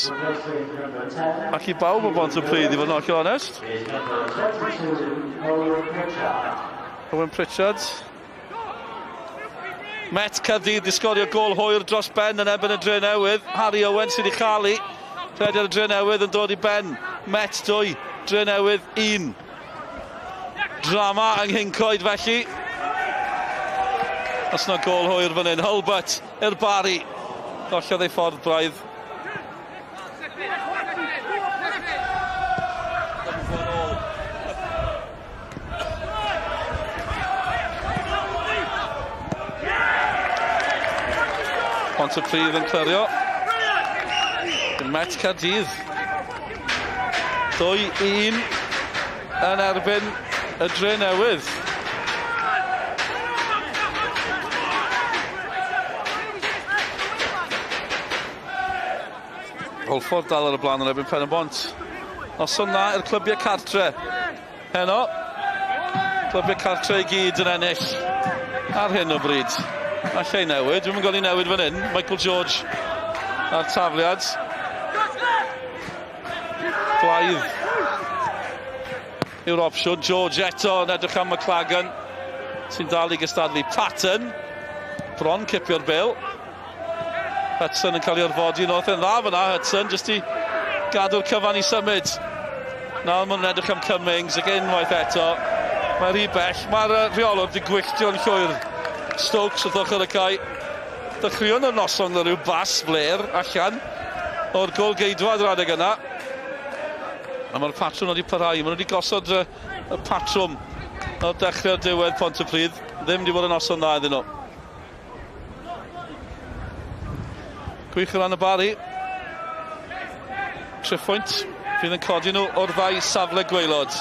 Speaker 1: Ac i bawb o Bontypridd, i fod yn hollol onest. Owen Pritchard. Met Caerdydd di sgorio gôl hwyr dros ben yn erbyn y Drenewydd. Harry Owen sydd wedi chael ei. Rhediad y Drenewydd yn dod i ben. Met 2, Drenewydd 1. Drama yng Nghyncoed felly. Os na gôl hwyr fan hyn, Hulbert i'r Barry. Gollodd ei ffordd braidd. Pontypridd yn clirio. Met Caerdydd. 2-1 yn erbyn y Drenewydd. Hwlffordd dal ar y blaen yn erbyn Pen-y-bont. Noson dda i'r clybiau cartre. Heno, clybiau cartre i gyd yn ennill ar hyn o bryd. Allai newid, dwi'm yn gweld i newid fan hyn. Michael George a'r tafliad. Blaidd yw'r opsiwn. George eto yn edrych am McLagan sy'n dal i gystadlu. Patton, bron cipio'r bêl. Hudson yn cael ei orfodi yn ôl. Yn dda fyna, Hudson, jyst i gadw'r cyfan i symud. Nawr maen nhw'n edrych am Cummings ac unwaith eto. Mae rhy bell. Mae'r rheolwr wedi gwylltio'n llwyr. Stokes wrth ochr y cae. Dechreuon y noson gyda rhyw bas fler allan o'r gôl geidwad yr adeg yna. A mae'r patrwm wedi parhau. Maen nhw wedi gosod y patrwm o'r dechrau diwedd Pontypridd. Ddim wedi bod yn noson dda iddyn nhw. Gwych o ran y Barry. Triphwynt fydd yn codi nhw o'r ddau safle gwaelod.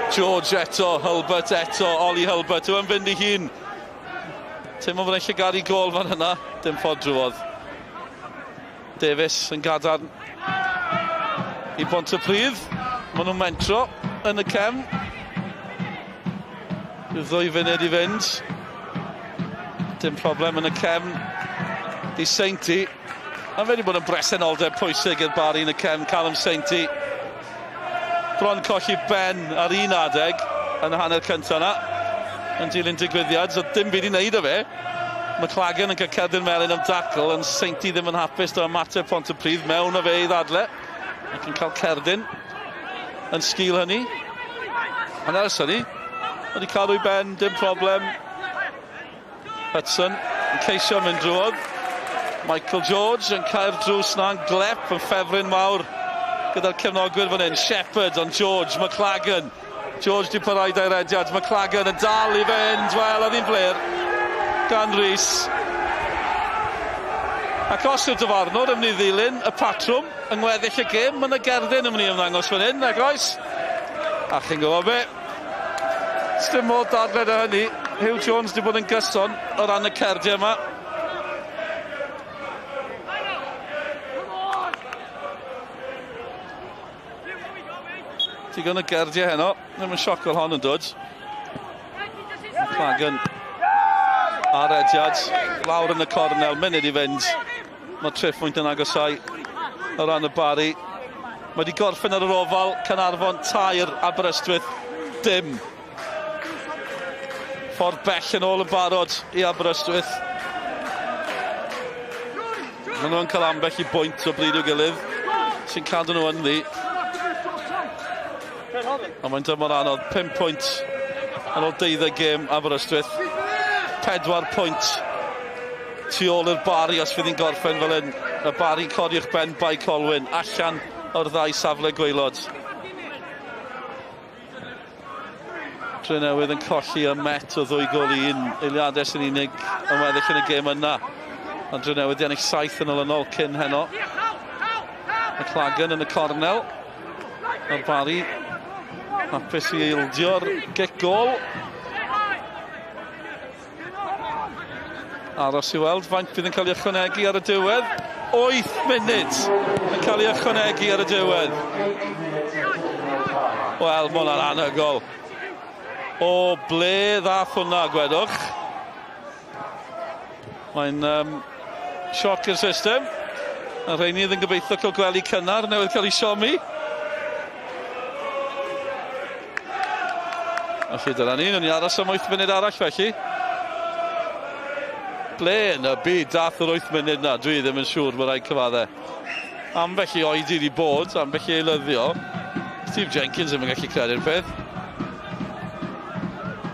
Speaker 1: George eto, Hulbert eto, Ollie Hulbert, yw e'n fynd i hun. Teimlo fod e'n llygadu gôl fan yna, dim ffordd drwodd. Davies yn gadarn i Bontypridd. Maen nhw'n mentro yn y cefn. Rhyw 2 funud i fynd. Dim problem yn y cefn i Sainty. A fe wedi bod yn bresenoldeb pwysig i'r Barry yn y cefn, Callum Sainty. Bron colli ben ar un adeg yn y hanner cyntaf yna. Yn dilyn digwyddiad, so dim byd i wneud o fe. McLagan yn cael cerdyn melyn am dacl, ond Sainty ddim yn hapus o ymateb Pontypridd mewn o fe i ddadle. Ac yn cael cerdyn yn sgil hynny. Ond ers hynny, wedi cadw i ben, dim problem. Hudson yn ceisio mynd drwodd. Michael George yn cael drws na'n glep yn ffefryn mawr gyda'r cefnogwyr fan hyn. Shepherd ond George McLagan. George di parhau da'i rediad. McLagan yn dal i fynd. Wel, oedd hi'n fler gan Rhys. Ac os yw'r dyfarnwr yn mynd i ddilyn y patrwm yng ngweddill y gêm, mae yna gerdyn yn mynd i ymddangos fan hyn, nag oes? A chi'n gwybod be? Sdim modd dadled â hynny. Huw Jones di bod yn gyson o ran y cerdiau yma. Digon o gerdiau heno. Ddim yn sioc fel hon yn dod. McLagan a rediad lawr yn y cornel, munud i fynd. Mae triphwynt yn agosau o ran y Barri. Mae wedi gorffen ar yr ofal, Caernarfon 3, Aberystwyth dim. Ffordd bell yn ôl yn barod i Aberystwyth. Maen nhw'n cael ambell i bwynt o bryd i'w gilydd sy'n cadw nhw ynddi. Ond mae'n dymor anodd. 5 pwynt ar ôl 12 gêm Aberystwyth. 4 pwynt tu ôl i'r Barri os fydd hi'n gorffen fel hyn. Y Barri'n codi uwch ben Bae Colwyn allan o'r ddau safle gwaelod. Drenewydd yn colli y Met o 2 gôl i 1. Eiliadau sy'n unig yn weddill yn y gêm yna. Ond Drenewydd di ennill 7 yn olynol cyn heno. McLagan yn y cornel. Mae'r Barri hapus i ildio'r gic gôl. Aros i weld faint fydd yn cael ei ychwanegu ar y diwedd. 8 munud yn cael ei ychwanegu ar y diwedd. Wel, mae hwnna'n anhygoel. O ble ddath hwnna, gwedwch? Mae'n sioc i'r system. A rheini oedd yn gobeithio cael gwely cynnar, newydd cael ei siomi. Felly dyna ni, nawn ni aros am 8 munud arall felly. Ble yn y byd dath yr 8 munud na? Dwi ddim yn siŵr, mae rhaid cyfadde. Ambell i oedi wedi bod, ambell i eilyddio. Steve Jenkins ddim yn gallu credu'r peth.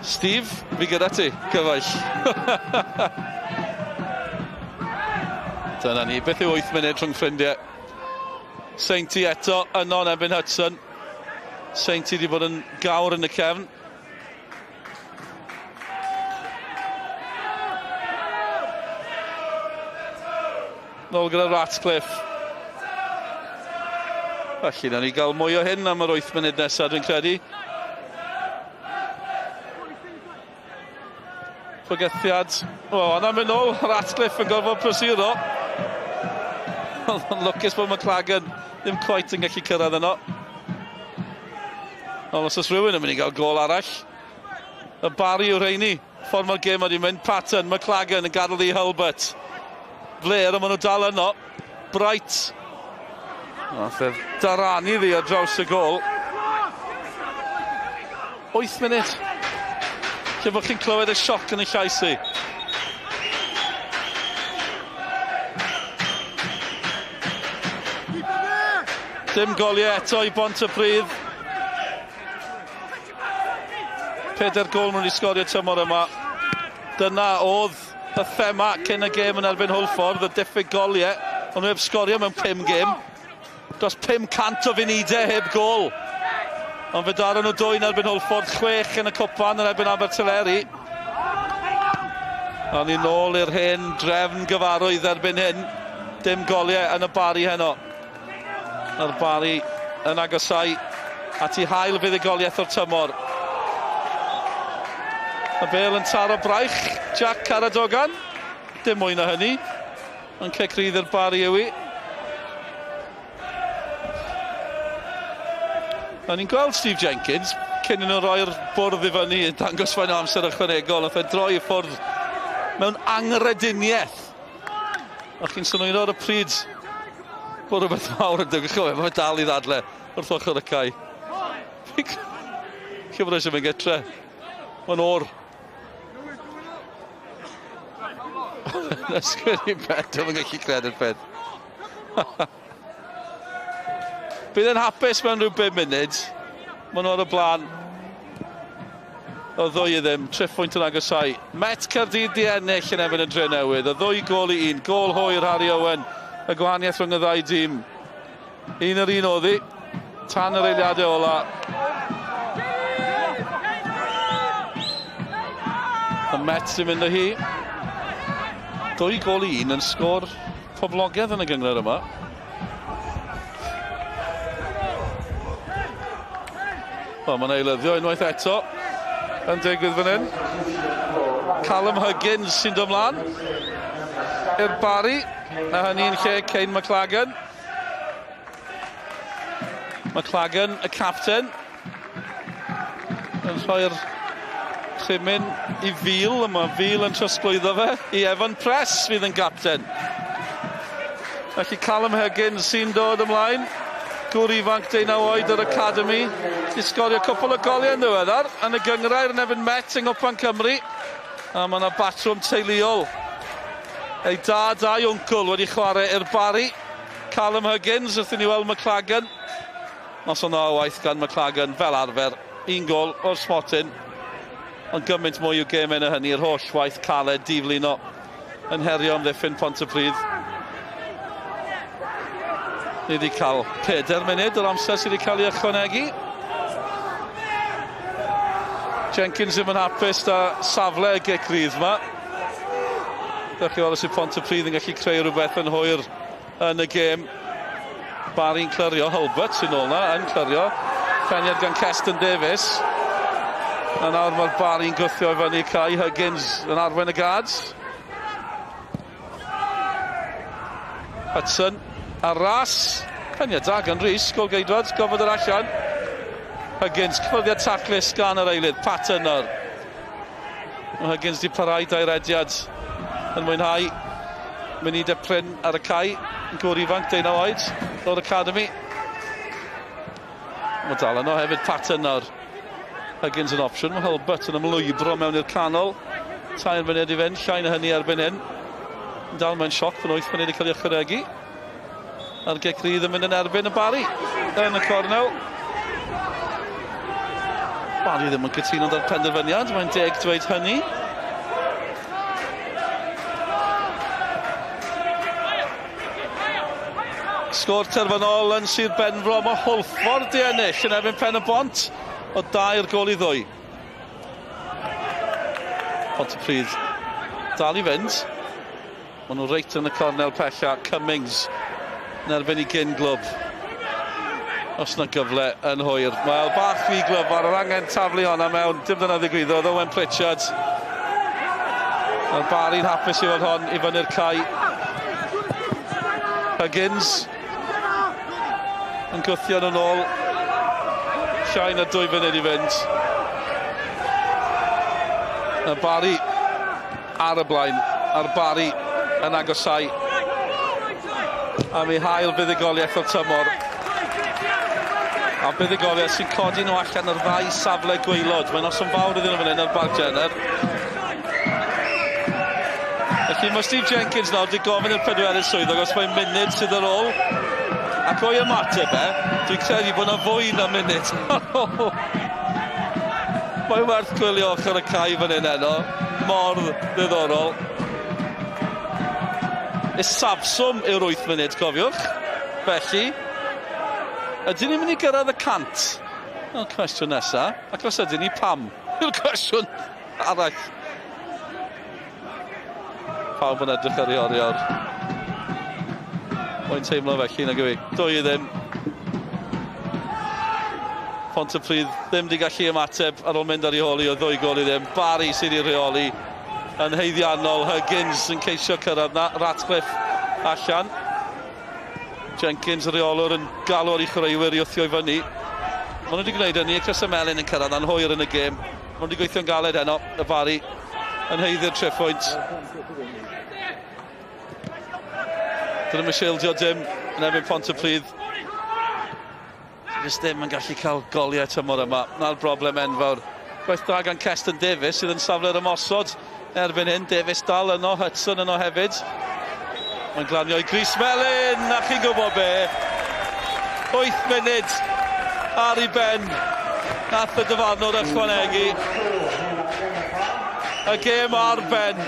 Speaker 1: Steve, fi gyda ti, cyfaill. Dyna ni, beth yw 8 munud rhwng ffrindiau? Sainty eto, yno yn erbyn Hudson. Sainty wedi bod yn gawr yn y cefn. Nôl gyda Ratcliffe. Felly, nawn ni gael mwy o hyn am yr 8 munud nesaf, dwi'n credu. Bygythiad. O, yna mynd nôl, Ratcliffe yn gorfod prysuro. Oedd o'n lwcus bod McLagan ddim quite yn gallu cyrraedd yno. Ond os oes rhywun yn mynd i gael gôl arall, y Barri yw'r rheini. Ffordd mae'r gêm wedi mynd, Patton, McLagan yn gadael i Hulbert. Flair, ond maen nhw dal yno. Bright. Nath e daranu ddi ar draws y gôl. 8 munud. Lle bod chi'n clywed y sioc yn y llais i. Dim goliau eto i Bontypridd. 4 gôl maen nhw wedi sgorio tymor yma. Dyna oedd y thema cyn y gêm yn erbyn Hwlffordd, y diffyg goliau. Ond nhw heb sgorio mewn 5 gêm. Dros 500 o funudau heb gôl. Ond fe daron nhw 2 yn erbyn Hwlffordd, 6 yn y cwpan yn erbyn Abertyleri. A ni nôl i'r hen drefn gyfarwydd erbyn hyn. Dim goliau yn y Barri heno. A'r Barri yn agosau at ei hail fuddugoliaeth o'r tymor. Y bêl yn taro braich Jack Caradogan. Dim mwy na hynny. Ond cic rydd i'r Barri yw hi. A ni'n gweld Steve Jenkins cyn i nhw roi'r bwrdd i fyny yn dangos faint o amser ychwanegol. Nath e droi i ffwrdd mewn angrediniaeth. A chi'n synhwyro ar y pryd bod rhywbeth mawr yn digwydd. Ch'mo' mae fe dal i ddadle wrth ochr y cae. Chi'n bod eisiau mynd gytre. Mae'n o'r. Ysgrifennu ben, dwi'm yn gallu credu'r peth. Bydd e'n hapus mewn rhyw 5 munud. Maen nhw ar y blaen. O 2 i ddim, 3 pwynt yn agosau. Met Caerdydd di ennill yn erbyn y Drenewydd. Y 2 gôl i 1, gôl hwyr Harry Owen. Y gwahaniaeth rhwng y ddau dîm. 1-1 oedd hi, tan yr eiliadau ola. Y Met sy'n mynd â hi. 2-1 yn sgôr poblogaidd yn y gynghrair yma. Wel, mae'n eilyddio unwaith eto yn digwydd fan hyn. Callum Huggins sy'n dod mlaen i'r Barri, a hynny'n lle Kane McLagan. McLagan, y capten, yn rhoi'r rhimyn i Fil, a mae Fil yn trosglwyddo fe i Evan Press fydd yn gapten. Felly Callum Huggins sy'n dod ymlaen, gŵr ifanc 19 oed o'r Academy, i sgorio cwpl o goliau yn ddiweddar yn y gynghrair yn erbyn Met yng Nghwpan Cymru. A mae yna batrwm teuluol. Ei dad a'i wncwl wedi chwarae i'r Barri. Callum Huggins, wrth i ni weld McLagan. Noson dda o waith gan McLagan, fel arfer. Un gol o'r smotyn. Ond gymaint mwy o gemau na hynny, yr holl waith caled diflino yn herio amddiffyn Pontypridd. Ni wedi cael 4 munud o'r amser sydd wedi cael ei ychwanegu. Jenkins ddim yn hapus da safle y gic rydd yma. Dewch chi weld os yw Pontypridd yn gallu creu rhywbeth yn hwyr yn y gêm. Barry'n clirio, Hulbert sy'n ôl na, yn clirio. Peniad gan Keston Davies. A nawr mae'r Barry'n gwthio i fyny Kai Huggins yn arwain y guards. Hudson ar ras. Peniad da gan Rhys, gol geidwad, gofod yr allan. Huggins, cyffyrddiad taclus gan yr eilydd, Patton nawr. Mae Huggins di parhau dau rediad yn mwynhau munudau prin ar y cae. Yn gŵr ifanc, 19 oed, o'r Academy. Mae dal yno hefyd Patton nawr. Huggins yn opsiwn, mae Hulbert yn ymlwybro mewn i'r canol. 3 munud i fynd, llai na hynny erbyn hyn. Dal mewn sioc fan 8 munud i cael ei ychwanegu. A'r gic rydd yn mynd yn erbyn y Barri yn y cornel. Barri ddim yn cytuno da'r penderfyniad, mae'n deg dweud hynny. Sgôr terfynol yn Sir Benfro, mae Hwlffordd di ennill yn erbyn Pen y Bont o 2-2. Pontypridd dal i fynd. Maen nhw reit yn y cornel pella. Cummings yn erbyn i gyn glwb. Os na gyfle yn hwyr. Wel, bach fi glwb ar yr angen taflu honna mewn. Dim dyna ddigwyddodd. Owen Pritchard. Mae'r Barri'n hapus i fod hon i fyny'r cae. Huggins yn gwthio nhw'n ôl. Llai na 2 munud i fynd. Y Barri ar y blaen. A'r Barri yn agosau am ei hail buddugoliaeth o'r tymor. A buddugoliaeth sy'n codi nhw allan ar ddau safle gwaelod. Mae'n noson fawr iddyn nhw fan hyn ar Barc Jenner. Felly mae Steve Jenkins nawr wedi gofyn i'r pedwerydd swyddog os mae'n munud sydd ar ôl. Ac o'i ymateb e, dwi'n credu bod yna fwy na munud ar ôl. Mae'n werth gwylio ochr y cae fan hyn heno. Mor ddiddorol. Isafswm yw'r 8 munud, cofiwch. Felly, ydyn ni'n mynd i gyrraedd y 100? Yw'r cwestiwn nesaf. Ac os ydyn ni, pam? Yw'r cwestiwn arall. Pawb yn edrych ar ei oriawr. Mae'n teimlo felly, nag yw i. 2-0. Pontypridd ddim wedi gallu ymateb ar ôl mynd ar ei hôl i o 2-0. Barry sydd wedi rheoli yn haeddiannol. Huggins yn ceisio cyrraedd na. Ratcliffe allan. Jenkins, y rheolwr, yn galw ar ei chwaraewyr i wthio i fyny. Maen nhw wedi gwneud hynny, Chris Melin yn cyrraedd anhwyr yn y gêm. Maen nhw wedi gweithio'n galed heno, y Barri yn haeddu'r triphwynt. Dyn nhw'n ildio dim yn erbyn Pontypridd. Jyst ddim yn gallu cael goliau tymor yma. Na'r broblem enfawr. Gwaith da gan Keston Davies sydd yn safle'r ymosod erbyn hyn. Davies dal yno, Hudson yno hefyd. Mae'n glanio i Grys Melyn, a chi'n gwybod be. 8 munud ar ei ben. Nath y dyfarnwr ychwanegu. Y gêm ar ben.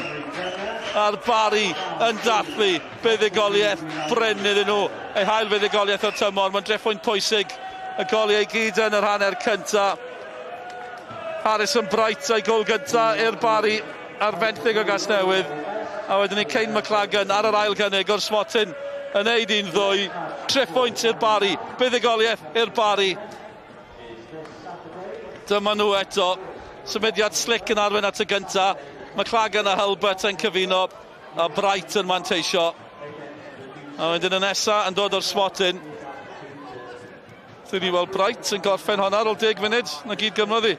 Speaker 1: A'r Barri yn dathlu buddugoliaeth brin iddyn nhw. Eu hail fuddugoliaeth o'r tymor. Mae'n dreffwynt pwysig. Y goliau i gyd yn yr hanner cynta. Harrison Bright a'i gol gynta i'r Barri ar fenthyg o Gasnewydd. A wedyn ni Kane McLagan ar yr ail gynnig o'r smotyn yn neud un ddwy. Triphwynt i'r Barri, buddugoliaeth i'r Barri. Dyma nhw eto. Symudiad slick yn arwain at y gynta. McLagan a Hulbert yn cyfuno a Bright yn manteisio. A wedyn y nesa yn dod o'r smotyn. Dwi'n ni weld Bright yn gorffen honna ar ôl 10 munud. Na gyd gymrodd hi.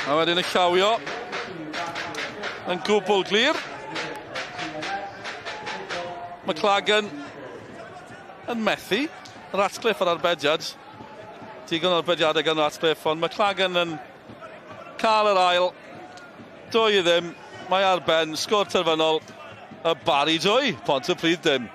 Speaker 1: A wedyn y llawio yn gwbl glir. McLagan yn methu. Ratcliffe ar arbediad. Digon o arbediadau gan Ratcliffe, ond McLagan yn cael yr ail. 2-0. Mae ar ben, sgôr terfynol, y Barri 2, Pontypridd dim.